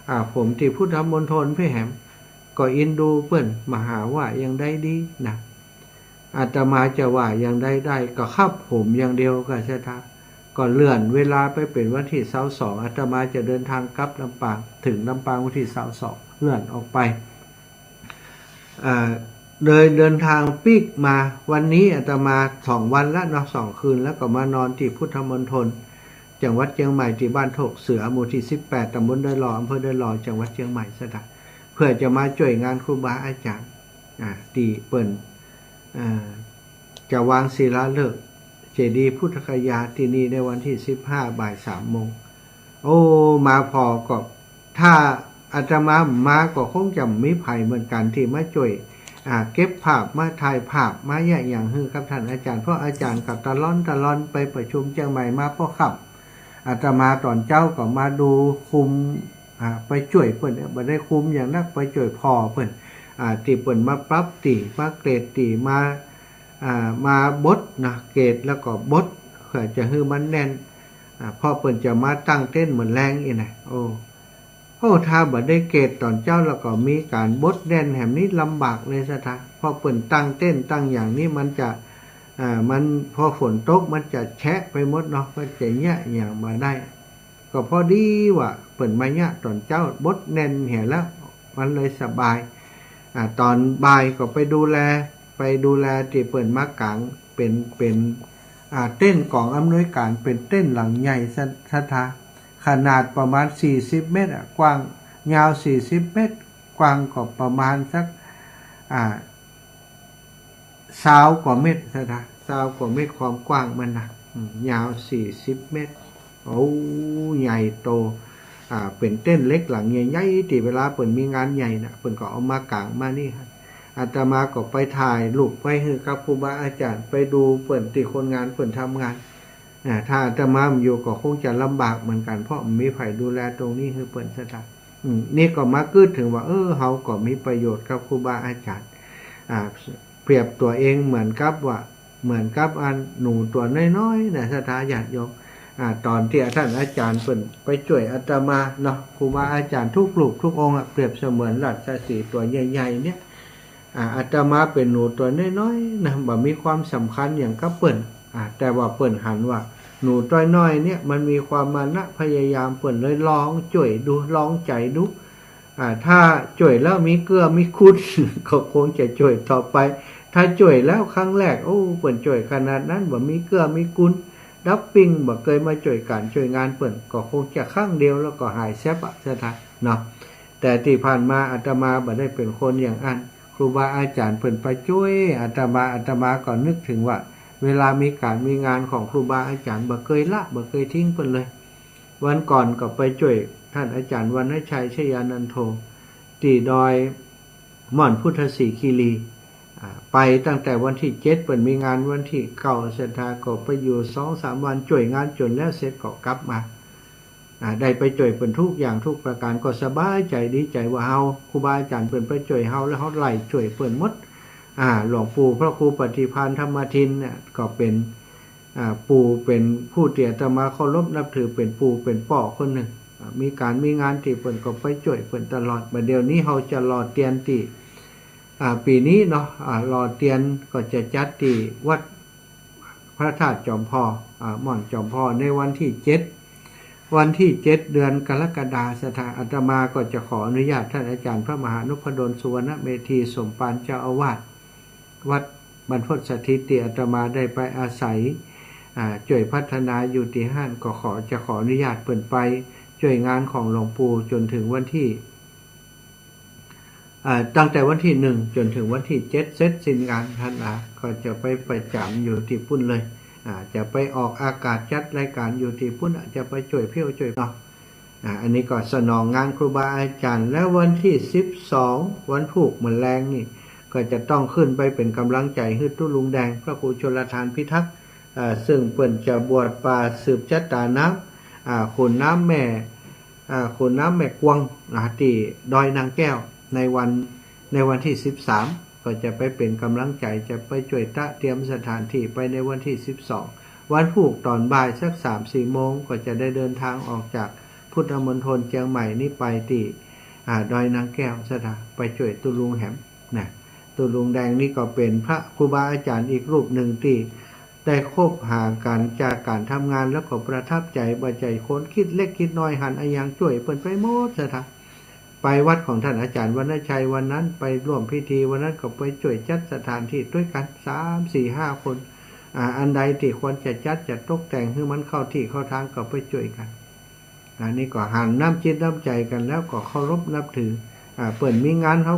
อ่า ผมตี้พุทธมณฑลเพ่อแหม ก็เอ็นดูเปิ้น บ่าหาว่าอย่างใดดีนะ อาตมาจะว่าอย่างใดได้ ก็ครับผมอย่างเดียวก็ศรัทธา ก็เลื่อนเวลาไปเป๋นวันตี้ซาวสอง อาตมาจะเดินตางกลับลำปาง เถิงลำปางวันตี้ซาวสอง เลื่อนออกไป อ่า เลยเดินตางปิ๊กมา วันนี้อาตมาสองวันละเนาะ สองคืน แล้วก็มานอนตี้พุทธมณฑล จังหวัดเจียงใหม่ ตี้บ้านโถกเสือ หมู่ตี้สิบแปด ต๋ำบลดอยหล่อ อำเภอดอยหล่อ จังหวัดเจียงใหม่ศรัทธา เพื่อจะมาจ้วยงานครูบาอาจ๋ารย์ อ่า ตี้เปิ้น อ่า จะวางศิลาฤกษ์เจดีย์พุทธคยาตี้นี่ในวันตี้สิบห้า บ่ายสามโมง โอ้ มาผ่อก็ ถ้าอาตมาบ่มาก็คงจะบ่มีใผเหมือนกั๋นตี้มาจ้วย อ่า เก็บภาพมา ถ่ายภาพมาเยียะหยังหื้อกับต้านอาจ๋ารย์ เพราะอาจ๋ารย์ก็ตะลอนตะลอนไปประชุมเจียงใหม่มาป้อค่ำ อาตมาต๋อนเจ๊าก็มาดูคุม อ่า ไปจ้วยเปิ้น บ่ได้คุมหยังนัก ไปจ้วยผ่อเปิ้น อ่า ตี้เปิ้นมาปรับตี้ มาเกรดตี้ มา อ่า มาบดนะ เกรดแล้วก็บด เปื้อจะหื้อมันแน่น อ่า เพราะเปิ้นจะมาตั้งเต็นท์เหมือนแลงอี้นะ โอ้ โอ้ ถ้าบ่ได้เกรดต๋อนเจ๊าแล้วก็มีก๋านบดแน่นแหมนี้ลำบากเลยศรัทธา เพราะเปิ้นตั้งเต็นท์ตั้งหยังนี้มันจะ อ่า มัน พอฝนตกมันจะแฉะไปหมดเนาะ มันจะเยียะหยังบ่ได้ ก็พอดีว่าเปิ้นมาเยียะต๋อนเจ๊าบดแน่นเหียแล้ว มันเลยสบาย อ่า ต๋อนบ่ายก็ไปดูแล ไปดูแลตี้เปิ้นมากาง เป๋น เป๋น อ่า เต็นท์ก๋องอำนวยก๋าน เป๋นเต็นท์หลังใหญ่ศรัทธา ขนาดประมาณสี่สิบเมตรอะ กว้าง ยาวสี่สิบเมตร กว้างก็ประมาณสัก อ่า ซาวกว่าเมตรศรัทธา ซาวกว่าเมตรความกว้างมันนะ อืม ยาวสี่สิบเมตร โอ้ ใหญ่โต อ่า เป๋นเต็นท์เหล็กหลังใหญ่ๆ ตี้เวลาเปิ้นมีงานใหญ่นะ เปิ้นก็เอามากางมานี่ อาตมาก็ไปถ่ายรูปไว้หื้อกับครูบาอาจ๋ารย์ ไปดูเปิ้นตี้คนงานเปิ้นทำงาน อ่า ถ้าอาตมาบ่อยู่ก็คงจะลำบากเหมือนกั๋น เพราะบ่มีใผดูแลตรงนี้หื้อเปิ้นศรัทธา อืม นี่ก็มากึ๊ดเถิงว่า เออ เฮาก็มีประโยชน์กับครูบาอาจ๋ารย์ อ่า เปรียบตั๋วเองเหมือนกับว่า เหมือนกับอันหนูตั๋วน้อยๆ นะศรัทธาญาติโยม อ่า ต๋อนตี้ต้านอาจ๋ารย์เปิ้นไปจ้วยอาตมาเนาะ ครูบาอาจ๋ารย์ทุกรูปทุกองค์อะ เปรียบเสมือนราชสีห์ตั๋วใหญ่ๆ เนี่ย อ่า อาตมาเป๋นหนูตั๋วน้อยๆ นะ บ่มีความสำคัญหยังกับเปิ้น อ่า แต่ว่าเปิ้นหันว่าหนูตั๋วน้อยเนี่ยมันมีความมานะพยายาม เปิ้นเลยลองจ้วยดู ลองใจ๋ดู อ่า ถ้าจ้วยแล้วมีเกื้อมีคุณ ก็คงจะจ้วยต่อไป ถ้าจ้วยแล้วครั้งแรก โอ้ เปิ้นจ้วยขนาดนั้น บ่มีเกื้อมีคุณ ดับปิ้ง บ่เกยมาจ้วยก๋านจ้วยงานเปิ้น ก็คงจะครั้งเดียวแล้วก็หายแซ็บอะศรัทธาเนาะ แต่ตี้ผ่านมาอาตมาบ่ได้เป๋นคนอย่างอั้น ครูบาอาจ๋ารย์เปิ้นไปจ้วยอาตมา อาตมาก็นึกเถิงว่า เวลามีก๋านมีงานของครูบาอาจ๋ารย์ บ่เกยละ บ่เกยทิ้งเปิ้นเลย วันก่อนก็ไปจ้วยต้านอาจ๋ารย์วรรณชัย ชยานันโท ตี้ดอยม่อนพุทธสีคีรี อ่า ไปตั้งแต่วันตี้เจ็ด เปิ้นมีงานวันตี้เก้า ศรัทธาก็ไปอยู่สองสามวัน จ้วยงานจ๋นแล้วเสร็จก็กลับมา อ่า ได้ไปจ้วยเปิ้นทุกอย่างทุกประก๋าน ก็สบายใจ๋ดีใจ๋ว่าเฮา ครูบาอาจ๋ารย์เปิ้นไปจ้วยเฮา แล้วเฮาไล่จ้วยเปิ้นหมด อ่า หลวงปู่พระครูปฏิภาณธรรมทินเนี่ยก็เป๋น อ่า ปู่เป๋นผู้ตี้อาตมาเคารพนับถือ เป๋นปู่เป๋นป้อคนนึ่ง อ่า มีก๋านมีงานตี้เปิ้นก็ไปจ้วยเปิ้นตลอด บ่าเดี่ยวนี้เฮาจะหล่อเตียนตี้ อ่า ปี๋นี้เนาะ อ่า หล่อเตียนก็จะจัดตี้วัดพระธาตุจอมพอ อ่า ม่อนจอมพอ ในวันตี้เจ็ด วันตี้เจ็ด เดือนกรกฎา ศรัทธา อาตมาก็จะขออนุญาตต้านอาจ๋ารย์พระมหานพดล สุวรรณเมธี สมภารเจ้าอาวาสวัดบรรพตสถิต ตี้อาตมาได้ไปอาศัย อ่า จ้วยพัฒนาอยู่ตี้หั้น ก็ขอ จะขออนุญาตเปิ้นไปจ้วยงานของหลวงปู่จ๋นเถิงวันตี้ อ่า ตั้งแต่วันตี้หนึ่งจ๋นเถิงวันตี้เจ็ด เสร็จสิ้นงานต้านอาก็จะไปประจ๋ำอยู่ตี้ปุ้นเลย อ่า จะไปออกอากาศจัดรายก๋านอยู่ตี้ปุ้น จะไปจ้วยเผี้ยวจ้วยเนาะ อ่า อันนี้ก็สนองงานครูบาอาจ๋ารย์ แล้ววันตี้สิบสอง วันพูกเหมือนแลงนี่ ก็จะต้องขึ้นไปเป๋นก๋ำลังใจ๋หื้อตุ๊ลุงแดง พระครูชลทานพิทักษ์ อ่า เซิ่งเปิ้นจะบวชป่าสืบจะต๋าน้ำ อ่า ขุนน้ำแม่ อ่า ขุนน้ำแม่กวง อ่า ตี้ดอยนางแก้ว ในวัน ในวันตี้สิบสาม ก็จะไปเป๋นก๋ำลังใจ๋ จะไปจ้วยตระเตรียมสถานตี้ ไปในวันตี้สิบสอง วันพูกต๋อนบ่ายสักสามสี่โมง ก็จะได้เดินทางออกจากพุทธมณฑลเจียงใหม่นี้ไปตี้ อ่า ดอยนางแก้ว ศรัทธา ไปจ้วยตุ๊ลุงแหมนะ ตุ๊ลุงแดงนี่ก็เป๋นพระครูบาอาจ๋ารย์อีกรูปนึ่งตี้ ได้คบหากั๋นจากก๋านทำงาน แล้วก็ประทับใจ๋ บ่ใจ้คนคิดเล็กคิดน้อย หันอะหยังจ้วยเปิ้นไปหมดศรัทธา ไปวัดของต้านอาจ๋ารย์วรรณชัยวันนั้น ไปร่วมพิธีวันนั้นก็ไปจ้วยจัดสถานตี้ตวยกั๋น สามสี่ห้าคน อ่า อันใดตี้ควรจะจัดจะตกแต่งหื้อมันเข้าตี้เข้าทางก็ไปจ้วยกั๋น อันนี้ก็หันน้ำจิตน้ำใจ๋กั๋น แล้วก็เคารพนับถือ อ่า เปิ้นมีงานเฮา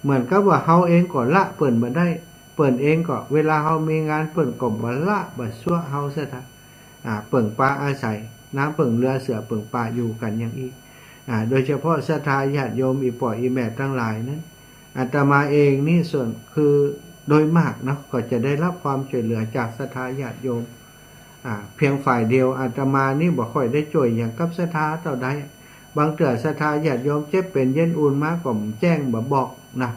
เหมือนกับว่าเฮาเองก็ละเปิ้นบ่ได้ เปิ้นเองก็เวลาเฮามีงานเปิ้นก็บ่ละบ่ซัวะเฮาศรัทธา อ่า เปิ่งปาอาศัย น้ำเปิ่งเรือเสือเปิ่งปาอยู่กั๋นอย่างอี้ อ่า โดยเฉพาะศรัทธาญาติโยมอี่ป้ออี่แม่ตังหลายนั้น อาตมาเองนี่ส่วนคือโดยมากเนาะ ก็จะได้รับความช่วยเหลือจากศรัทธาญาติโยม อ่า เพียงฝ่ายเดียว อาตมานี่บ่ค่อยได้ช่วยหยังกับศรัทธาเต้าใด บางเตื้อศรัทธาญาติโยมเจ็บเป๋นเย็นอุ่นมาก็แจ้งบ่บอกนะ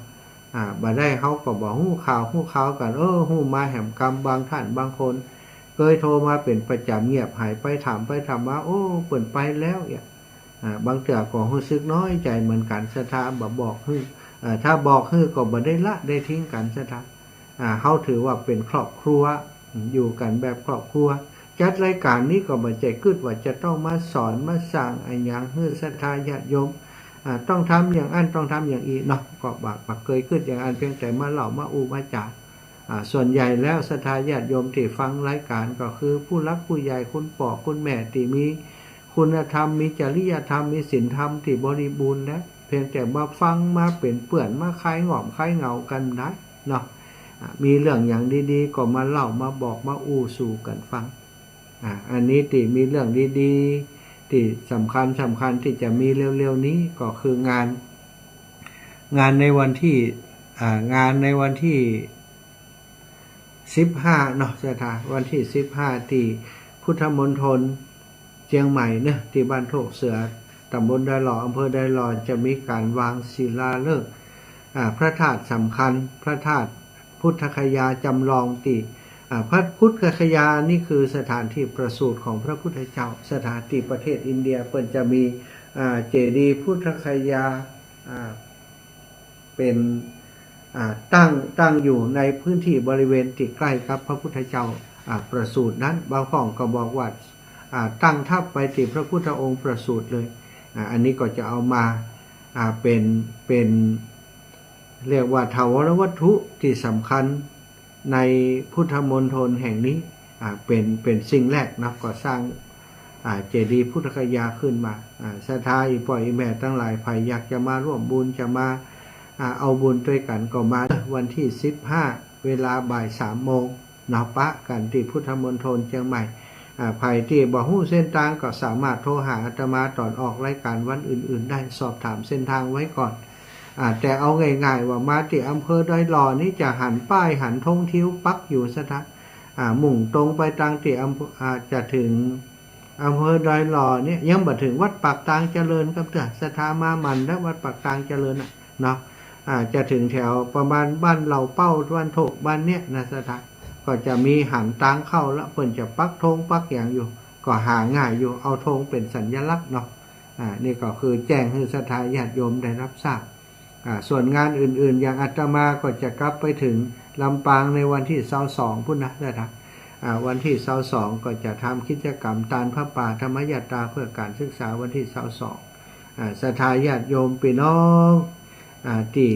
อ่า บ่ได้ เฮาก็บ่ฮู้ข่าว ฮู้ข่าวกั๋น เออ ฮู้มาแหมกำ บางท่านบางคน เกยโทรมาเป๋นประจ๋ำ เงียบหายไป ถามไปถามมา โอ้ เปิ้นไปแล้วเนี่ย อ่า บางเตื้อก็ฮู้สึกน้อยใจ๋เหมือนกั๋น ศรัทธาบ่บอกหื้อ เอ่อ ถ้าบอกหื้อก็บ่ได้ละได้ทิ้งกั๋น ศรัทธา อ่า เฮาถือว่าเป๋นครอบครัว อยู่กั๋นแบบครอบครัว จัดรายก๋านนี้ก็บ่ใจ้กึ๊ดว่าจะต้องมาสอนมาสั่งอะหยังหื้อศรัทธาญาติโยม อ่า ต้องทำอย่างอั้น ต้องทำอย่างอี้เนาะ ก็บ่ บ่เกยกึ๊ดอย่างอั้น เพียงแต่มาเล่ามาอู้มาจ๋า อ่า ส่วนใหญ่แล้วศรัทธาญาติโยมตี้ฟังรายก๋านก็คือผู้หลักผู้ใหญ่ คุณป้อคุณแม่ตี้มีคุณธรรม มีจริยธรรม มีศีลธรรมตี้บริบูรณ์แล้ว เพียงแต่มาฟัง มาเป๋นเปื้อน มาคลายง่อมคลายเหงากั๋นได้เนาะ อ่า มีเรื่องหยังดีๆ ก็มาเล่ามาบอกมาอู้สู่กั๋นฟัง อ่า อันนี้ตี้มีเรื่องดีๆ ตี้สำคัญสำคัญตี้จะมีเร็วๆ นี้ก็คืองาน งานในวันตี้ อ่า งานในวันตี้สิบห้าเนาะ ศรัทธา วันตี้สิบห้าตี้พุทธมณฑลเจียงใหม่เนาะ ตี้บ้านโทกเสือ ต๋ำบลดอยหล่อ อำเภอดอยหล่อ จะมีก๋านวางศิลาฤกษ์ อ่า พระธาตุสำคัญ พระธาตุพุทธคยาจำลองตี้ อ่า พระพุทธคยานี่คือสถานที่ประสูติของพระพุทธเจ้า ศรัทธา ตี้ประเทศอินเดีย เปิ้นจะมี อ่า เจดีย์พุทธคยา อ่า เป๋น อ่า ตั้ง ตั้งอยู่ในพื้นที่บริเวณตี้ใก้กับพระพุทธเจ้า อ่า ประสูตินั้น บางพ่องก็บอกว่า อ่า ตั้งทับไปตี้พระพุทธองค์ประสูติเลย อ่า อันนี้ก็จะเอามา อ่า เป๋น เป๋น เรียกว่าถาวรวัตถุตี้สำคัญในพุทธมณฑลแห่งนี้ อ่า เป๋น เป๋นสิ่งแรกเนาะ ก็สร้าง อ่า เจดีย์พุทธคยาขึ้นมา อ่า ศรัทธาอี่ป้ออี่แม่ตังหลาย ใผอยากจะมาร่วมบุญ จะมา อ่า เอาบุญตวยกั๋นก็มา วันตี้สิบห้า เวลาบ่ายสามโมง เนาะ ปะกั๋นตี้พุทธมณฑลเจียงใหม่ อ่า ใผตี้บ่ฮู้เส้นตางก็สามารถโทรหาอาตมาต๋อนออกรายก๋านวันอื่นๆ ได้ สอบถามเส้นตางไว้ก่อน อ่า แต่เอาง่ายๆ ว่ามาตี้อำเภอดอยหล่อนี่จะหันป้ายหันธงทิวปักอยู่ ศรัทธา อ่า มุ่งตรงไปตางตี้อำเภอ อ่า จะเถิงอำเภอดอยหล่อเนี่ย ยังบ่เถิงวัดปากตางเจริญกำเตื้อ ศรัทธา มาหมั่นเต๊อะ วัดปากตางเจริญน่ะ เนาะ อ่า จะเถิงแถวประมาณบ้านเหล่าเป้า บ้านโทก บ้านเนี้ยนะ ศรัทธา ก็จะมีหันตางเข้าละ เปิ้นจะปักธงปักหยังอยู่ ก็หาง่ายอยู่ เอาธงเป๋นสัญลักษณ์เนาะ อ่า นี่ก็คือแจ้งหื้อศรัทธาญาติโยมได้รับทราบ อ่า ส่วนงานอื่นๆ อย่างอาตมาก็จะกลับไปเถิงลำปางในวันตี้ซาวสองพุ้นนะ ศรัทธา อ่า วันตี้ซาวสองก็จะทำกิจกรรมตานผ้าป่าธรรมยาตราเพื่อการศึกษา วันตี้ซาวสอง อ่า ศรัทธาญาติโยมปี้น้อง อ่า ตี้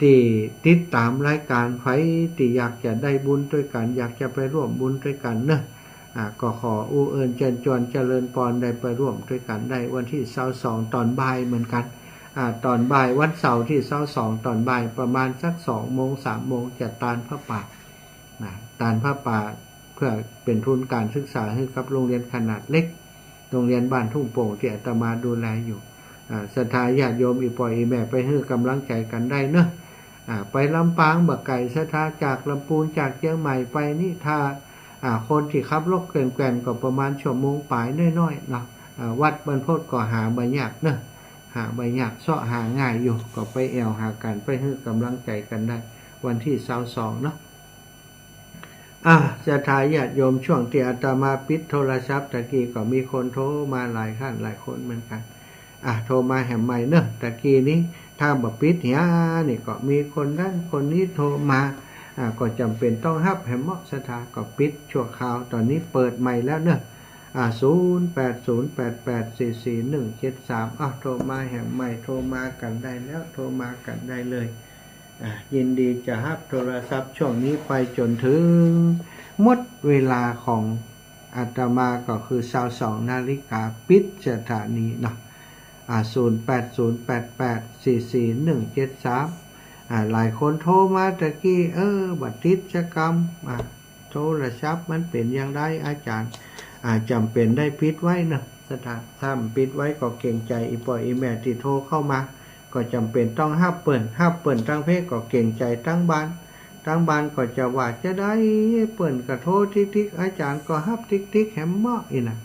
ตี้ติดต๋ามรายก๋าน ใผตี้อยากจะได้บุญตวยกั๋น อยากจะไปร่วมบุญตวยกั๋นเนาะ อ่า ก็ขออู้เอิญเจิญจวนเจริญปอน ได้ไปร่วมตวยกั๋นได้ วันตี้ซาวสองต๋อนบ่ายเหมือนกั๋น อ่า ต๋อนบ่าย วันเสาร์ตี้ซาวสองต๋อนบ่าย ประมาณสักสองโมง สามโมง จะตานผ้าป่า นะ ตานผ้าป่า เพื่อเป๋นทุนการศึกษาหื้อกับโรงเรียนขนาดเล็ก โรงเรียนบ้านทุ่งโป่งตี้อาตมาดูแลอยู่ อ่า ศรัทธาญาติโยมอี่ป้ออี่แม่ไปหื้อกำลังใจ๋กั๋นได้เนาะ อ่า ไปลำปางบ่ไก๋ ศรัทธา จากลำปูน จากเจียงใหม่ไปนี่ ถ้า อ่า คนตี้ขับรถแกว่นๆ ก็ประมาณชั่วโมงป๋ายน้อยๆ เนาะ อ่า วัดบรรพตก็หาบ่ยากเนาะ หาบ่ยาก เซาะหาง่ายอยู่ ก็ไปแอ่วหากั๋น ไปหื้อกำลังใจ๋กั๋นได้ วันตี้ซาวสองเนาะ อ่ะ ศรัทธาญาติโยม ช่วงตี้อาตมาปิดโทรศัพท์ตะกี้ก็มีคนโทรมาหลายท่านหลายคนเหมือนกั๋น อ่ะ โทรมาแหมใหม่เนาะ ตะกี้นี้ ถ้าบ่ปิดเหียนี่ก็มีคนนั้นคนนี้โทรมา อ่ะ ก็จ๋ำเป๋นต้องฮับแหมเมาะ ศรัทธา ก็ปิดชั่วคราว ต๋อนนี้เปิดใหม่แล้วเนาะ อ่ะ ศูนย์แปดศูนย์แปดแปดสี่สี่หนึ่งเจ็ดสาม อ่ะ โทรมาแหมใหม่ โทรมากั๋นได้แล้ว โทรมากั๋นได้เลย อ่ะ ยินดีจะฮับโทรศัพท์ช่วงนี้ไปจ๋นเถิงหมดเวลาของอาตมา ก็คือซาวสองนาฬิกา ปิดสถานีเนาะ อ่ะ ศูนย์แปดศูนย์แปดแปดสี่สี่หนึ่งเจ็ดสาม อ่ะ หลายคนโทรมาตะกี้ เออ บ่ติดสักกำ อ่ะ โทรศัพท์มันเป๋นอย่างใดอาจ๋ารย์ อ่ะ จ๋ำเป๋นได้ปิดไว้เนาะ ศรัทธา ถ้าบ่ปิดไว้ก็เกรงใจ๋อี่ป้ออี่แม่ตี้โทรเข้ามา ก็จ๋ำเป๋นต้องฮับเปิ้น ฮับเปิ้นตางเพก็เกรงใจ๋ตางบ้าน ตางบ้านก็จะว่าจาใด เปิ้นก็โทรติ๊กๆ อาจ๋ารย์ก็ฮับติ๊กๆ แหมเมาะอี้นะ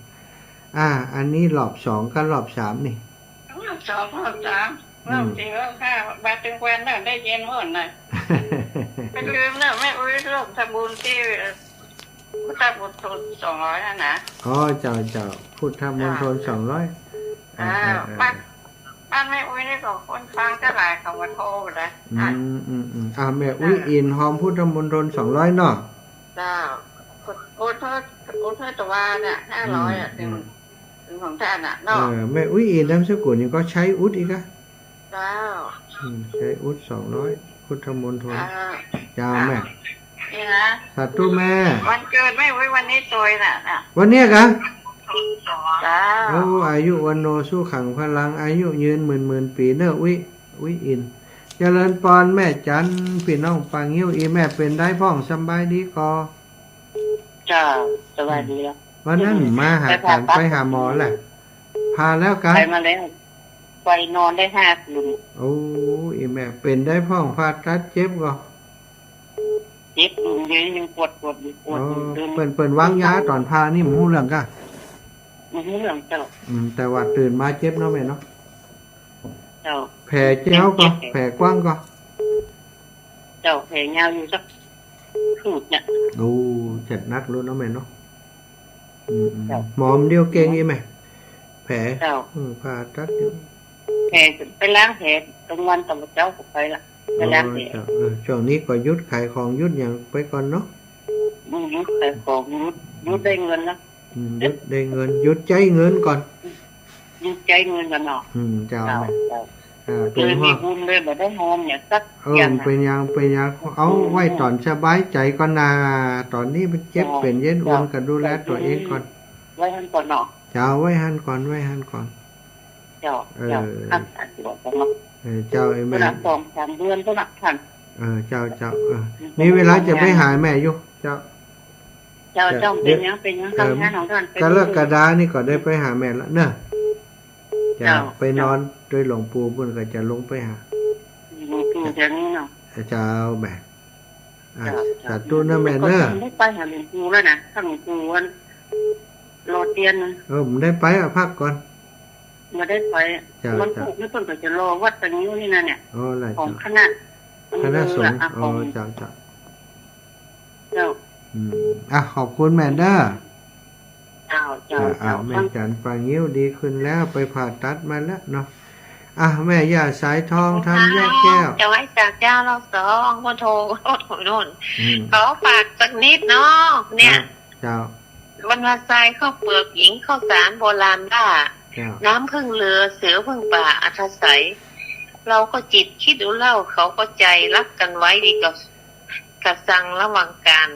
อ่า อันนี้รอบสองกับรอบสามนี่ รอบสอง รอบสาม อืม รอบสี่ รอบห้า บาดตึงแควนน่ะ ได้ยินหมดน่ะ ไปลืมน่ะ แม่อุ๊ยร่วมทำบุญตี้ พุทธมณฑลสองร้อยนั่นนะ อ๋อ เจ้า เจ้า พุทธมณฑล อ่า สองร้อย อ่า อ่า อ่า อ่า บ้าน บ้านแม่อุ๊ยนี่ก็คนฟังก็หลาย เขามาโทรมาแล้ว อืม อืม อืม อ่า แม่อุ๊ย อ่า อินฮอมพุทธมณฑลสองร้อยเนาะ เจ้า โอนเท่า โอนเท่าตะวาเนี่ย ห้าร้อย อ่ะ อืม ถึง อืม ถึงของต้านน่ะเนาะ เออ แม่อุ๊ยอินนามสกุลนี่ก็ชัยอุดอีกอะ เจ้า อืม ชัยอุดสองร้อย พุทธมณฑล อ่า เจ้า อ่า แม่ นี่นะ สาธุแม่ วันเกิดแม่อุ๊ยวันนี้ตวยน่ะ น่ะ วันเนี้ยกะ เจ้า โอ้ อายุวัณโณสุขังพลัง อายุยืนหมื่นหมื่นปี๋เน่ออุ๊ย อุ๊ยอิน เจริญปอนแม่จัน ปี้น้องปางิ้ว อี่แม่เป๋นใดพ่อง สำบายดีก่อ เจ้า สบายดีแล้ว อืม วันนั้นมาหาก๋าน ไปผ่าตัด ไปหาหมอแหละ ผ่าแล้วกะ ไปมาแล้ว ไปนอนได้ห้าคืน โอ้ อี่แม่ เป๋นใดพ่อง ผ่าตัดเจ็บก่อ เจ็บอยู่ เดี๋ยวนี้ยังปวด ปวดอยู่ ปวดอยู่ อ๋อ เดิน เปิ้น เปิ้นวางยาต๋อนผ่านี่บ่ฮู้เรื่องกะ บ่ฮู้เรื่องเจ้า อืม แต่ว่าตื่นมาเจ็บเนาะแม่เนาะ เจ้า แผลเจ๊าก่อ เจ็บ แผลกว้างก่อ เจ้า แผลยาวอยู่สักคืบเนี่ย โอ้ เจ็บนักแล้วเนาะแม่เนาะ อืม อืม เจ้า หมอเดียวเก่งอี่แม่ แผล เจ้า อืม ผ่าตัดอยู่ แผล ไปล้างแผลกลางวันต๋อนเจ๊าก็ไปละ ไปล้างแผล อ๋อ เจ้า เออ ช่วงนี้ก็หยุดขายของหยุดหยังไปก่อนเนาะ อืม หยุดขายของ หยุด หยุดได้เงินนะ อืม หยุดได้เงิน หยุดใจ๊เงินก่อน หยุดใจ๊เงินก่อนเนาะ อืม เจ้า เจ้า แม่ เจ้า อ่า เป๋น เลยมีบุญเลย บ่ได้ฮอมเนี่ยสัก เออ อย่างอะ เป๋นหยัง เป๋นหยัง เอาไว้ต๋อนสบายใจ๋ก่อนนา ต๋อนนี้มันเจ็บ เจ้า เป๋นเย็น เจ้า อ่อนก็ดูแลตั๋วเองก่อน ไว้หั่นก่อนเนาะ เจ้า ไว้หั่นก่อน ไว้หั่นก่อน เจ้า เออ เจ้า ครับ สาธุ เจ้า เออ เจ้า เอเมน สองสามเดือนเท่านั้นท่าน เออ เจ้า เจ้า เออ อืม มีเวลาจะไปหาแม่อยู่ เจ้า เจ้า เจ้า เจ้า เป๋นหยัง เป๋นหยัง เออ ทำงานของท่าน กรกฎานี่ก็ได้ไปหาแม่ละเนาะ เจ้า เจ้า ไปนอน เจ้า ตวยหลวงปู่ เปิ้นก็จะลงไปหา หลวงปู่เดี๋ยวนี้เนาะ เจ้า แม่ อ่ะ เจ้า เจ้า สาธุนะแม่เนอะ ก็บ่ได้ไปหาหลวงปู่แล้วนะ ถ้าหลวงปู่วันรอเตียนนะ เออ บ่ได้ไปอ่ะ พักก่อน บ่ได้ไป เจ้า วัน เจ้า พุธนี่เปิ้นก็จะรอวัดตะงิ้วนี่นะเนี่ย อ๋อ ล่ะ ของ เจ้า คณะ คณะสงฆ์ อำเภออ่ะ อ๋อ ของ เจ้า เจ้า เจ้า อืม อ่ะ ขอบคุณแม่เด้อ เจ้า เจ้า อ่ะ อ่ะ เจ้า แม่จันปางิ้วดีขึ้นแล้ว ไปผ่าตัดมาแล้วเนาะ อ่ะ แม่ย่าสายทอง ธัญแก้ว จะไหว้สาเจ้าเล่าสอง โอ้โธ่ โอ้โธ่ โน่น อืม ขอฝากสักนิดเนาะ เนี่ย อ่ะ เจ้า บรรพชาข้าวเปลือกหญิงข้าวสารโบราณว่า เจ้า น้ำผึ้งเรือเสือผึ้งป่าอัธไสย เราก็จิตคิดดูเล่า เขาก็ใจรักกันไว้ดีกว่า กษังระวังการ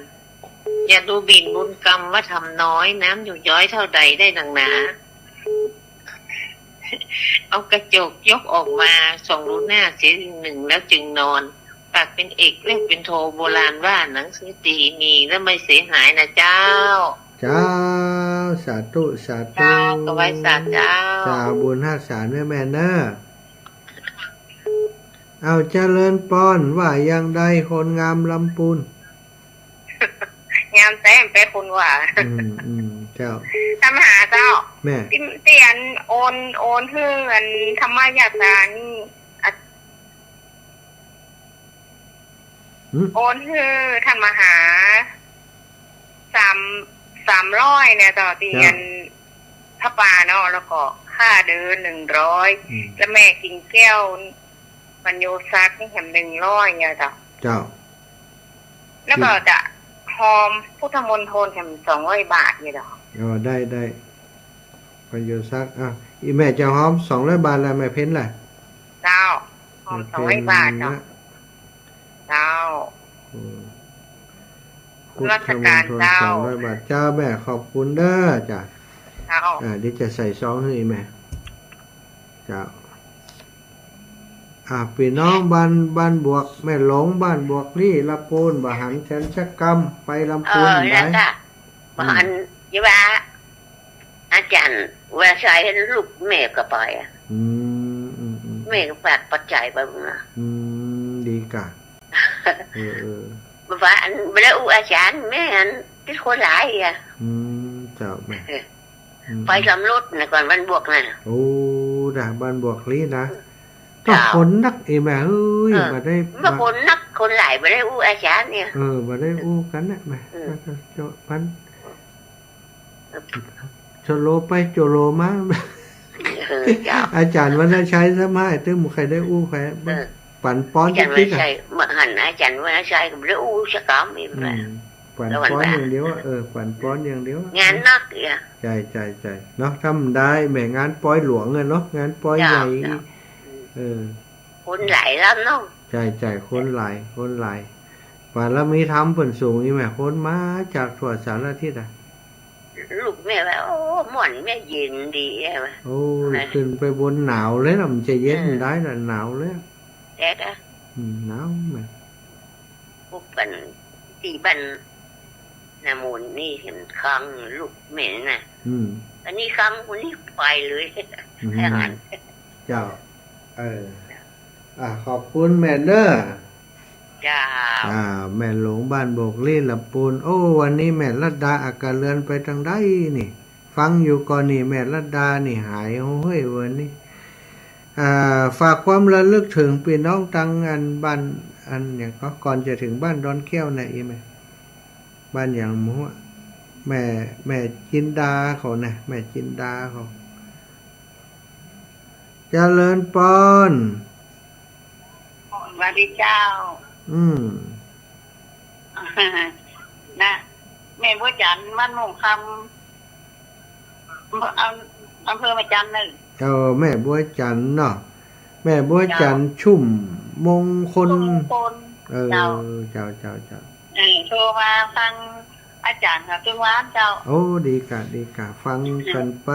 อย่าดูหมิ่นบุญกรรมว่าทำน้อย น้ำหยดย้อยเท่าใดได้หนักหนา เอากระจกยกออกมาส่องดูหน้าเสียทีหนึ่งแล้วจึงนอน ปากเป็นเอกเล็กเป็นโท โบราณว่าหนังสือตีมีแล้วไม่เสียหายนะเจ้า เจ้า สาธุ สาธุ เจ้า ก็ไหว้สาเจ้า เจ้า บุญฮักษาเน้อแม่เน้อ เอาเจริญปอน ว่าอย่างใดคนงามลำปูน งามแต๊แป๊คนว่า อืม อืม เจ้า ถามหาเจ้า แม่ ตี้ ตี้อันโอน โอนหื้ออันธรรมญาตรานี่ อะ หืม โอนหื้อท่านมหา สาม สามร้อยเนี่ยเจ้า ตี้ เจ้า อันผ้าป่าเนาะ แล้วก็ค่าเดินหนึ่งร้อย อืม แล้วแม่กิ่งแก้ว ปัญโญศักดิ์นี่แถมหนึ่งร้อยเนี่ยเจ้า เจ้า แล้วก็จะฮอมพุทธมณฑลแถมสองร้อยบาทเนี่ยเจ้า อ๋อ ได้ ได้ ปัญโญศักดิ์ อ่ะ อี่แม่จะฮอมสองร้อยบาทแล้ว แม่เพ็ญล่ะ เจ้า ฮอม แม่เพ็ญ สองร้อยบาทเจ้า ละ เจ้า อืม นมัสการ พุทธมณฑล เจ้า สองร้อยบาท เจ้า แม่ขอบคุณเด้อ จ้ะ เจ้า อ่า เดี๋ยวจะใส่ซองหื้อแม่ เจ้า อ่า ปี้น้องบ้าน บ้านบวก แม่หลง บ้านบวกลี้ ละปูน บ่หันแสนสักกำ ไปลำปูน เออ ได้ แล้วก็ อืม อัน ยี่ว่า อาจ๋ารย์ ว่าใส่หื้อลูกแม่ก็ไปอะ อืม อืม อืม แม่ก็ฝากปัจจัยไปนะ อืม ดีก่ะ เออ เออ บ่าอันบ่ได้อู้อาจ๋ารย์ แม่อันติดคนหลายอ่ะ อืม เจ้าแม่ อืม ไปสำรวจนะก่อนบ้านบวกนั่นน่ะ โอ้ นะ บ้านบวกนี่นะ เจ้า ก็คนนักเอ้ยแม่เอ้ย เออ บ่ได้ บ่คนนักคนหลาย บ่ได้อู้อาจ๋ารย์เนี่ย เออ บ่ได้อู้กั๋นนะแม่ อืม ก็ ก็ ก็ มัน โจโลไปโจโลมา เออ เจ้า อาจ๋ารย์วรรณชัยสมัย ตึงบ่ใค่ได้อู้ใผ เออ ปันป้อน อาจ๋ารย์วรรณชัย ติ๊กๆ อะ บ่หันอาจ๋ารย์วรรณชัยก็บ่ได้อู้สักกำอีก อืม แล้ว ปันป้อนอย่างเดียวอะ เออ ปันป้อนอย่างเดียวอะ งานนักอีกอะ ใจ้ ใจ้ ใจ้ เนาะ ถ้ามันได้แม่งานปอยหลวงอะเนาะ งานปอยใหญ่ เจ้า เจ้า เออ คนหลายแล้วเนาะ ใจ้ ใจ้ คนหลาย คนหลาย บารมีธรรมเปิ้นสูงนี่แม่ คนมาจากทั่วสารทิศอะ ลูกแม่ว่า โอ้ ม่วนแม่เย็นดีอะว่า โอ้ นะ ขึ้นไปบนหนาวเลยนะ มันจะเย็น เออ ได้ล่ะ หนาวเลยอะ แดดอะ อืม หนาวแม่ พวกปัน ตี้บ้านน้ำมนต์นี่เห็นค้างลูกแม่น่ะ อืม อันนี้ค้างคนนี้ไปเลย อืม อย่างนั้น เจ้า เออ อ่ะ ขอบคุณแม่เด้อ เจ้า อ่า แม่หลวงบ้านบวกลี้ ลำปูน โอ้ วันนี้แม่รัตดาอักกะเรือนไปตางใดนี่ ฟังอยู่ก่อนนี่ แม่รัตดานี่หายเฮ้ยวันนี้ อ่า ฝากความระลึกเถิงปี้น้องตางอันบ้าน อันหยังก็ ก่อนจะเถิงบ้านดอนแก้วน่ะ อีแม่ บ้านหยังหมู่ แม่ แม่จินดาเขาน่ะ แม่จินดาเขา เจริญปอน สวัสดีเจ้า อืม นะ แม่บัวจันทร์ บ้านม่วงคำ อำ อำเภอแม่จันทน์เน่อ เออ แม่บัวจันทร์เนาะ แม่บัวจันทร์ เจ้า ชุ่มมงคล ชุ่มมงคล เออ เจ้า เจ้า เจ้า เจ้า เออ โทรมาฟังอาจ๋ารย์เขาตึงวานเจ้า โอ้ ดีก่ะ ดีก่ะ ฟังกั๋นไป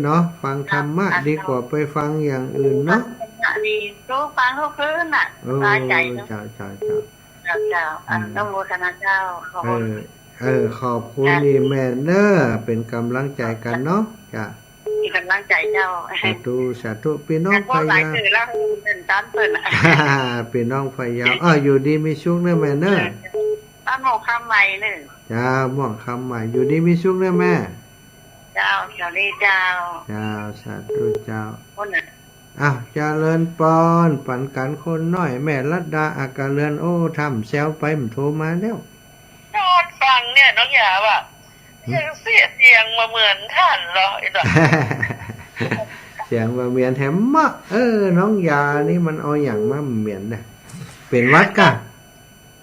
เนาะ ฟังธรรมะ ครับ ดีกว่าไปฟังอย่างอื่นเนาะ ดี โทรฟังทุกคืนน่ะ เออ สบายใจ๋เนาะ เจ้า เจ้า เจ้า เจ้า เจ้า อัน อืม อนุโมทนาเจ้า ขอบคุณ เออ เออ ขอบคุณ เจ้า อีแม่เน่อ เป๋นก๋ำลังใจ๋กั๋นเนาะ เจ้า เป๋นก๋ำลังใจ๋เจ้า สาธุ สาธุ ปี้น้องพะเยา หลายซื่อแล้ว เป๋นต๋ามเปิ้น ปี้น้องพะเยา อ้าว อยู่ดีมีสุขเน่อแม่เน่อ เออ บ้านม่วงคำใหม่เน่อ เจ้า ม่วงคำใหม่ อยู่ดีมีสุขเน่อแม่ เจ้า สวัสดีเจ้า เจ้า สาธุเจ้า คนน่ะ อ้าว เจริญปอน ปันกั๋นคนน้อย แม่รัตดาอักกะเรือน โอ้ ถ้าบ่แซวไปบ่โทรมาแล้ว นอนฟังเนี่ยน้องหยาว่า หืม ยังเสียเสียงบ่เหมือนต้านเหรอ ไอ้ตัว เสียงบ่เหมือนแถมเมาะ เออ น้องหยานี่มันเอาหยังมาเหมือนน่ะ เป๋นหวัดก่ะ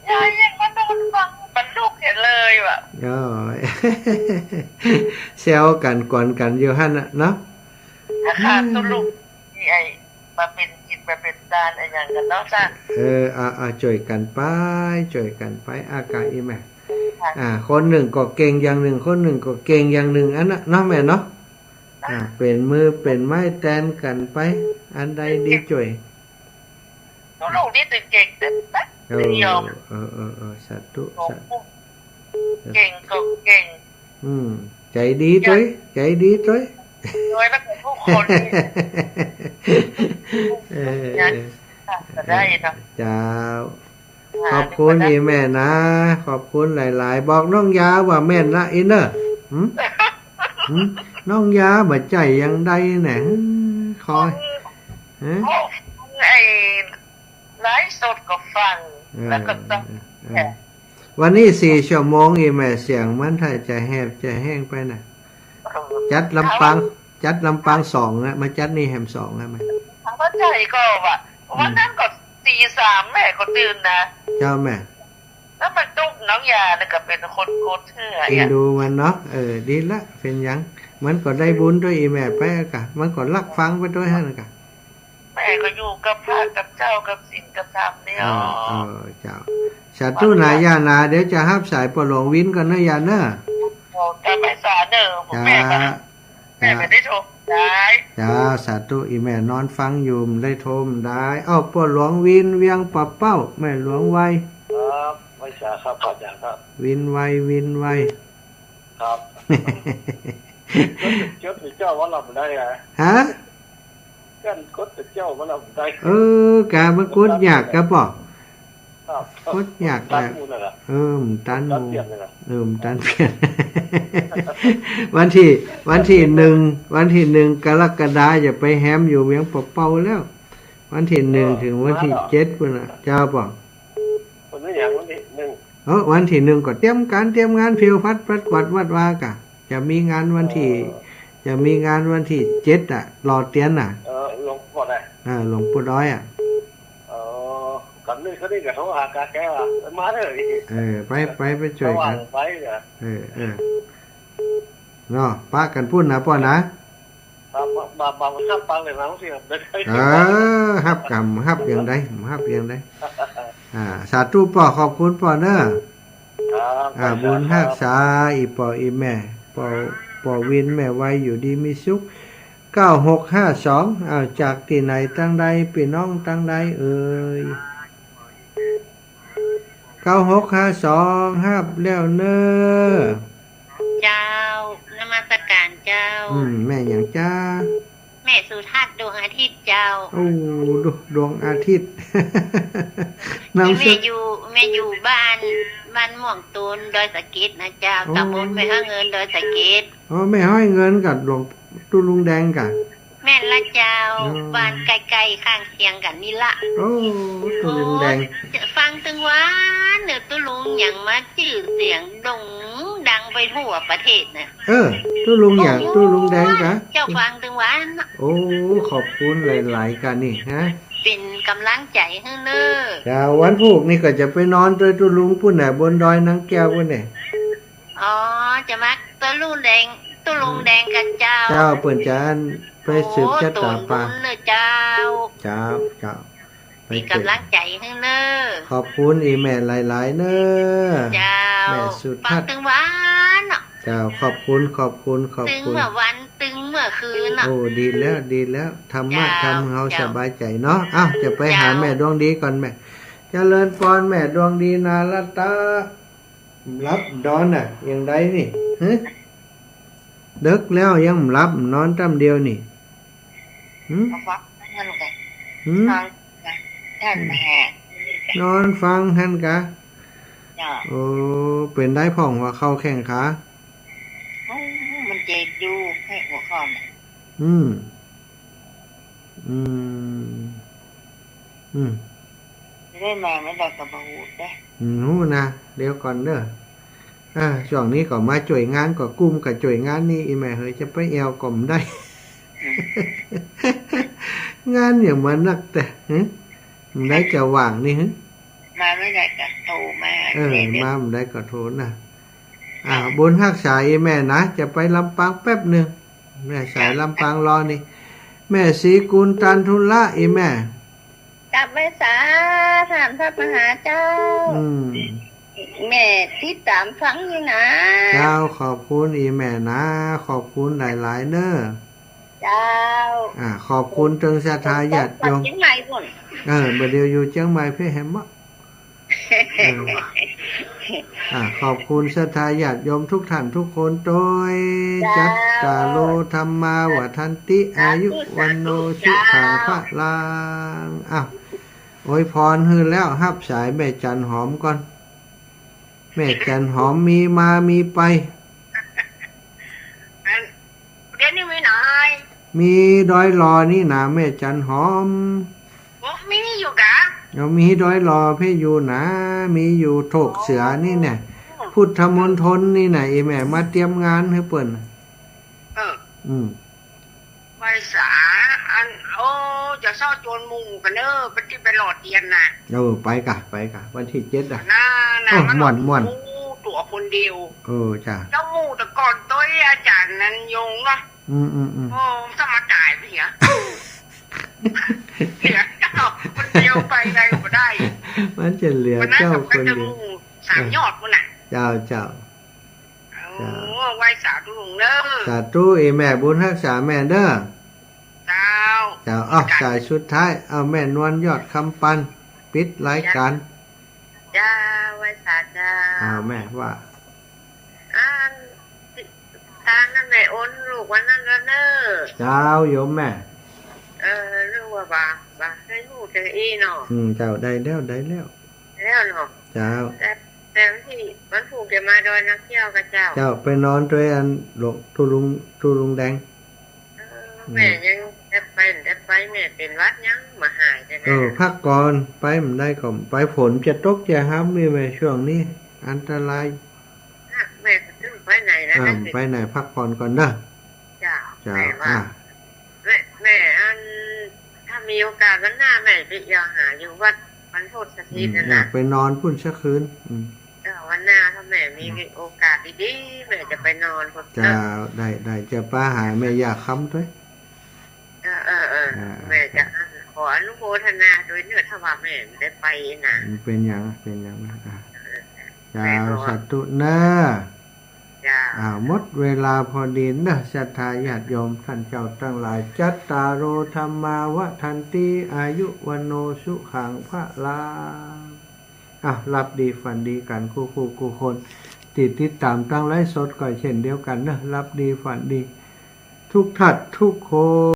ยายยังมานอนฟังบ่ลุกเหียเลยว่ะ อ๋อ แซวกั๋นกวนกั๋นอยู่หั้นน่ะเนาะ ราคาตุลุก ที่ไอ้มาเป๋นกิ๋นมาเป๋นตานอะหยังกั๋นเนาะจ้ะ เออ อ่า อ่า จ้วยกั๋นไป จ้วยกั๋นไป อ่ะ กะอี้แม่ ค่ะ อ่า คนนึ่งก็เก่งอย่างนึ่ง คนนึ่งก็เก่งอย่างนึ่ง อันนั้นเนาะแม่เนาะ ค่ะ อ่า เป๋นมือเป๋นไม้แตนกั๋นไป อันใดดีจ้วย ตุลุกนี่ตึงเก่งเต๊ะ เออ ไม่ยอม เออ เออ เออ สาธุ สาธุ เก่งก็เก่ง อืม ใจ๋ดีจ้วย ใจ๋ดีจ้วย โดยแล้วก็ทุกคนนี่ เออ นะ เออ ค่ะ ก็ได้เนาะ เจ้า ค่ะ ขอบคุณอีแม่นะ ขอบคุณหลายๆ บอกน้องหยาว่าแม่นละอีเน่อ หืม หืม น้องหยาบ่ใจ้อย่างใดแหน่ ขอ ฮะ ไอ้ ไลฟ์สดก็ฟัง เออ แล้วก็ต้อง เออ วันนี้สี่ชั่วโมงอีแม่ เสียงมันถ้าจะแหบจะแห้งไปน่ะ เออ จัดลำปาง ถามว่า จัดลำปางสองนะ มาจัดนี่แหมสองนะแม่ ถามว่าใจ้ก็ว่า อืม วันนั้นก็ตีสามแม่ก็ตื่นนะ เจ้าแม่ แล้วมันตุ๊กน้องหยาเนี่ยก็เป๋นคนโกรธเถื่อ เอ็นดูมันเนาะ เออ ดีละ เป๋นหยัง มันก็ได้บุญด้วยอีแม่ไปกะ มันก็ฮักฟังไปด้วยหั้นกะ แม่ก็อยู่กับพระกับเจ้ากับศีลกับธรรมเนี่ย เออ เออ เจ้า สาธุนะหยานะ เดี๋ยวจะฮับสายป้อหลวงวินก่อนเน่อหยาเน่อ โอ้ จะไม่สาเน่อ เจ้า แม่ก็ แม่ก็ได้โทรได้ เจ้า สาธุ อีแม่นอนฟังอยู่ บ่ได้โทรได้ เอ้า ป้อหลวงวิน เวียงป่าเป้า แม่หลวงไว ครับ ไม่สาครับ อาจ๋ารย์ครับ วินไว วินไว ครับ จด จดหรือเจ้าว่าหลับได้ไง ฮะ การกดแต่เจ๊ามันเอาได้ เออ กามันกดยากกาป้อ ครับ กดยาก ตัน แหละ หมู่นั่นน่ะ เออ มันตันหมู่ ตันเปลี่ยนเลยน่ะ เออ มันตันเปลี่ยน วันตี้ วันตี้หนึ่ง วันตี้หนึ่งกรกฎาคม จะไปแฮมอยู่เวียงป่าเป้าแล้ว วันตี้หนึ่ง เออ เถิงวันตี้ มาแล้ว เจ็ดปู้นน่ะ เจ้าป้อ วันนี้อย่างวันตี้หนึ่ง เออ วันตี้หนึ่งก็เตรียมก๋านเตรียมงาน เผียวพัดปัดกวาดวัดวากะ จะมีงานวันตี้ เออ จะมีงานวันตี้เจ็ดอะ หล่อเตียนน่ะ เออ หลวงปู่ดอย เออ หลวงปู่ดอยอะ เออ กั๋นนี่ก็นี่ก็โทรหากาแกว่า มาเด้อ เออ ไป ไป ไปจ้วยกั๋น เขาว่าไปเนี่ย เออ เออ เนาะ ปะกั๋นปู้นน่ะป้อนะ ครับ มา มา มาฮับฟังเลยนะ เออ ฮับกำ ฮับอย่างใด ฮับอย่างใด อ่า สาธุป้อ ขอบคุณป้อเน้อ ครับ อ่า บุญฮักษา อีป้ออีแม่ ป้อ ป้อวิน แม่ไว อยู่ดีมีสุข เก้าหกห้าสอง อ้าว จากตี้ไหนตังใด ปี้น้องตังใดเอ่ย เก้าหกห้าสอง ฮับแล้วเน้อ เจ้า นมัสก๋านเจ้า อืม แม่หยังจ๊ะ แม่สุทัศน์ ดวงอาทิตย์เจ้า โอ้ ดวงอาทิตย์ นามสกุล แม่อยู่ แม่อยู่บ้าน บ้านม่วงตูน ดอยสะเก็ดนะเจ้า โอ้ ตำบลแม่ฮ้อยเงิน ดอยสะเก็ด อ๋อ แม่ฮ้อยเงินกับหลวง ตุ๊ลุงแดงกะ แม่นละเจ้า อ๋อ บ้านใก้ๆ ข้างเคียงกั๋นนี่ละ โอ้ ตุ๊ลุงแดง โอ้ ฟังตึงวานเน่อ ตุ๊ลุงหยังมาจื้อเสียงโด่งดังไปทั่วประเทศน่ะ เออ ตุ๊ลุงหยัง โอ้ ตุ๊ลุงแดงกะ เจ้าฟังตึงวานเนาะ โอ้ ขอบคุณหลายๆ กะนี่ฮะ เป๋นก๋ำลังใจ๋หื้อเน้อ เจ้า วันพูกนี่ก็จะไปนอนตวยตุ๊ลุงปู้นแหละ บนดอยนางแก้วปู้นแหละ อ๋อ จะมาตุ๊ลุงแดง ตุ๊ลุงแดงกะเจ้า เจ้า เปิ้นจะไปสืบจะต๋าปา โอ้ ตุ๊ลุงเน้อเจ้า เจ้า เจ้า ไป เป๋นก๋ำลังใจ๋หื้อเน้อ ขอบคุณอีแม่หลายๆ เน้อ เจ้า แม่สุทัศน์ ฟังตึงวานเนาะ เจ้า ขอบคุณ ขอบคุณ ขอบคุณ ตึงเมื่อวัน ตึงเมื่อคืนเนาะ โอ้ ดีแล้ว ดีแล้ว ธรรมะ เจ้า ทำหื้อเฮา เจ้า สบายใจ๋เนาะ อ้าว จะไปหา เจ้า แม่ดวงดีก่อนแม่ เจริญปอน แม่ดวงดี นารัตตะ หลับนอนน่ะ อย่างใดนี่ ฮะ ดึกแล้วยังหลับนอนจ้ำเดียวนี่ หึ มาฟังนั่นแหละ หึ ฟังนะ ท่านแม่ นอนฟังหั้นกา จ้ะ โอ้ เป๋นใดพ่องหัวเข่าแข้งขา โอ้ มันเจ็บอยู่ แข้งหัวเข่าน่ะ อืม อืม อืม ได้มาเมื่อใดก็บ่ฮู้เด้ อืม ฮู้นะ เดี๋ยวก่อนเด้อ อ่า ช่วงนี้ก็มาจ้วยงาน ก็กุ้มกับจ้วยงานนี่ อีแม่เหย จะไปแอ่วก็บ่ได้ อืม งานหยังมานักแต๊ หึ บ่ได้จะว่างนี่ หึ มาเมื่อใดก็โทรมา เออ เด้อ มาบ่ได้ก็โทรนะ อ่า บุญฮักษาอีแม่นะ จะไปลำปางแป๊บหนึ่ง แม่สายลำปางรอนี่ แม่ศรีกุลตันธุระ อีแม่ กราบไหว้สาท่านพระมหาเจ้า อืม แม่ติดต๋ามฟังอยู่นะ เจ้า ขอบคุณอีแม่นะ ขอบคุณหลายๆ เน้อ เจ้า อ่า ขอบคุณตึงศรัทธาญาติโยม เจียงใหม่ปู้น เออ บ่าเดี่ยวอยู่เจียงใหม่เพ่แหมบ่ เออ อ่า ขอบคุณศรัทธาญาติโยมทุกท่านทุกคนตวย เจ้า จัตตาโร ธัมมา วัฑฒันติ อายุ วัณโณ สุขัง พลัง อ้าว อวยพรหื้อแล้ว ฮับสายแม่จันหอมก่อน แม่จันหอมมีมามีไป อัน เดี๋ยวนี้มีหน้อย มีดอยหล่อนี่นา แม่จันหอม โอ้ มีอยู่กา เอา มีดอยหล่อเพ่อยู่นา มีอยู่โถกเสือนี่แน่ พุทธมณฑลนี่แน่ อีแม่มาเตรียมงานหื้อเปิ้น เออ อืม ไหว้สา อัน โอ้ จะเซ้าจวนหมู่กั๋นเน้อ ไปตี้ไปหล่อเตียนน่ะ เออ ไปกา ไปกา วันตี้เจ็ดอะ น่า น่า โอ้ มัน ม่วน ม่วน โอ้ ตั๋วคนเดียว เออ จ้ะ เจ้าหมู่แต่ก่อนตวยอาจ๋ารย์นันยงเนาะ อืม อืม อืม โอ้ จะมาต๋ายไปเหีย เหลือเจ้าคนเดียวไปไหนก็บ่ได้ มันจะเหลือเจ้าคนเดียว วันนั้นก็ไปเจ้าหมู่สามยอดปู้นน่ะ เจ้า เจ้า โอ้ เจ้า ไหว้สาตุ๊ลุงเน้อ สาธุ อีแม่บุญฮักษาแม่เน้อ เจ้า เจ้า อ้าว สายสุดท้าย เอาแม่นวลยอดคำปัน ปิดรายการ เจ้า ไหว้สาเจ้า อ้าว แม่ว่า อัน ตานั่นแหละ โอนลูกวันนั้นแล้วเน้อ เจ้า โยมแม่ เออ นึกว่าบ่า บ่าเคยฮู้แต่อี้เนาะ อืม เจ้า ได้แล้ว ได้แล้ว แล้วเนาะ เจ้า แต่ แต่วันตี้ วันพูกจะมาดอยนาเกี้ยวก่อเจ้า เจ้า ไปนอนตวยอันหลวง ตุ๊ลุง ตุ๊ลุงแดง เออ อืม แม่ยังได้ไป ได้ไป แม่เป๋นหวัดยังบ่หายเลยนะ เออ พักก่อน ไปบ่ได้ก็ไป ฝนจะตกจะห้ำนี่แม่ ช่วงนี้อันตราย อ่ะ แม่ก็ต้องไปไหนแล้ว อ่า นะ ไปไหน พักผ่อนก่อนเนาะ เจ้า เจ้า แม่ว่า อ่ะ แม่ แม่ อัน ถ้ามีโอกาสวันหน้าแม่จะเอี่ยวหาอยู่วัดวันพุธอาทิตย์นั่น อืม น่ะ อยากไปนอนปู๊นสักคืน อืม เออ วันหน้าถ้าแม่มี อืม โอกาสดีๆ แม่จะไปนอนพุธ เจ้า เนาะ ได้ ได้ จะไปหาแม่ย่าคำตวย เออ เออ เออ อ่า แม่จะ ขออนุโมทนาตวยเนาะ ถ้าว่าแม่บ่ได้ไปนะ บ่เป๋นหยัง บ่เป๋นหยัง อ่า เออ เจ้า แม่ก็ว่า สาธุเนาะ เจ้า อ่า หมดเวลาพอดีเนาะ ศรัทธาญาติโยมต้านเจ้าตังหลาย จัตตาโร ธัมมา วัฑฒันติ อายุ วัณโณ สุขัง พลัง อ่ะ หลับดีฝันดีกั๋นกู้ๆ กู้คน ตี้ติดต๋ามตางไลฟ์สดก็เช่นเดียวกั๋นเนาะ หลับดีฝันดี กู้ต้านกู้คน